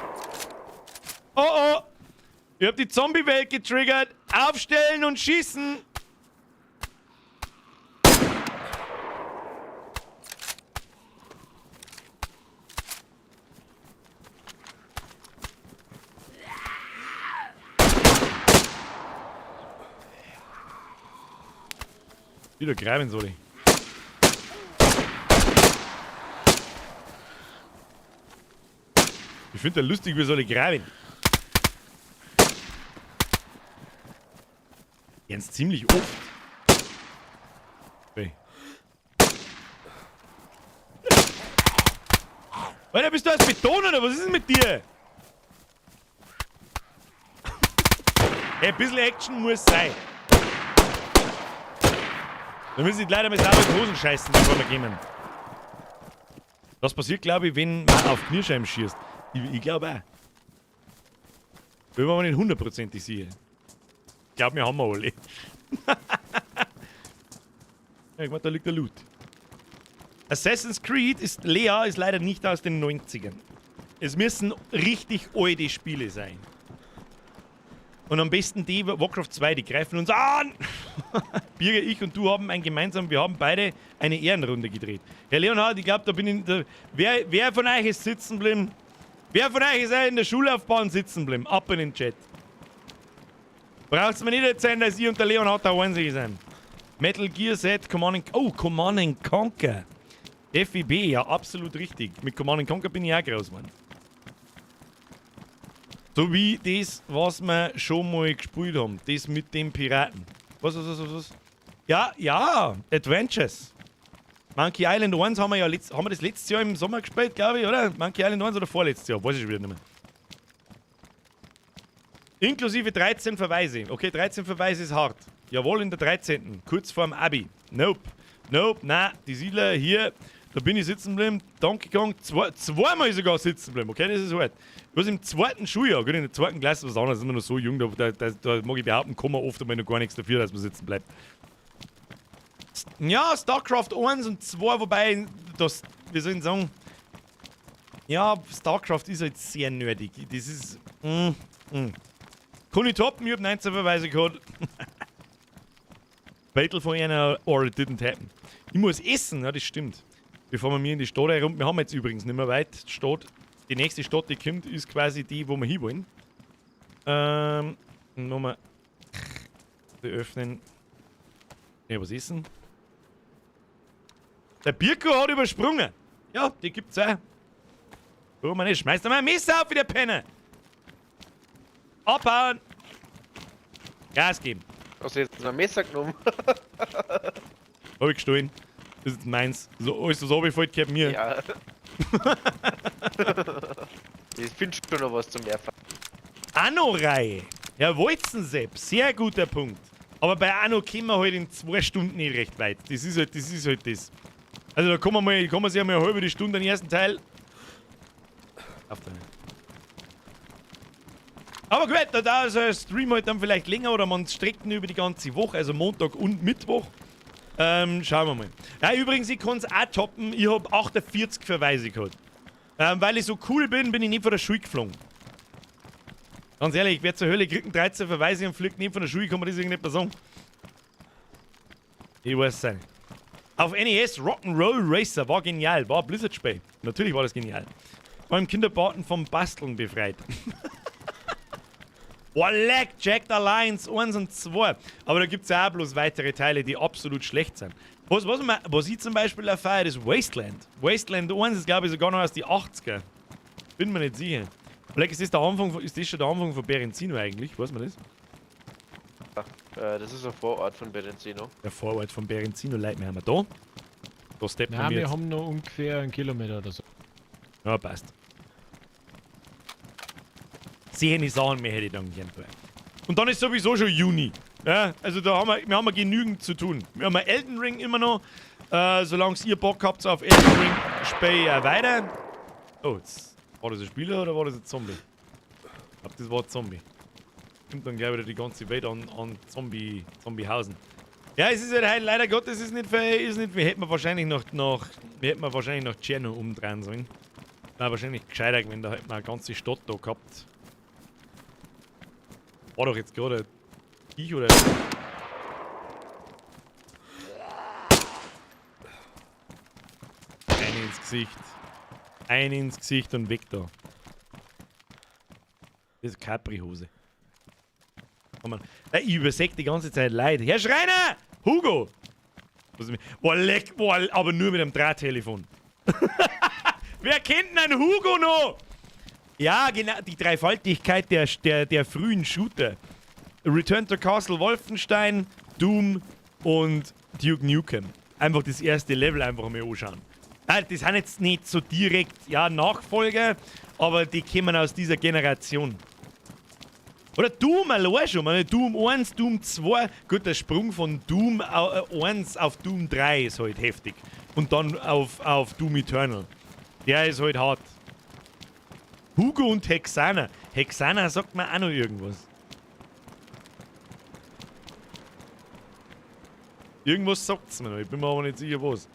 Oh oh! Ich hab die Zombie-Welt getriggert. Aufstellen und schießen! Wieder greifen soll ich. Ich find das lustig, wie soll ich graben? Ganz ziemlich oft. Okay. Alter, bist du aus Beton oder was ist denn mit dir? Hey, ein bisschen Action muss sein. Da müssen die Leute mal sauber in die Hosen scheißen, bevor wir gehen. Das passiert, glaube ich, wenn man auf Kniescheiben schießt. Ich glaube auch. Bin mir aber nicht hundertprozentig sicher. Ich glaube, wir haben wir alle. Ja, ich meine, da liegt der Loot. Assassin's Creed ist, Lea ist leider nicht aus den 90ern. Es müssen richtig alte Spiele sein. Und am besten die Warcraft 2, die greifen uns an! Birger, ich und du haben ein gemeinsam, wir haben beide eine Ehrenrunde gedreht. Herr Leonhard, ich glaub, da bin ich. Da, wer von euch ist sitzen geblieben? Wer von euch ist in der Schullaufbahn sitzen geblieben? Ab in den Chat. Braucht's mir nicht erzählen, dass ich und der Leonhard da einzig sind. Metal Gear Set, Command and, oh, Command and Conquer. FIB, ja, absolut richtig. Mit Command and Conquer bin ich auch groß geworden. So wie das, was wir schon mal gespielt haben. Das mit dem Piraten. Was? Ja, ja, Adventures. Monkey Island 1 haben wir ja haben wir das letztes Jahr im Sommer gespielt, glaube ich, oder? Monkey Island 1 oder vorletztes Jahr, weiß ich wieder nicht mehr. Inklusive 13 Verweise. Okay, 13 Verweise ist hart. Jawohl, in der 13. Kurz vorm Abi. Nope. Nope, na, die Siedler hier, da bin ich sitzen geblieben. Donkey Kong, zweimal sogar sitzen geblieben. Okay, das ist hart. Was im zweiten Schuljahr, gut, in der zweiten Klasse was anderes, sind wir noch so jung, da mag ich behaupten, kann man oft einmal noch gar nichts dafür, dass man sitzen bleibt. Ja, StarCraft 1 und 2, wobei, das, wie soll ich sagen, ja, StarCraft ist halt sehr nerdig. Das ist, Kann ich toppen, ich hab 19 Verweise gehabt. Battle for Anna or it didn't happen. Ich muss essen, ja, das stimmt. Bevor wir mir in die Stadt herum. Wir haben jetzt übrigens nicht mehr weit. Die Stadt, die nächste Stadt, die kommt, ist quasi die, wo wir hinwollen. Nochmal. Öffnen. Ja, was ist denn? Der Birko hat übersprungen. Ja, die gibt's auch. Warum nicht? Schmeißt mal ein Messer auf, wie der Penner. Abhauen! Gas geben. Hast du jetzt ein Messer genommen? Hab ich gestohlen. Das ist meins. So, alles, was runterfällt, gehört mir. Ja. Ich finde schon noch was zum Werfen. Anno-Reihe. Herr Wolzensepp, sehr guter Punkt. Aber bei Anno kommen wir halt in 2 Stunden nicht recht weit. Das ist halt das. Ist halt das. Also da kommen wir, mal, kann man sich einmal eine halbe Stunde den ersten Teil. Auf der. Aber gut, da dauert so ein Stream halt dann vielleicht länger oder man streckt ihn über die ganze Woche, also Montag und Mittwoch. Schauen wir mal. Ja, übrigens, ich kann es auch toppen. Ich hab 48 Verweise gehabt. Weil ich so cool bin, bin ich nicht von der Schule geflogen. Ganz ehrlich, ich werde zur Hölle, krieg 13 Verweise und fliegt nicht von der Schule, kann man das irgendwie nicht mehr sagen. Ich weiß es nicht. Auf NES Rock'n'Roll Racer war genial, war ein Blizzard-Spiel. Natürlich war das genial. War im Kindergarten vom Basteln befreit. Boah, leck, Jack the Alliance 1 und 2. Aber da gibt's ja auch bloß weitere Teile, die absolut schlecht sind. Was ich zum Beispiel erfahre, ist Wasteland. Wasteland 1 ist, glaube ich, sogar noch aus die 80er. Bin mir nicht sicher. Vielleicht ist das, der Anfang, ist das schon der Anfang von Berenzino eigentlich? Weiß man das? Ja, das ist ein Vorort von Berenzino. Der Vorort von Berenzino, Leute, wir haben wir da. Da steppen Nein, wir wir jetzt. haben noch ungefähr einen Kilometer oder so. Ja, passt. Sehen die Sachen mehr hätte ich dann gern. Und dann ist sowieso schon Juni. Ja, also da haben wir haben genügend zu tun. Wir haben Elden Ring immer noch. Solange ihr Bock habt auf Elden Ring, spiele ich auch weiter. Oh, jetzt, war das ein Spieler oder war das ein Zombie? Ich glaub, das war ein Zombie. Kommt dann gleich wieder die ganze Welt an Zombiehausen. Ja, es ist halt leider Gottes, es ist nicht viel, hätten wir wahrscheinlich noch Tscherno umdrehen sollen. War wahrscheinlich gescheiter gewesen, da hätten wir eine ganze Stadt da gehabt. War doch jetzt gerade ich oder. Eine ins Gesicht. Eine ins Gesicht und weg da. Das ist Capri-Hose. Oh Mann. Ich übersäg die ganze Zeit Leid. Herr Schreiner! Hugo! Was ist mit... Boah, leck, boah, aber nur mit einem Drahttelefon. Wer kennt denn einen Hugo noch? Ja, genau, die Dreifaltigkeit der frühen Shooter. Return to Castle Wolfenstein, Doom und Duke Nukem. Einfach das erste Level einfach mal anschauen. Ah, das sind jetzt nicht so direkt, ja, Nachfolger, aber die kommen aus dieser Generation. Oder Doom allein schon, meine Doom 1, Doom 2. Gut, der Sprung von Doom 1 auf Doom 3 ist halt heftig. Und dann auf Doom Eternal. Der ist halt hart. Hugo und Hexana. Hexana sagt mir auch noch irgendwas. Irgendwas sagt's mir noch, ich bin mir aber nicht sicher was.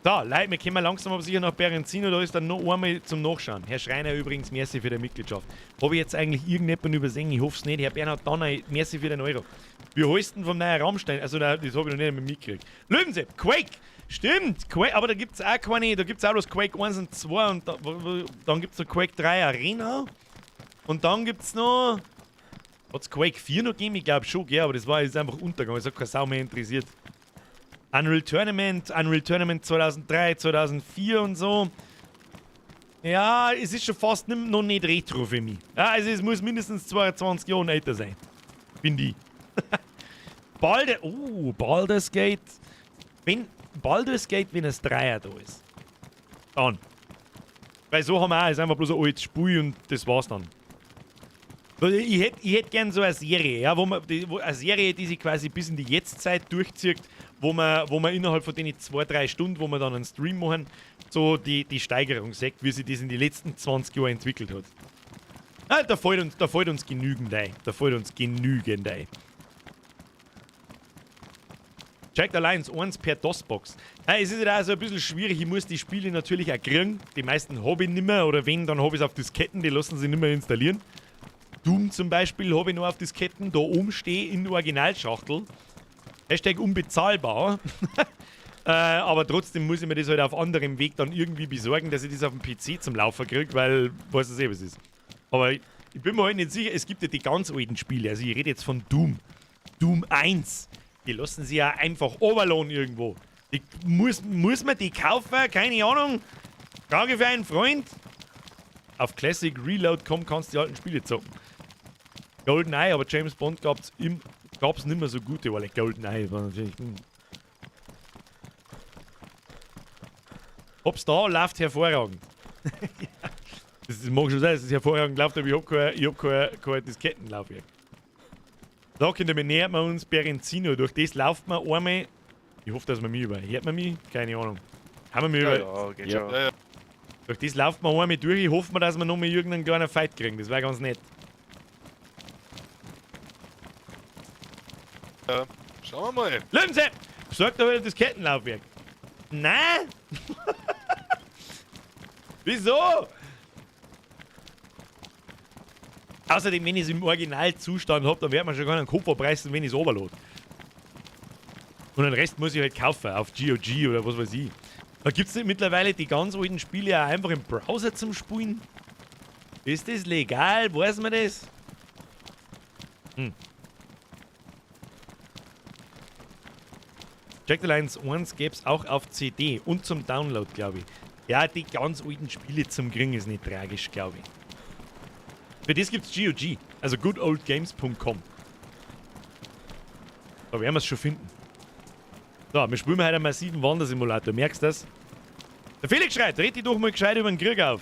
So, Leute, wir kommen langsam aber sicher nach Berenzino, da ist dann noch einmal zum Nachschauen. Herr Schreiner übrigens, merci für die Mitgliedschaft. Habe ich jetzt eigentlich irgendjemanden übersehen? Ich hoffe es nicht. Herr Bernhard Danner, merci für den Euro. Wir holsten vom neuen Rammstein, also das habe ich noch nicht einmal mitgekriegt. Löwensepp, Quake! Stimmt, Quake, aber da gibt es auch keine, da gibt es auch bloß Quake 1 und 2 und da, dann gibt es noch Quake 3 Arena. Und dann gibt es noch... Hat es Quake 4 noch gegeben? Ich glaube schon, gell, aber das war jetzt einfach untergegangen, das hat keine Sau mehr interessiert. Unreal Tournament 2003, 2004 und so. Ja, es ist schon fast noch nicht retro für mich. Ja, also es muss mindestens 22 Jahre älter sein. Finde ich. Baldur's Gate. Wenn Baldur's Gate, wenn es Dreier da ist. Dann. Weil so haben wir auch, ist einfach bloß ein altes Spiel und das war's dann. Ich hätt gern so eine Serie, ja, eine Serie, die sich quasi bis in die Jetztzeit durchzieht, wo man innerhalb von den 2-3 Stunden, wo wir dann einen Stream machen, so die Steigerung sieht, wie sich das in die letzten 20 Jahren entwickelt hat. Ah, da fällt uns genügend ein. Da fällt uns genügend ein. Jack Alliance 1 per DOS-Box. Ja, es ist ja auch so ein bisschen schwierig, ich muss die Spiele natürlich auch kriegen. Die meisten habe ich nicht mehr, oder wenn, dann habe ich es auf Disketten, die lassen sich nicht mehr installieren. Doom zum Beispiel habe ich noch auf Disketten, da oben stehe in der Originalschachtel. Hashtag unbezahlbar. Aber trotzdem muss ich mir das halt auf anderem Weg dann irgendwie besorgen, dass ich das auf dem PC zum Laufen kriege, weil weiß ich eh, was ist. Aber ich bin mir halt nicht sicher, es gibt ja die ganz alten Spiele, also ich rede jetzt von Doom. Doom 1. Die lassen sie ja einfach overladen irgendwo. Die, muss man die kaufen? Keine Ahnung. Frage für einen Freund. Auf Classic Reload.com kannst du die alten Spiele zocken. GoldenEye, aber James Bond gab's nicht mehr so gute, weil GoldenEye war natürlich. Ob's da läuft hervorragend. Ja, das mag schon sein, dass es hervorragend läuft, aber ich hab kein Diskettenlaufwerk. Da Kinder, wir nähern wir uns Berenzino. Durch das lauft man einmal. Ich hoffe, dass man mich über. Hört man mich? Keine Ahnung. Haben wir mich über. Ja, geht schon. Ja, ja. Durch das lauft man einmal durch. Ich hoffe mal, dass wir noch mal irgendeinen kleinen Fight kriegen. Das wäre ganz nett. Ja, schauen wir mal. Löwensepp! Besorgt doch wieder das Kettenlaufwerk. Nein! Wieso? Außerdem, wenn ich es im Originalzustand hab, dann wird man schon gar einen Kopf abreißen, wenn ich es runterlade. Und den Rest muss ich halt kaufen, auf GOG oder was weiß ich. Da gibt's nicht mittlerweile die ganz alten Spiele auch einfach im Browser zum Spielen? Ist das legal? Weiß man das? Hm. Jagged Alliance 1 gäb's auch auf CD und zum Download, glaube ich. Ja, die ganz alten Spiele zum Kriegen ist nicht tragisch, glaube ich. Für das gibt's GOG, also goodoldgames.com. Da werden wir's schon finden. So, wir spielen heute einen massiven Wandersimulator, merkst du das? Der Felix schreit, red dich doch mal gescheit über den Krieg auf.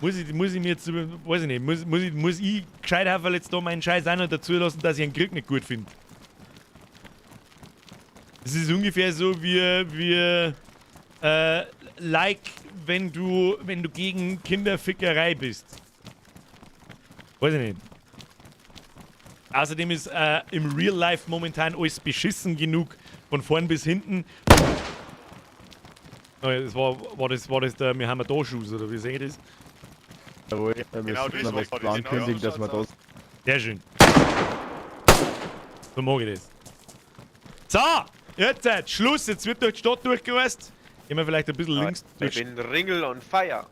Muss ich mir jetzt, weiß ich nicht, muss ich gescheit einfach jetzt da meinen Scheiß auch noch dazu lassen, dass ich einen Krieg nicht gut finde? Das ist ungefähr so wie like, wenn du gegen Kinderfickerei bist. Weiß ich nicht. Außerdem ist im Real Life momentan alles beschissen genug, von vorn bis hinten. Oh, das war das der, wir haben da Schuss, oder wie sehe ich das? Jawohl, wir Genau, müssen das aber war das, genau, ankündigen, dass wir da sind. Sehr schön. So mag ich das. So, jetzt Schluss, jetzt wird durch die Stadt durchgereist. Gehen wir vielleicht ein bisschen links durch. Ich bin Ringel on fire.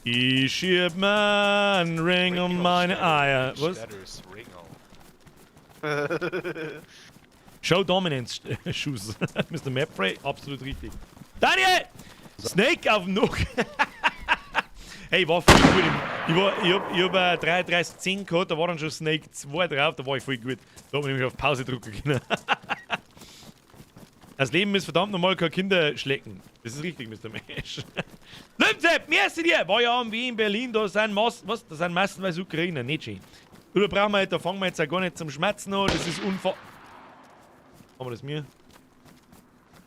Ich schieb mir einen Ring um meine Eier. Was? Show Dominance Schuss. Mr. Mapfrey, absolut richtig. Daniel! Snake auf dem Nock. Hey, ich war voll gut. Ich hab 3310 gehabt, da war dann schon Snake 2 drauf, da war ich voll gut. Da hab ich nämlich auf Pause drücken können. Das Leben ist verdammt nochmal kein Kinderschlecken. Das ist richtig, Mr. Mesh. Löwensepp, merci dir! War ja am wie in Berlin, da sind Massen, was? Da sind massenweise Ukrainer, nicht schön. Du, da brauchen wir, da fangen wir jetzt auch gar nicht zum Schmerzen an, das ist unfassbar. Haben wir das mir?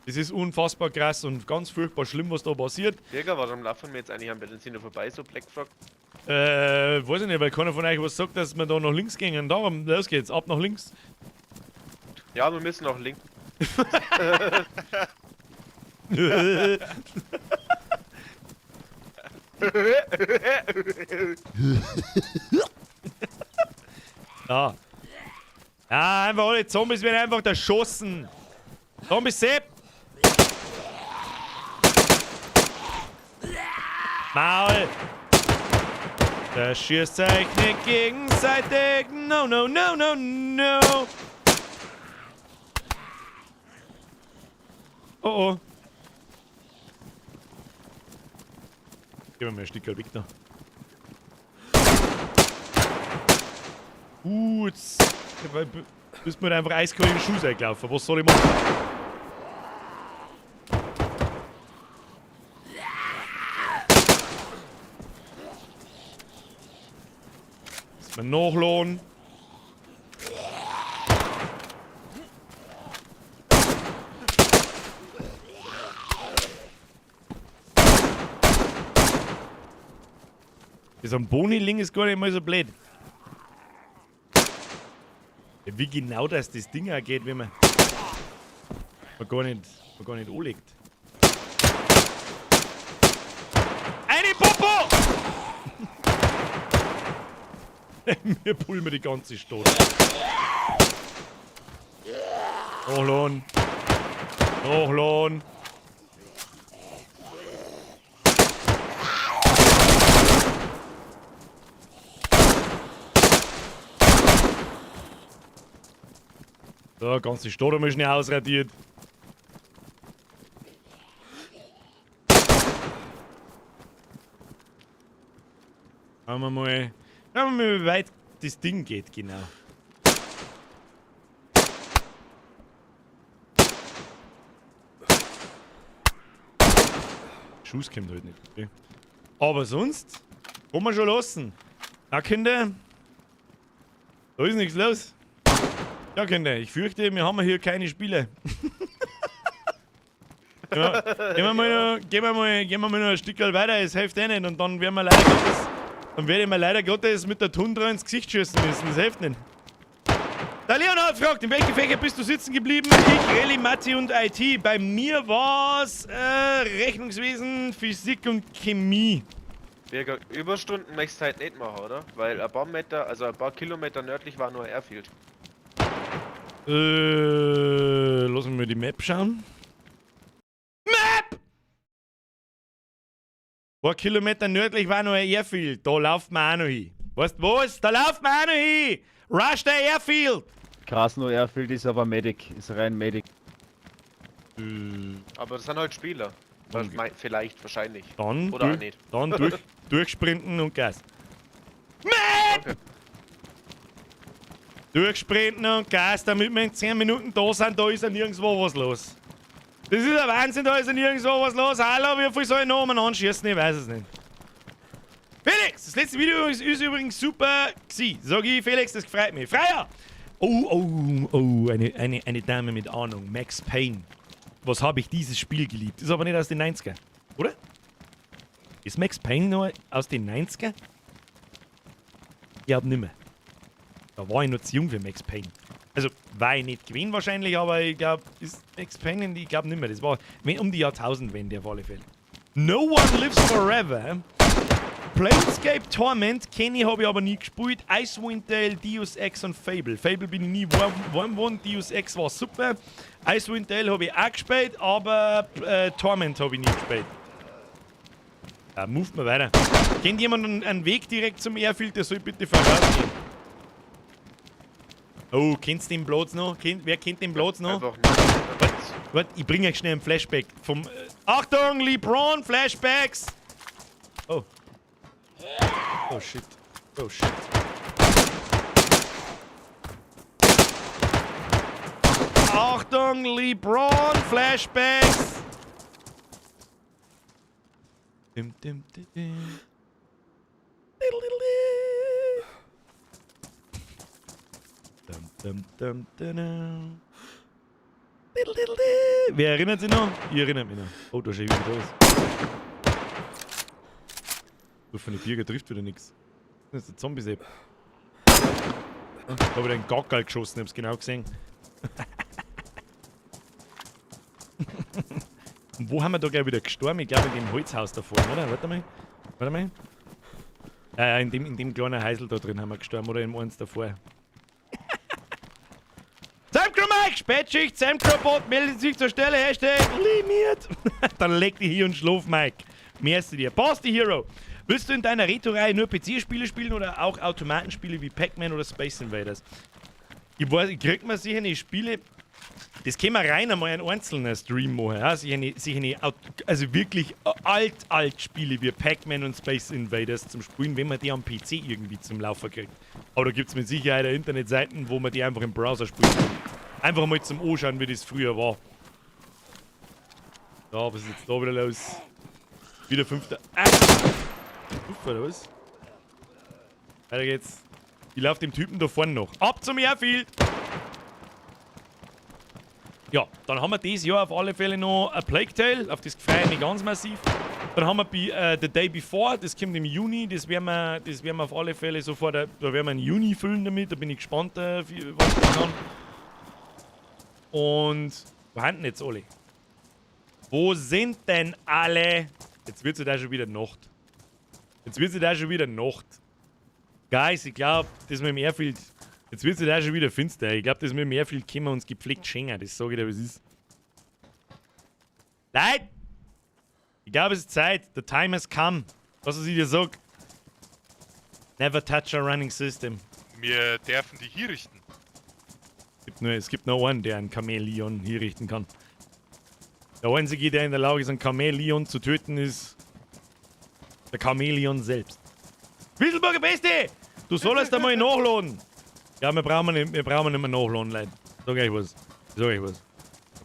Das ist unfassbar krass und ganz furchtbar schlimm, was da passiert. Birger, warum laufen wir jetzt eigentlich am Benziner vorbei, so Black Frog? Weiß ich nicht, weil keiner von euch was sagt, dass wir da nach links gehen. Darum, los geht's, ab nach links. Ja, wir müssen nach links. Ja. Ja, einfach alle Zombies werden einfach erschossen. Zombies Sepp! Maul! Das schießt euch nicht gegenseitig. No, no, no, no, no! Oh oh. Gib mir mal ein Stück weg da. Jetzt bist mir einfach eiskalt in den Schuh eingelaufen. Was soll ich machen? Mal nachladen. Das am Boniling ist gar nicht mal so blöd. Wie genau das Ding auch geht, wenn man gar nicht anlegt. Eine Popo! Wir pullen die ganze Stadt. Nachladen. Nachladen. So, ganze Stadt haben wir schnell ausradiert. Schauen wir mal. Schauen wir mal, wie weit das Ding geht, genau. Schuss kommt halt nicht. Okay. Aber sonst kann man schon lassen. Na, Kinder, da ist nichts los. Ja, Kinder, ich fürchte, wir haben hier keine Spiele. Gehen wir mal noch ein Stück weiter, es hilft eh nicht. Und dann werden wir leider Gottes, dann werde ich mir leider Gottes mit der Tundra ins Gesicht schießen müssen. Das hilft nicht. Der Leonhard fragt, in welche Fächer bist du sitzen geblieben? Ich, Rallye, Mathe und IT. Bei mir war's Rechnungswesen, Physik und Chemie. Birger, Überstunden möchtest du halt nicht machen, oder? Weil ein paar Meter, also ein paar Kilometer nördlich war nur ein Airfield. Lass mich mal die Map schauen. Map! Ein paar Kilometer nördlich war noch ein Airfield. Da laufen wir auch noch hin. Weißt du was? Da laufen wir auch noch hin! Rush the Airfield! Krasno Airfield ist aber Medic, ist rein Medic. Aber das sind halt Spieler. Okay. Vielleicht, wahrscheinlich. Dann, oder auch nicht. Dann durchsprinten und Gas. Map! Okay. Durchsprinten und Gas, damit wir in 10 Minuten da sind, da ist ja nirgendwo was los. Das ist ein Wahnsinn, da ist ja nirgendwo was los. Hallo, wie viel soll ich noch umeinander schießen? Ich weiß es nicht. Felix, das letzte Video ist übrigens super gewesen. Sag ich, Felix, das freut mich. Freier! Oh, oh, oh, eine Dame mit Ahnung. Max Payne. Was habe ich dieses Spiel geliebt? Ist aber nicht aus den 90er, oder? Ist Max Payne noch aus den 90er? Ich glaub nimmer. Da war ich noch zu jung für Max Payne. Also, war ich nicht gewesen wahrscheinlich, aber ich glaub, ist Max Payne, ich glaub nimmer. Das war um die Jahrtausendwende auf alle Fälle. No One Lives Forever. Planescape Torment, kenne ich, habe ich aber nie gespielt. Icewind Dale, Deus Ex und Fable. Fable bin ich nie warm geworden, Deus Ex war super. Icewind Dale habe ich auch gespielt, aber Torment habe ich nie gespielt. Ja, moved mal weiter. Kennt jemand einen Weg direkt zum Airfield? Der soll bitte vorausgehen. Oh, kennst du den Platz noch? Wer kennt den Platz noch? Einfach nicht. Warte, ich bringe euch schnell einen Flashback vom... Achtung, LeBron, Flashbacks! Oh. Oh shit. Oh shit. Achtung, LeBron, Flashbacks! Dim, dim, dim, dim. Dum, dum, dum, dum, dum. Wer erinnert sich noch? Ich erinnere mich noch. Oh, da steht wieder alles. So, von den Birger trifft wieder nichts. Das ist der Zombie-Sepp. Da habe ich den Gackerl geschossen, ich hab's genau gesehen. Und wo haben wir da gleich wieder gestorben? Ich glaube in dem Holzhaus da vorne, oder? Warte mal. Warte mal. Ja, in dem kleinen Häusl da drin haben wir gestorben, oder im eins davor. Samcro Mike, Spätschicht, Samcro Bot meldet sich zur Stelle, Hashtag limiert. Dann leg dich hier und schlaf, Mike. Merci dir. Basti Hero. Willst du in deiner Retro-Reihe nur PC-Spiele spielen oder auch Automatenspiele wie Pac-Man oder Space Invaders? Ich weiß, ich krieg mir sicher nicht Spiele. Das können wir rein einmal einen einzelnen Stream machen. Ja? Sicher nicht, also wirklich alt Spiele wie Pac-Man und Space Invaders zum Spielen, wenn man die am PC irgendwie zum Laufen kriegt. Aber da gibt es mit Sicherheit auch Internetseiten, wo man die einfach im Browser spielen kann. Einfach mal zum Anschauen, wie das früher war. Ja, was ist jetzt da wieder los? Wieder fünfter. Ah! Uff, oder was? Weiter geht's. Ich laufe dem Typen da vorne noch. Ab zum Airfield! Ja, dann haben wir dieses Jahr auf alle Fälle noch A Plague Tale, auf das freue ich mich ganz massiv. Dann haben wir The Day Before, das kommt im Juni, das werden wir auf alle Fälle sofort, da werden wir im Juni füllen damit, da bin ich gespannt, was das kann. Und wo sind denn jetzt alle? Wo sind denn alle? Jetzt wird es ja da schon wieder Nacht. Jetzt wird es ja da schon wieder Nacht. Guys, ich glaube, das mit dem Airfield... Jetzt wird es ja da schon wieder finster. Ich glaube, das mit dem Airfield können wir uns gepflegt schenken. Das sage ich dir, was ist. Leute! Ich glaube, es ist Zeit. The time has come. Was ich dir sag? Never touch a running system. Wir dürfen die hier richten. Es gibt nur einen, der einen Chamäleon hier richten kann. Der einzige, der in der Lage ist, einen Chamäleon zu töten, ist der Chamäleon selbst. Wieselburger Beste! Du sollst einmal nachladen. Ja, wir brauchen nicht, wir brauchen nicht mehr nachladen, Leute. Sag euch was. Sag euch was.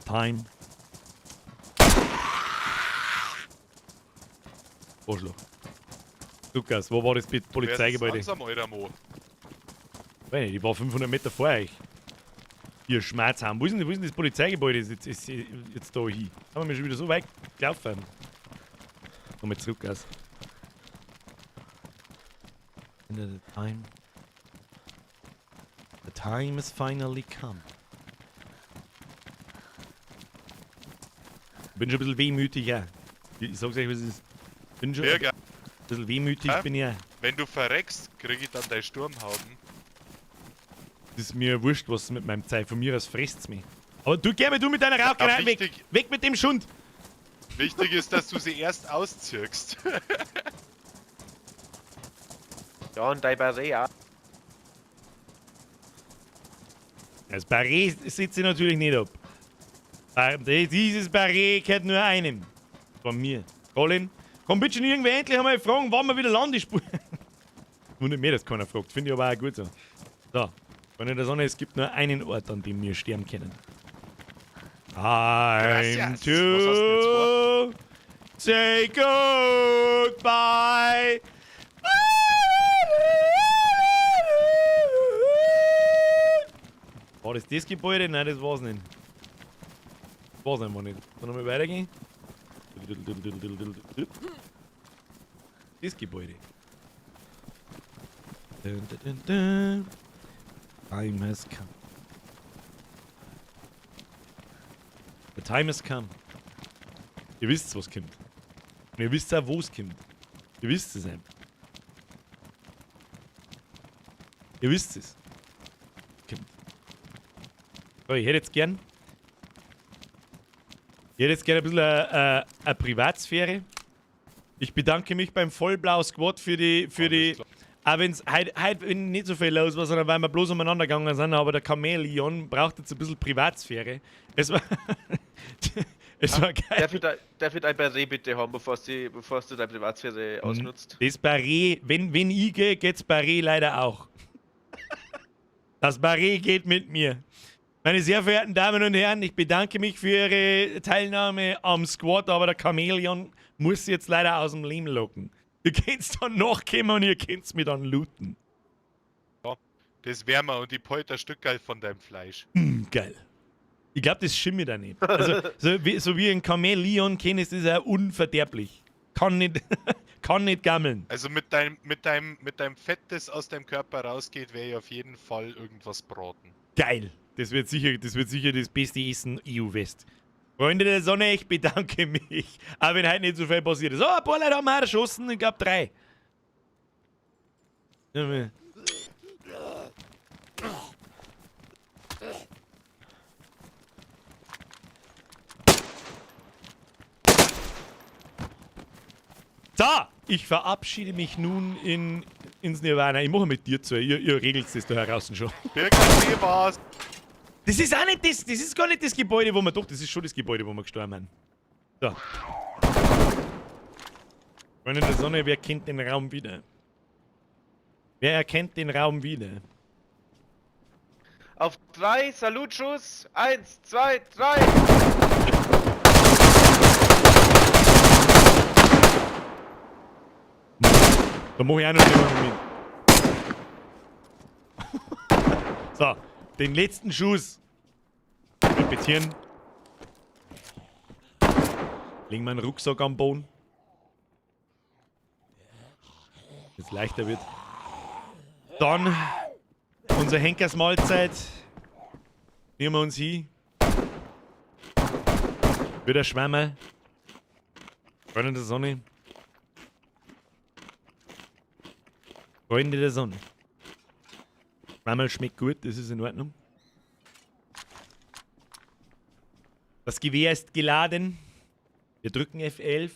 Time. Arschloch. Lukas, wo war das Polizeigebäude? Langsam, Alter, Mo. Weiß nicht, ich war 500 Meter vor euch. Ihr Schmerzham. Wo ist denn das Polizeigebäude ist jetzt da hin? Haben wir schon wieder so weit gelaufen. Nochmal zurück, aus. The time. The time has finally come. Ich bin schon ein bisschen wehmütig, ja. Ich sag's euch, was es ist. Bin schon ein bisschen wehmütig, bin ich auch. Wenn du verreckst, krieg ich dann deine Sturmhauben. Das ist mir wurscht, was mit meinem Zeug. Von mir aus fresst's mich. Aber du geh mal du mit deiner Raucherei Ja, weg. Weg mit dem Schund. Wichtig ist, dass du sie erst ausziehst. Ja, und dein Barret auch. Das Barret sitze ich natürlich nicht ab. Dieses Barret gehört nur einem. Von mir. Colin, komm bitte schon irgendwer endlich einmal fragen, wann wir wieder Landespur. Wundert mir, dass keiner fragt. Finde ich aber auch gut so. So. Freunde der Sonne, es gibt nur einen Ort, an dem wir sterben können. Time to say goodbye. War das das Gebäude? Nein, das war's nicht. Das war's einfach nicht. Sollen wir nochmal weitergehen? Das Gebäude. Dun, dun, dun, dun. Time has come. The time has come. Ihr wisst, was kommt. Und ihr wisst auch, wo es kommt. Ihr wisst es einfach. Ihr wisst es. Kommt. So, ich hätte jetzt gern. Ich hätte jetzt gern ein bisschen eine Privatsphäre. Ich bedanke mich beim Vollblau Squad für die. Auch wenn es heute nicht so viel los war, sondern weil wir bloß umeinander gegangen sind, aber der Chamäleon braucht jetzt ein bisschen Privatsphäre. Es war, es war geil. Darf ich dein Barret bitte haben, bevor du deine Privatsphäre ausnutzt? Das Barret, wenn ich gehe, geht's Barret leider auch. Das Barret geht mit mir. Meine sehr verehrten Damen und Herren, ich bedanke mich für Ihre Teilnahme am Squad, aber der Chamäleon muss jetzt leider aus dem Leben locken. Ihr könnt's dann nachkommen und ihr könnt's mir dann looten. Ja, das wär mir und ich behalte ein Stück geil von deinem Fleisch. Mm, geil. Ich glaub, das schimmelt da nicht. Also, so wie ein Chamäleon kenne, ist das ja unverderblich. Kann nicht, kann nicht gammeln. Also mit deinem Fett, das aus deinem Körper rausgeht, werde ich auf jeden Fall irgendwas braten. Geil. Das wird sicher das beste Essen EU West. Freunde der Sonne, ich bedanke mich. Aber wenn heute nicht so viel passiert ist. Oh, ein paar Leute haben wir erschossen. Ich glaub 3. So, ich verabschiede mich nun ins Nirvana. Ich mache mit dir zu. Ihr regelt es da heraus schon. Wirklich was? Das ist auch nicht das, das ist gar nicht das Gebäude, wo wir, doch, das ist schon das Gebäude, wo wir gestorben sind. So. Freunde der Sonne, wer kennt den Raum wieder? Wer erkennt den Raum wieder? Auf 3, Salutschuss! 1, 2, 3! Da mach ich auch noch jemanden mit. So, den letzten Schuss. Repetieren. Legen wir einen Rucksack am Boden. Dass es leichter wird. Dann unsere Henkersmahlzeit. Nehmen wir uns hin. Wieder Schwämme. Freunde der Sonne. Freunde der Sonne. Schwammerl schmeckt gut, das ist in Ordnung. Das Gewehr ist geladen. Wir drücken F11.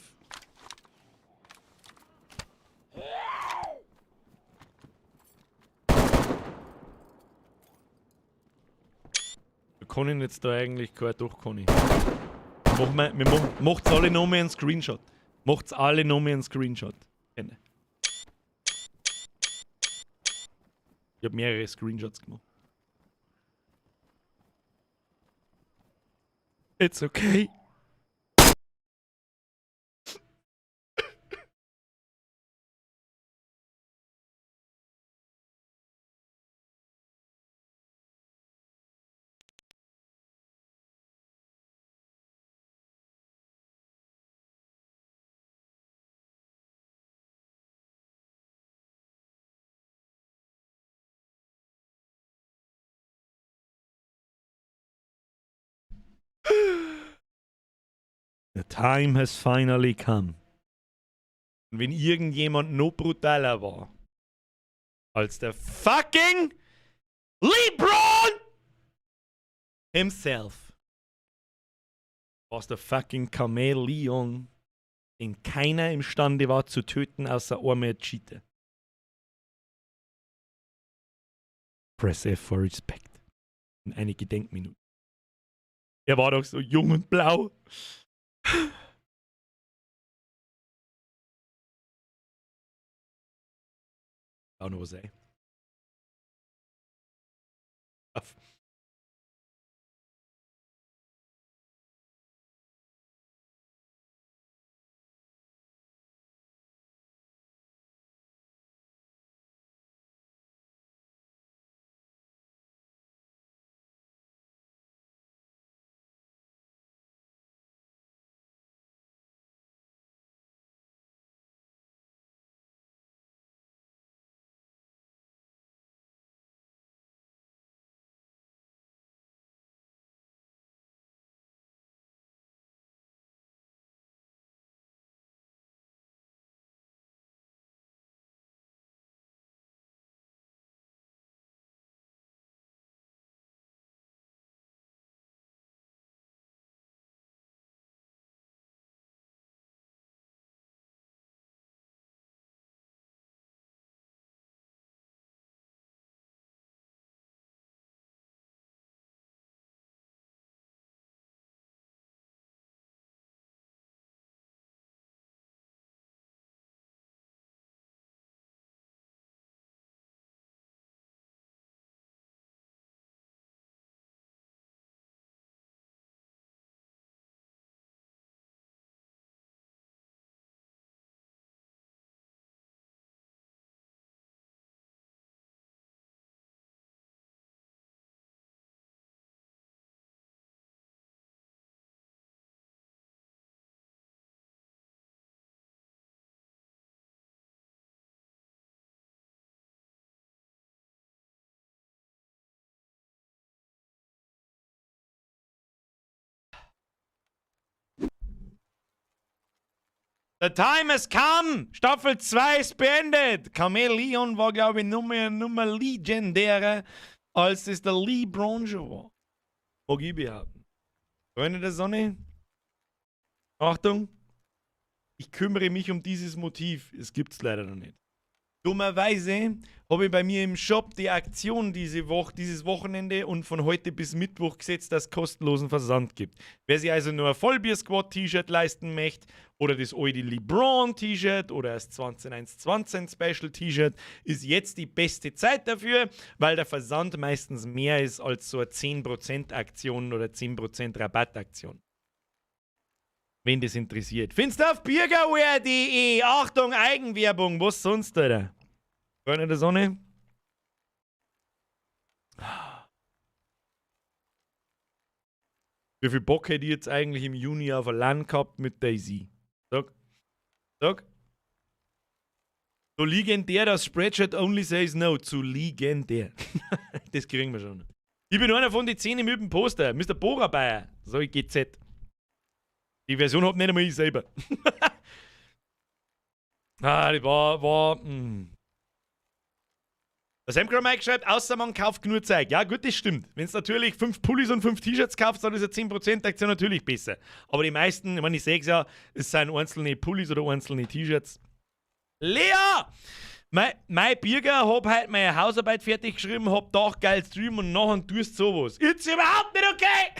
Wir können jetzt da eigentlich kein doch kann ich. Macht's alle noch mal einen Screenshot. Macht's alle noch mal einen Screenshot. Genau. Ich habe mehrere Screenshots gemacht. It's okay. The time has finally come. Und wenn irgendjemand noch brutaler war als der fucking LeBron himself, war der fucking Chameleon, den keiner imstande war zu töten, außer einmal Cheater. Press F for Respect. Und eine Gedenkminute. Er war doch so jung und blau. Auch noch was, ey. Auf. The time has come! Staffel 2 ist beendet! Chameleon war, glaube ich, nur mehr legendärer, als es der LeBron schon war. Mag ich behaupten. Freunde der Sonne, Achtung! Ich kümmere mich um dieses Motiv. Es gibt's leider noch nicht. Dummerweise habe ich bei mir im Shop die Aktion diese Woche, dieses Wochenende und von heute bis Mittwoch gesetzt, dass es kostenlosen Versand gibt. Wer sich also nur ein Vollbier-Squad-T-Shirt leisten möchte oder das alte LeBron-T-Shirt oder das 20120 Special T-Shirt, ist jetzt die beste Zeit dafür, weil der Versand meistens mehr ist als so eine 10% Aktion oder 10% Rabattaktion. Wen das interessiert. Findest du auf birgerwear.de. Achtung, Eigenwerbung. Was sonst, Alter? Freunde der Sonne. Wie viel Bock hätte ich jetzt eigentlich im Juni auf ein LAN gehabt mit DayZ? Sag. Sag. So legendär, dass Spreadshirt only says no. Zu legendär. Das kriegen wir schon. Ich bin einer von den 10 mit dem Poster. Mr. Bohrer. So, ich GZ. Die Version hab nicht einmal ich selber. Ah, die war. Der Sam Mike schreibt, außer man kauft genug Zeug. Ja, gut, das stimmt. Wenn es natürlich fünf Pullis und fünf T-Shirts kaufst, dann ist eine 10% Aktion natürlich besser. Aber die meisten, ich meine, ich sehe es ja, es sind einzelne Pullis oder einzelne T-Shirts. Lea! Mein Birger hab heute meine Hausarbeit fertig geschrieben, hab doch geil Stream und nachher tust sowas. Ist überhaupt nicht okay!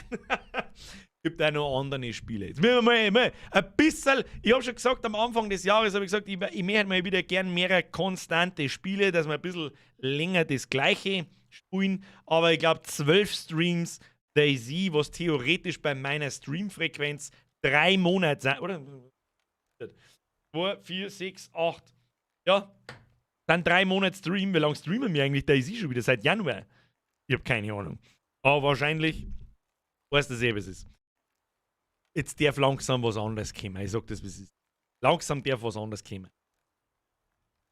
Gibt auch noch andere Spiele. Jetzt müssen wir mal ein bisschen, ich habe schon gesagt, am Anfang des Jahres habe ich gesagt, ich möchte mal wieder gern mehr konstante Spiele, dass wir ein bisschen länger das Gleiche spielen. Aber ich glaube, 12 Streams DayZ, was theoretisch bei meiner Streamfrequenz 3 Monate sind, oder? 2, 4, 6, 8. Ja, dann 3 Monate Stream. Wie lange streamen wir eigentlich DayZ schon wieder? Seit Januar? Ich habe keine Ahnung. Aber wahrscheinlich, weißt du eh, was es ist. Jetzt darf langsam was anderes kommen. Ich sag das, wie es ist. Langsam darf was anderes kommen.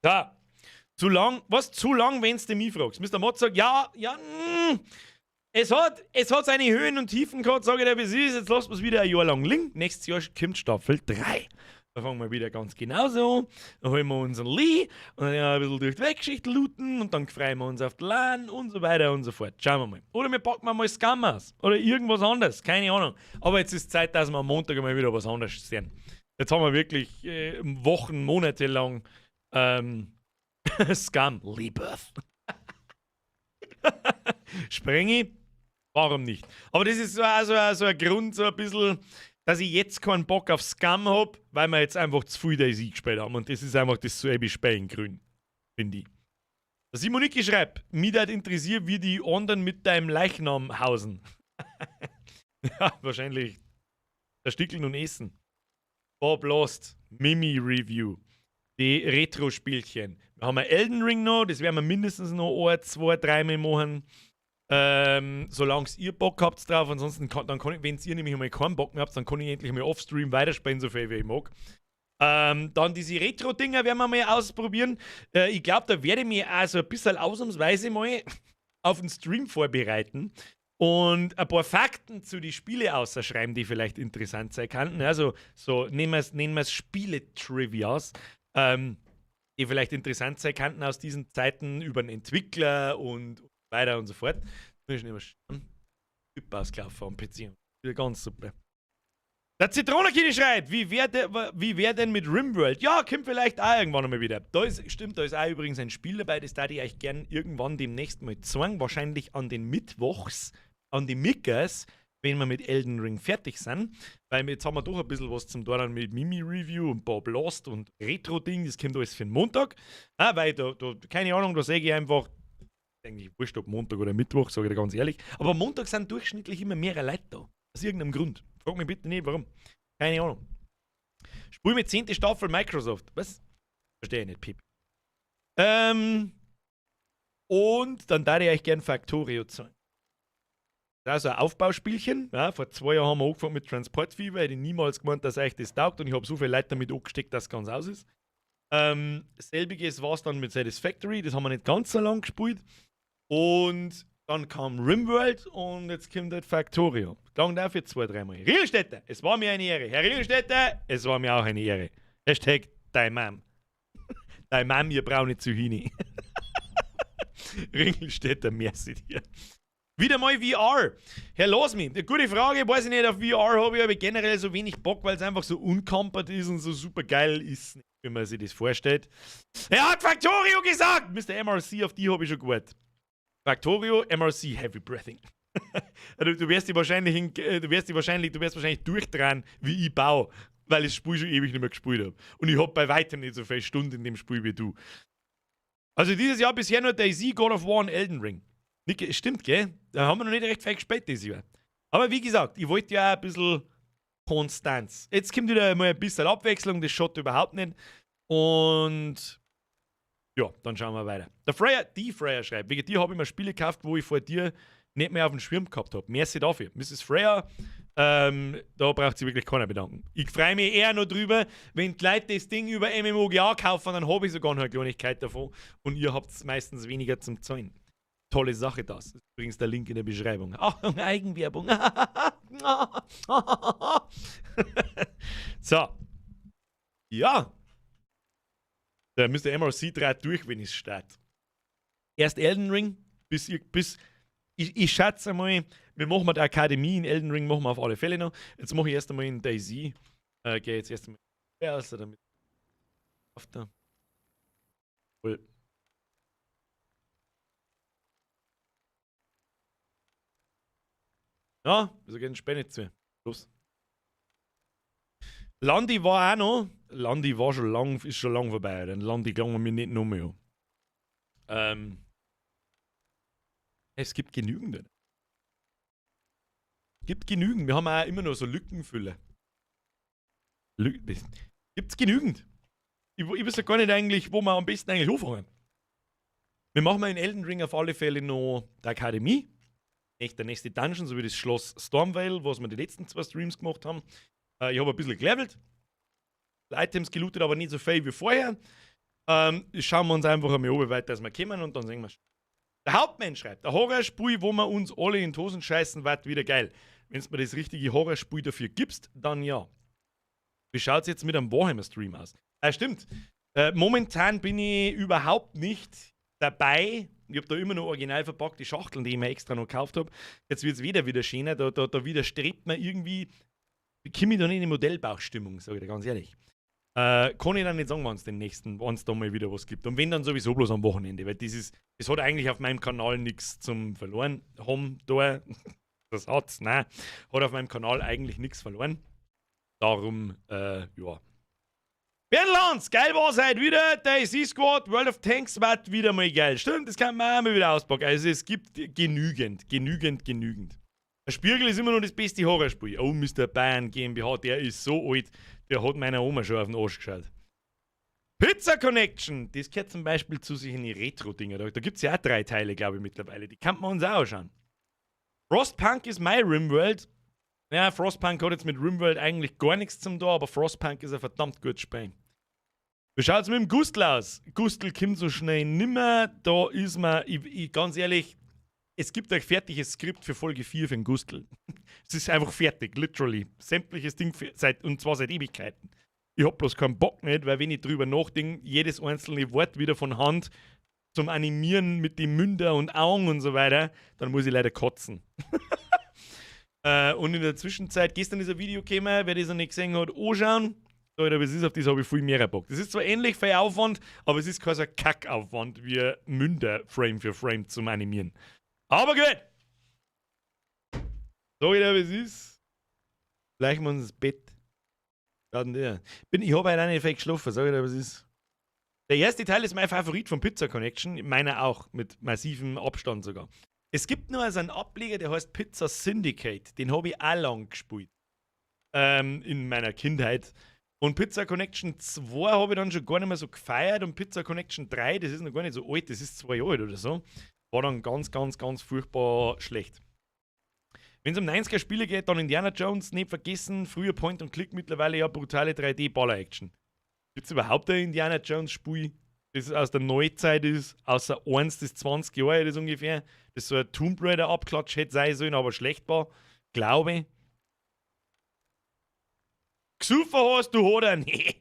So. Zu lang, was? Zu lang, wenn du mich fragst. Mr. Mod sagt, ja, es hat seine Höhen und Tiefen gehabt, sage ich dir, wie es ist. Jetzt lassen wir es wieder ein Jahr lang liegen. Nächstes Jahr kommt Staffel 3. Da fangen wir wieder ganz genauso an. Dann holen wir unseren Lee und dann ein bisschen durch die Weltgeschichte looten und dann freuen wir uns auf die LAN und so weiter und so fort. Schauen wir mal. Oder wir packen mal Scum aus. Oder irgendwas anderes. Keine Ahnung. Aber jetzt ist Zeit, dass wir am Montag mal wieder was anderes sehen. Jetzt haben wir wirklich Wochen, Monate lang Scum. Rebirth. Sprengi? Warum nicht? Aber das ist so, also, so ein Grund, so ein bisschen, dass ich jetzt keinen Bock auf Scum hab, weil wir jetzt einfach zu viel DayZ gespielt haben. Und das ist einfach dasselbe Spiel in Grün, finde ich. Der Simoniki schreibt, mich würde interessiert, wie die anderen mit deinem Leichnam hausen. Ja, wahrscheinlich erstickeln und essen. Bob Lost, Mimi Review, die Retro-Spielchen. Wir haben ein Elden Ring noch, das werden wir mindestens noch ein, zwei, dreimal machen. Solange ihr Bock habt drauf, ansonsten kann, dann kann ich, wenn ihr nämlich einmal keinen Bock mehr habt, dann kann ich endlich mal offstream weiterspielen, so viel wie ich mag. Dann diese Retro-Dinger werden wir mal ausprobieren. Ich glaube, da werde ich mich also ein bisschen ausnahmsweise mal auf den Stream vorbereiten und ein paar Fakten zu den Spiele ausschreiben, die vielleicht interessant sein könnten. Also, so nennen wir es Spiele-Trivias, die vielleicht interessant sein könnten aus diesen Zeiten über den Entwickler und weiter und so fort. Muss ich immer schauen. Typ ausgelaufen am PC. Wieder ganz super. Der Zitronekini schreibt, wie wär denn mit Rimworld? Ja, kommt vielleicht auch irgendwann einmal wieder. Da ist, stimmt, da ist auch übrigens ein Spiel dabei, das da ich euch gern irgendwann demnächst mal zeigen. Wahrscheinlich an den Mittwochs, an die Mickers, wenn wir mit Elden Ring fertig sind. Weil jetzt haben wir doch ein bisschen was zum tun mit Mimi Review und Bob Lost und Retro-Ding. Das kommt alles für den Montag. Ah, weil da, keine Ahnung, da sage ich einfach, eigentlich wurscht, ob Montag oder Mittwoch, sage ich dir ganz ehrlich. Aber Montag sind durchschnittlich immer mehrere Leute da. Aus irgendeinem Grund. Frag mich bitte nicht, warum. Keine Ahnung. Spiel mit 10. Staffel Microsoft. Was? Verstehe ich nicht, Pip. Und dann da ich euch gern Factorio zeigen. Das ist also ein Aufbauspielchen. Ja, vor 2 Jahren haben wir angefangen mit Transport Fever. Hätte ich niemals gemeint, dass euch das taugt. Und ich habe so viele Leute damit angesteckt, dass es ganz aus ist. Selbiges war es dann mit Satisfactory. Das haben wir nicht ganz so lang gespielt. Und dann kam Rimworld und jetzt kommt halt Factorio. Lang dafür zwei, dreimal. Rielstädter, es war mir eine Ehre. Herr Rielstädter, es war mir auch eine Ehre. #DeiMam. Dei Mam, ihr braune Zucchini. Ringelstädter, merci dir. Wieder mal VR. Herr Los mich. Eine gute Frage, weiß ich nicht, auf VR habe ich aber generell so wenig Bock, weil es einfach so unkampert ist und so super geil ist, wie man sich das vorstellt. Er hat Factorio gesagt! Mr. MRC, auf die habe ich schon gewartet. Factorio, MRC, Heavy Breathing. Du wirst wahrscheinlich durchdrehen, wie ich baue, weil ich das Spiel schon ewig nicht mehr gespielt habe. Und ich habe bei weitem nicht so viele Stunden in dem Spiel wie du. Also dieses Jahr bisher nur DayZ, God of War und Elden Ring. Nicht, stimmt, gell? Da haben wir noch nicht recht viel gespielt dieses Jahr. Aber wie gesagt, ich wollte ja auch ein bisschen Konstanz. Jetzt kommt wieder mal ein bisschen Abwechslung, das schadet überhaupt nicht. Und ja, dann schauen wir weiter. Der Freya, die Freya schreibt, wegen dir habe ich mir Spiele gekauft, wo ich vor dir nicht mehr auf dem Schirm gehabt habe. Merci dafür. Mrs. Freya, da braucht sich wirklich keiner bedanken. Ich freue mich eher noch drüber, wenn die Leute das Ding über MMOGA kaufen, dann habe ich sogar noch eine Kleinigkeit davon und ihr habt meistens weniger zum Zahlen. Tolle Sache das. Das ist übrigens der Link in der Beschreibung. Achtung, Eigenwerbung. So. Ja. Da müsste MRC 3 durch, wenn ich starte. Erst Elden Ring, bis ich schätze mal, wir machen die Akademie in Elden Ring, machen wir auf alle Fälle noch. Jetzt mache ich erst einmal in DayZ. Gehe jetzt erst einmal also damit. Auf der. Cool. Ja, wieso geht denn Späne zu? Los. Landi war auch noch. Landi war schon lang, ist schon lang vorbei. Den Landi gelangen wir nicht noch mehr. Es gibt genügend. Gibt genügend. Wir haben auch immer noch so Lückenfüller. Lü Gibt's genügend. Ich weiß ja gar nicht eigentlich, wo wir am besten eigentlich anfangen. Wir machen mal in Elden Ring auf alle Fälle noch die Akademie. Echt der nächste Dungeon, so wie das Schloss Stormveil, was wir die letzten zwei Streams gemacht haben. Ich habe ein bisschen gelevelt. Items gelootet, aber nicht so viel wie vorher. Schauen wir uns einfach einmal an, wie weit dass wir kommen und dann sehen wir. Der Hauptmann schreibt, ein Horrorspiel, wo wir uns alle in die Hosen scheißen, wird wieder geil. Wenn du mir das richtige Horrorspiel dafür gibst, dann ja. Wie schaut's jetzt mit einem Warhammer-Stream aus? Stimmt. Momentan bin ich überhaupt nicht dabei. Ich hab da immer noch original verpackte Schachteln, die ich mir extra noch gekauft hab. Jetzt wird's wieder schöner. Da widerstrebt man irgendwie. Ich komme da nicht in die Modellbauchstimmung, sag ich dir ganz ehrlich. Kann ich dann nicht sagen, wann's den nächsten, wann's da mal wieder was gibt. Und wenn, dann sowieso bloß am Wochenende, weil das hat eigentlich auf meinem Kanal nix zum verloren haben da. Das hat's, nein. Hat auf meinem Kanal eigentlich nix verloren. Darum, ja. Bernd Lanz, geil war's heute wieder. DayZ Squad, World of Tanks wird wieder mal geil. Stimmt, das kann man auch mal wieder auspacken. Also es gibt genügend, genügend, genügend. Der Spiegel ist immer noch das beste Horrorspiel. Oh, Mister Bayern GmbH, der ist so alt, der hat meiner Oma schon auf den Arsch geschaut. Pizza Connection, das gehört zum Beispiel zu sich in die Retro-Dinger. Da gibt's ja auch 3 Teile, glaub ich, mittlerweile. Die kann man uns auch anschauen. Frostpunk ist my Rimworld. Ja, Frostpunk hat jetzt mit Rimworld eigentlich gar nichts zum tun, aber Frostpunk ist ein verdammt gutes Spiel. Wie schaut's mit dem Gustl aus? Gustl kommt so schnell nimmer. Da ist man, ich, ich, ganz ehrlich, es gibt ein fertiges Skript für Folge 4 für den Gustl. Es ist einfach fertig, literally. Sämtliches Ding, für, seit, und zwar seit Ewigkeiten. Ich hab bloß keinen Bock nicht, weil wenn ich drüber nachdenke, jedes einzelne Wort wieder von Hand zum Animieren mit den Münder und Augen und so weiter, dann muss ich leider kotzen. Und in der Zwischenzeit, gestern ist ein Video gekommen, wer das noch nicht gesehen hat, anschauen. So, Alter, was ist, auf das habe ich viel mehr Bock. Das ist zwar ähnlich viel Aufwand, aber es ist kein so Kackaufwand wie Münder Frame für Frame zum Animieren. Aber gut! So, Alter, was ist? Gleich mal ins Bett. Ich habe heute auch nicht viel geschlafen, sag ich dir, was ist. Der erste Teil ist mein Favorit von Pizza Connection, meiner auch, mit massivem Abstand sogar. Es gibt nur also einen Ableger, der heißt Pizza Syndicate. Den habe ich auch lang gespielt. In meiner Kindheit. Und Pizza Connection 2 habe ich dann schon gar nicht mehr so gefeiert. Und Pizza Connection 3, das ist noch gar nicht so alt, das ist 2 Jahre alt oder so, war dann ganz, ganz, ganz furchtbar schlecht. Wenn es um 90er-Spiele geht, dann Indiana Jones, nicht vergessen, früher Point and Click, mittlerweile ja brutale 3D-Baller-Action. Gibt's überhaupt ein Indiana Jones-Spiel, das aus der Neuzeit ist, außer eins, das 20 Jahre alt ist ungefähr, das so ein Tomb Raider-Abklatsch hätte sein sollen, aber schlecht war, glaube ich. Gesoffen hast du, oder? Nee.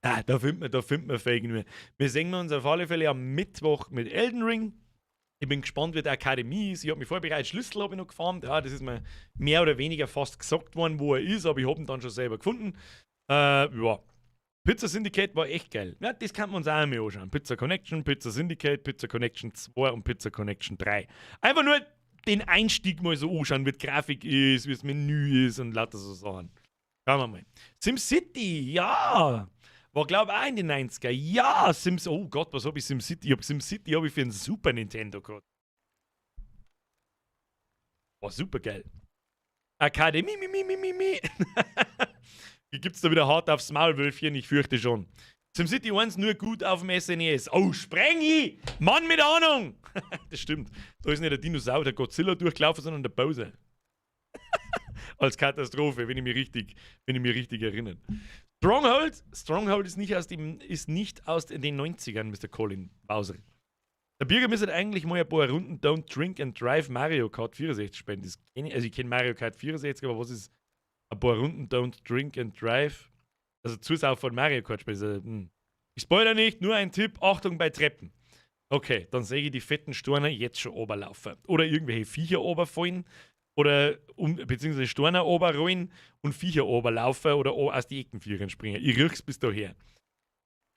Ah, da findet man Fake nur. Wir sehen uns auf alle Fälle am Mittwoch mit Elden Ring. Ich bin gespannt, wie die Akademie ist. Ich hab mich vorbereitet, Schlüssel hab ich noch gefarmt. Ja, das ist mir mehr oder weniger fast gesagt worden, wo er ist, aber ich hab ihn dann schon selber gefunden. Ja. Pizza Syndicate war echt geil. Ja, das kann man uns auch einmal anschauen. Pizza Connection, Pizza Syndicate, Pizza Connection 2 und Pizza Connection 3. Einfach nur den Einstieg mal so anschauen, wie die Grafik ist, wie das Menü ist und lauter so Sachen. Schauen wir mal. SimCity, ja! War, glaub ich, auch in den 90er. Ja, Sims. Oh Gott, was hab ich SimCity? Ich hab SimCity hab ich für den Super Nintendo gehabt. War super geil. Akademie, mi, mi, mi, mi, mi. Hier gibt's da wieder hart aufs Maul, Wölfchen, ich fürchte schon. SimCity 1 nur gut auf dem SNES. Oh, Sprengi! Mann mit Ahnung! Das stimmt. Da ist nicht der Dinosaurier, der Godzilla durchgelaufen, sondern der Bowser. Als Katastrophe, wenn ich mich richtig erinnere. Stronghold? Stronghold ist nicht aus dem, ist nicht aus den 90ern, Mister Colin Bowser. Der Birger müsste eigentlich mal ein paar Runden Don't Drink and Drive Mario Kart 64 spielen. Das kenn ich, also ich kenn Mario Kart 64, aber was ist ein paar Runden Don't Drink and Drive? Also Zusau von Mario Kart spielen. Ich spoilere nicht, nur ein Tipp, Achtung bei Treppen. Okay, dann sehe ich die fetten Steine jetzt schon oberlaufen. Oder irgendwelche Viecher oberfallen. Oder beziehungsweise Steine oberrollen und Viecher oberlaufen oder aus die Ecken Viechern springen. Ich riech's bis daher.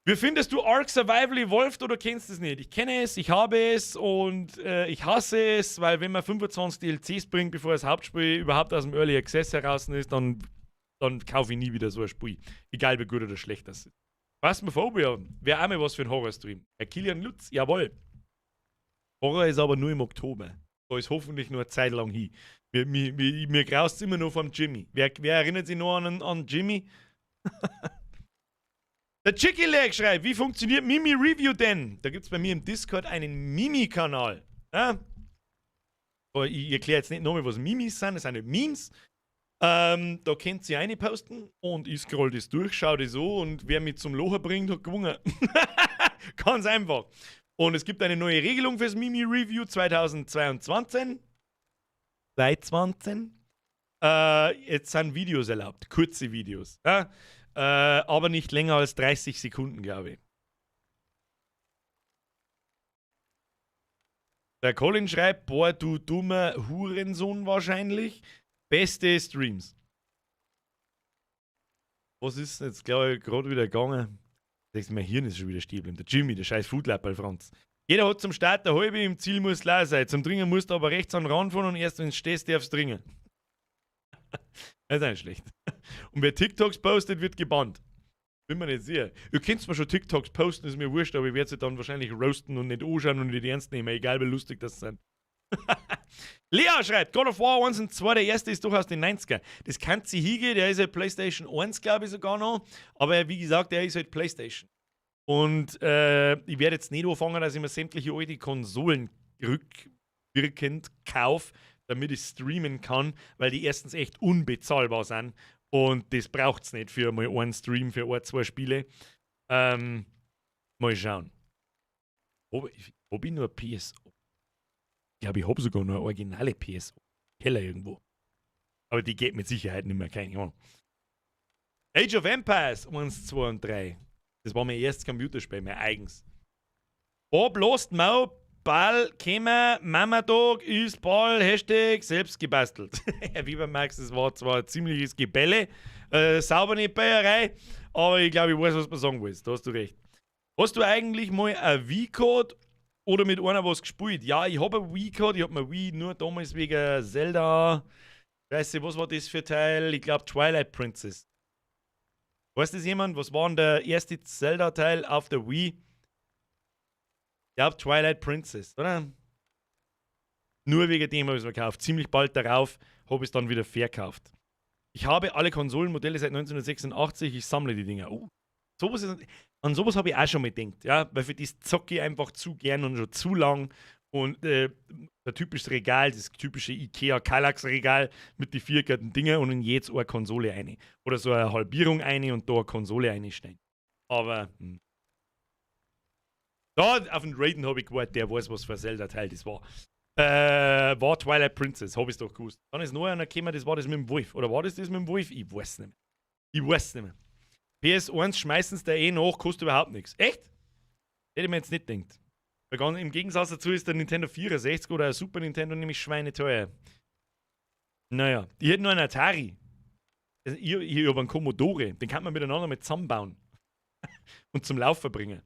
Wie findest du Ark Survival Evolved oder kennst du es nicht? Ich kenne es, ich habe es und ich hasse es, weil wenn man 25 DLCs bringt, bevor das Hauptspiel überhaupt aus dem Early Access heraus ist, dann kaufe ich nie wieder so ein Spiel. Egal wie gut oder schlecht das ist. Phasmophobia wäre auch mal was für ein Horror-Stream. Herr Kilian Lutz, jawohl. Horror ist aber nur im Oktober. Da ist hoffentlich nur eine Zeit lang hin. Mir graust immer nur vom Jimmy. Wer erinnert sich noch an Jimmy? Der Chicky Leg schreibt, wie funktioniert Mimi Review denn? Da gibt es bei mir im Discord einen Mimi-Kanal. Ja? Aber ich erkläre jetzt nicht nochmal, was Mimis sind, das sind nicht Memes. Da könnt ihr eine posten und ich scroll das durch, schau das so und wer mich zum Locher bringt, hat gewonnen. Ganz einfach. Und es gibt eine neue Regelung fürs Mimi Review 2022. 2020. Jetzt sind Videos erlaubt, kurze Videos. Ja? Aber nicht länger als 30 Sekunden, glaube ich. Der Colin schreibt, boah, du dummer Hurensohn wahrscheinlich. Beste Streams. Was ist denn jetzt, glaube ich, gerade wieder gegangen? Denkst du, mein Hirn ist schon wieder stehen geblieben. Der Jimmy, der scheiß Foodlapperl Franz. Jeder hat zum Start der halbe, im Ziel muss leer sein. Zum Dringen musst du aber rechts an den Rand fahren und erst wenn du stehst, darfst du dringen. Das ist auch nicht schlecht. Und wer TikToks postet, wird gebannt. Bin mir nicht sicher. Ihr könnt mir schon TikToks posten, ist mir wurscht, aber ich werde sie dann wahrscheinlich roasten und nicht anschauen und nicht ernst nehmen, egal wie lustig das sind. Lea schreibt, God of War 1 und 2, der erste ist doch aus den 90er. Das kann sie hingehen, der ist halt PlayStation 1, glaube ich sogar noch. Aber wie gesagt, der ist halt PlayStation. Und ich werde jetzt nicht anfangen, dass ich mir sämtliche alte Konsolen rückwirkend kaufe, damit ich streamen kann, weil die erstens echt unbezahlbar sind. Und das braucht's nicht für mal einen Stream, für ein, zwei Spiele. Mal schauen. Hab ich nur eine PSO? Ich glaube, ich hab sogar noch eine originale PSO. Keller irgendwo. Aber die geht mit Sicherheit nicht mehr, keine Ahnung. Age of Empires 1, 2 und 3. Das war mein erstes Computerspiel, mein eigens. Bob Lost Mau, Ball, Kämmer, Mama Dog, ist Ball, Hashtag, selbst gebastelt. Wie beim Max, das war zwar ein ziemliches Gebelle, sauber nicht Bayerei, aber ich glaube, ich weiß, was man sagen will. Da hast du recht. Hast du eigentlich mal ein Wii-Code oder mit einer was gespielt? Ja, ich hab ein Wii-Code, ich hab mir Wii nur damals wegen Zelda. Weißt du, was war das für Teil? Ich glaub, Twilight Princess. Weiß das jemand? Was war denn der erste Zelda-Teil auf der Wii? Ich glaub, Twilight Princess, oder? Nur wegen dem hab ich's mir gekauft. Ziemlich bald darauf hab ich's dann wieder verkauft. Ich habe alle Konsolenmodelle seit 1986, ich sammle die Dinger. Oh, sowas ist, an sowas hab ich auch schon mal gedacht, ja, weil für das zocke ich einfach zu gern und schon zu lang. Und der typische Regal, das typische Ikea Kallax-Regal mit die viereckigen Dinger und in jedes eine Konsole eine. Oder so eine Halbierung eine und da eine Konsole einstellen. Aber. Da auf den Raiden hab ich gewartet, der weiß, was für ein Zelda-Teil das war. War Twilight Princess, hab ich's doch gewusst. Dann ist noch einer gekommen, das war das mit dem Wolf. Oder war das das mit dem Wolf? Ich weiß nicht mehr. Ich weiß nicht mehr. PS1 schmeißen sie da eh nach, kostet überhaupt nichts. Echt? Hätte ich mir jetzt nicht gedacht. Weil ganz im Gegensatz dazu ist der Nintendo 64 oder ein Super Nintendo nämlich schweineteuer. Naja, ich hätte nur einen Atari. Also ich hab einen Commodore, den kann man miteinander mit zusammenbauen. Und zum Laufen bringen.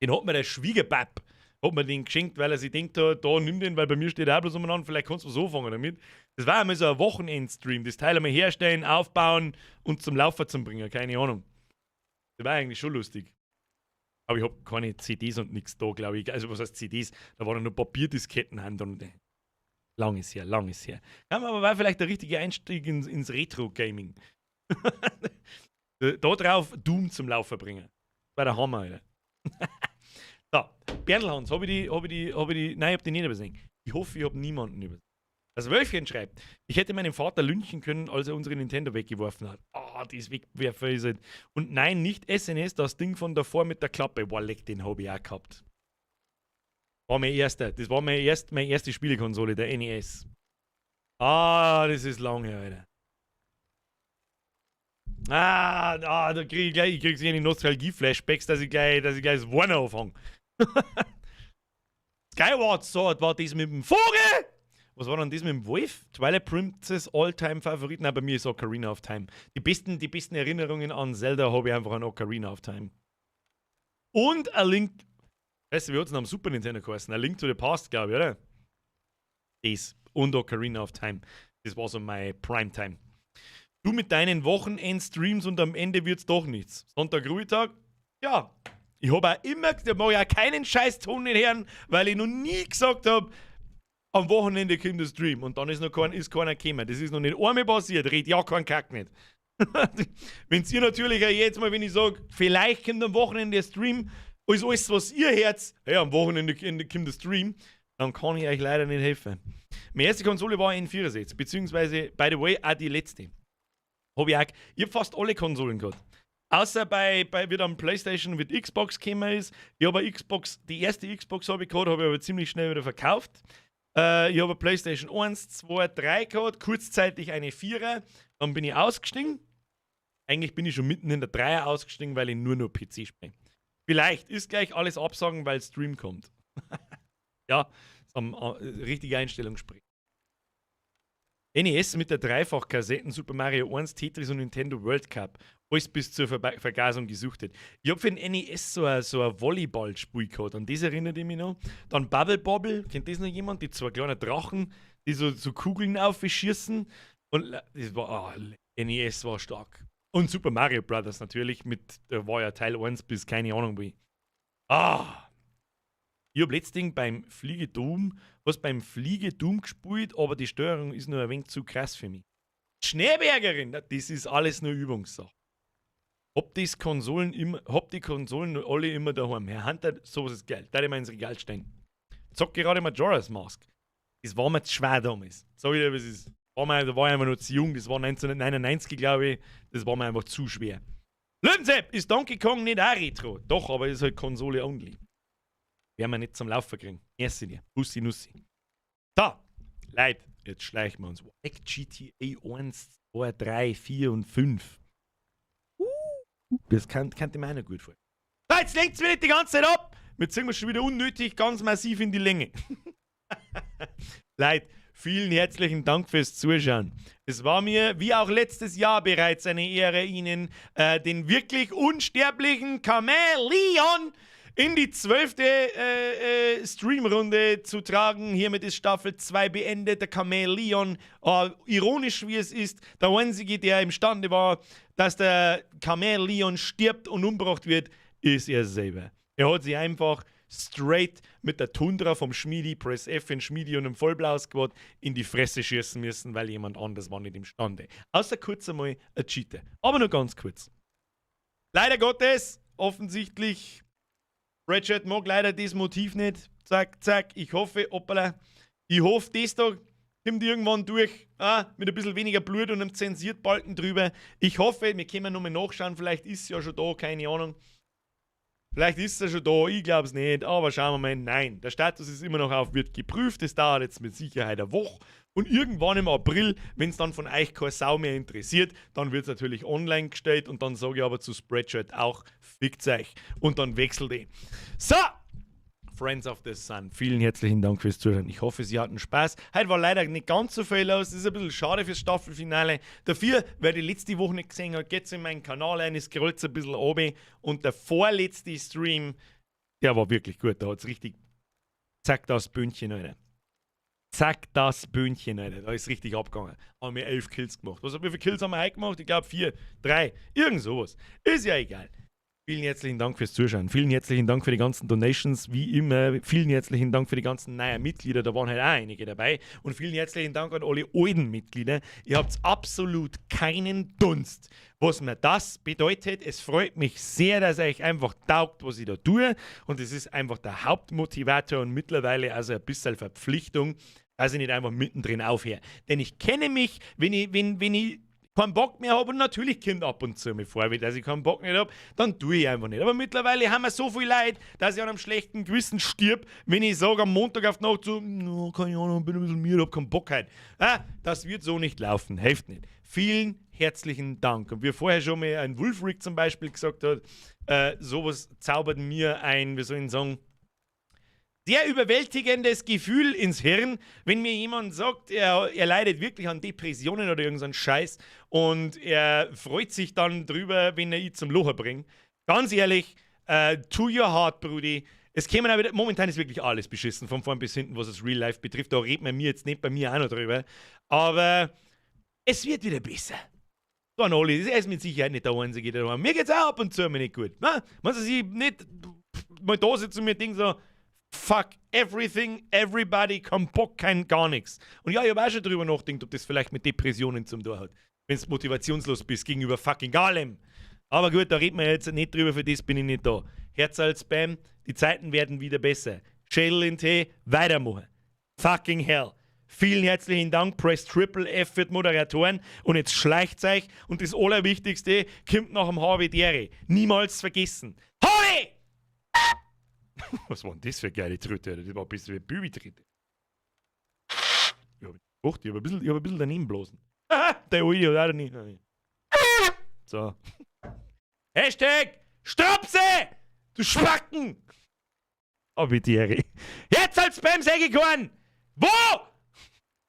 Den hat mir der Schwiegerpap, hat mir den geschenkt, weil er sich denkt hat, da nimm den, weil bei mir steht auch bloß umeinander, vielleicht kannst du so anfangen damit. Das war einmal so ein Wochenendstream, das Teil einmal herstellen, aufbauen und zum Laufen zu bringen, keine Ahnung. Das war eigentlich schon lustig. Aber ich hab keine CDs und nix da, glaub ich. Also was heißt CDs? Da waren nur Papierdisketten und lang ist her, lang ist her. Ja, aber war vielleicht der richtige Einstieg ins Retro-Gaming. Da drauf Doom zum Laufen bringen. Das war der Hammer, Alter. So, Berndl-Hans, hab ich die, hab ich die, hab ich die, nein, ich hab die nicht übersehen. Ich hoffe, ich hab niemanden übersehen. Das Wölfchen schreibt, ich hätte meinen Vater lynchen können, als er unsere Nintendo weggeworfen hat. Ah, das Wegwerfer ist halt. Und nein, nicht SNS, das Ding von davor mit der Klappe. Boah, leck, den hab ich auch gehabt. War mein erster. Das war meine erste Spielekonsole, der NES. Ah, das ist lang her, Alter. Ah, da krieg ich gleich, ich krieg so eine Nostalgie-Flashbacks, dass ich gleich das Warner anfange. Skyward Sword war das mit dem Vogel! Was war denn das mit dem Wolf? Twilight Princess All-Time-Favorit? Nein, bei mir ist Ocarina of Time. Die besten Erinnerungen an Zelda habe ich einfach an Ocarina of Time. Und A Link. Weißt du, wie hat's denn am Super Nintendo geheißen? A Link to the Past, glaube ich, oder? Das. Und Ocarina of Time. Das war so mein Primetime. Du mit deinen Wochenend-Streams und am Ende wird's doch nichts. Sonntag Ruhetag? Ja. Ich habe auch immer, da mag ich auch keinen scheiß Ton nicht hören, weil ich noch nie gesagt habe, am Wochenende kommt der Stream und dann ist keiner gekommen. Das ist noch nicht einmal passiert. Red ja kein Kack nicht. Wenn ihr natürlich auch jetzt mal, wenn ich sage, vielleicht kommt am Wochenende der Stream, ist alles, was ihr hört, hey, am Wochenende kommt der Stream, dann kann ich euch leider nicht helfen. Meine erste Konsole war N64, beziehungsweise, by the way, auch die letzte. Hab ich auch, ich hab fast alle Konsolen gehabt. Außer bei wie dann PlayStation mit Xbox gekommen ist. Ich habe eine Xbox, die erste Xbox habe ich gehabt, habe ich aber ziemlich schnell wieder verkauft. Ich habe eine PlayStation 1, 2, 3 gehabt, kurzzeitig eine 4er. Dann bin ich ausgestiegen. Eigentlich bin ich schon mitten in der 3er ausgestiegen, weil ich nur noch PC spiele. Vielleicht ist gleich alles absagen, weil Stream kommt. Ja, richtige Einstellung spricht. NES mit der Dreifach-Kassetten Super Mario 1, Tetris und Nintendo World Cup. Alles bis zur Vergasung gesuchtet. Ich hab für den NES so ein Volleyball-Spiel gehabt. An das erinnert ich mich noch. Dann Bubble Bobble, kennt das noch jemand? Die zwei kleinen Drachen, die so Kugeln aufschießen. Und das war, oh, NES war stark. Und Super Mario Brothers natürlich, mit, da war ja Teil 1 bis keine Ahnung wie. Ah! Ich hab letztens beim Fliegedoom, was beim Fliegedoom gespielt, aber die Steuerung ist nur ein wenig zu krass für mich. Schneebergerin, das ist alles nur Übungssache. Hab die Konsolen alle immer daheim. Herr Hunter, sowas ist geil. Da ich mal ins Regal stehen. Zock gerade Majora's Mask. Das war mir zu schwer damals. Sag ich dir, was ist. Da war ich einfach noch zu jung, das war 1999, glaube ich. Das war mir einfach zu schwer. Löwensepp, ist Donkey Kong nicht auch Retro? Doch, aber ist halt Konsole only. Werden wir nicht zum Laufen kriegen. Merci dir. Bussi Nussi. So, Leute, jetzt schleichen wir uns. GTA 1, 2, 3, 4 und 5. Das kann ich mir auch noch gut vorstellen. So, jetzt lenkt's mir nicht die ganze Zeit ab. Wir ziehen wir schon wieder unnötig ganz massiv in die Länge. Leute, vielen herzlichen Dank fürs Zuschauen. Es war mir, wie auch letztes Jahr bereits, eine Ehre, Ihnen den wirklich unsterblichen Chameleon in die 12. Streamrunde zu tragen. Hiermit ist Staffel 2 beendet. Der Chameleon, ironisch wie es ist, der einzige, der imstande war, dass der Chameleon stirbt und umgebracht wird, ist er selber. Er hat sich einfach straight mit der Tundra vom Schmiedi, Press F in Schmiedi und einem Vollblau-Squad in die Fresse schießen müssen, weil jemand anders war nicht imstande. Außer kurz einmal ein Cheater. Aber nur ganz kurz. Leider Gottes, offensichtlich, Ratchet mag leider das Motiv nicht. Zack, zack. Ich hoffe, hoppala. Ich hoffe, das da kommt irgendwann durch. Ah, mit ein bisschen weniger Blut und einem Zensiertbalken drüber. Ich hoffe, wir können nochmal nachschauen. Vielleicht ist es ja schon da, keine Ahnung. Vielleicht ist es ja schon da, ich glaub's nicht, aber schauen wir mal. Nein, der Status ist immer noch auf, wird geprüft. Das dauert jetzt mit Sicherheit eine Woche. Und irgendwann im April, wenn's dann von euch keine Sau mehr interessiert, dann wird's natürlich online gestellt und dann sage ich aber zu Spreadshirt auch, fickt euch. Und dann wechselt ich. So! Friends of the Sun, vielen herzlichen Dank fürs Zuhören. Ich hoffe, Sie hatten Spaß. Heute war leider nicht ganz so viel los. Das ist ein bisschen schade fürs Staffelfinale. Dafür, wer die letzte Woche nicht gesehen hat, geht's in meinen Kanal rein, scrollt ein bisschen runter. Und der vorletzte Stream, der war wirklich gut. Da hat's richtig, zack, das Bündchen, Alter. Zack, das Bündchen, Alter. Da ist richtig abgegangen. Haben wir 11 Kills gemacht. Wie viele Kills haben wir heute gemacht? Ich glaub 4, 3, irgend sowas. Ist ja egal. Vielen herzlichen Dank fürs Zuschauen. Vielen herzlichen Dank für die ganzen Donations, wie immer. Vielen herzlichen Dank für die ganzen neuen Mitglieder. Da waren halt auch einige dabei. Und vielen herzlichen Dank an alle alten Mitglieder. Ihr habt absolut keinen Dunst, was mir das bedeutet. Es freut mich sehr, dass euch einfach taugt, was ich da tue. Und es ist einfach der Hauptmotivator und mittlerweile also ein bisschen Verpflichtung, dass ich nicht einfach mittendrin aufhöre. Denn ich kenne mich, wenn ich keinen Bock mehr hab, und natürlich kommt ab und zu mir vor, dass ich keinen Bock mehr hab, dann tue ich einfach nicht. Aber mittlerweile haben wir so viel Leid, dass ich an einem schlechten Gewissen stirb, wenn ich sage am Montag auf die Nacht so, no, keine Ahnung, bin ein bisschen müde, hab keinen Bock heute. Ah, das wird so nicht laufen, hilft nicht. Vielen herzlichen Dank. Und wie vorher schon mal ein Wolfrick zum Beispiel gesagt hat, sowas zaubert mir ein, wie soll ich sagen, sehr überwältigendes Gefühl ins Hirn, wenn mir jemand sagt, er leidet wirklich an Depressionen oder irgend so einen Scheiß und er freut sich dann drüber, wenn er ihn zum Lachen bringt. Ganz ehrlich, To your heart, Brudi. Es kämen auch wieder, momentan ist wirklich alles beschissen, von vorn bis hinten, was das Real Life betrifft. Da redet man mir jetzt nicht bei mir auch noch drüber. Aber es wird wieder besser. So ein Olli, er ist mit Sicherheit nicht der Einzige, der da. Mir geht's auch ab und zu immer nicht gut. Ne? Wenn sie nicht mal da sitzen und mir denken so, fuck everything, everybody, kein Bock, kein gar nichts. Und ja, ich habe auch schon drüber nachgedacht, ob das vielleicht mit Depressionen zum tun hat. Wenn du motivationslos bist gegenüber fucking allem. Aber gut, da reden wir jetzt nicht drüber, für das bin ich nicht da. Herzerl Spam, die Zeiten werden wieder besser. Schädel in Tee, weitermachen. Fucking hell. Vielen herzlichen Dank, Press Triple F für die Moderatoren. Und jetzt schleicht's euch. Und das Allerwichtigste kommt nach dem Habidere. Niemals vergessen. Habe! Was waren das für geile Tritte? Das war ein bisschen wie Bübi-Tritte. Ich hab ein bisschen daneben bloßen. Der Uli hat auch nicht. So. Hashtag Stropse! Du Spacken! Habidere. Jetzt als Spam Sägekorn! Wo?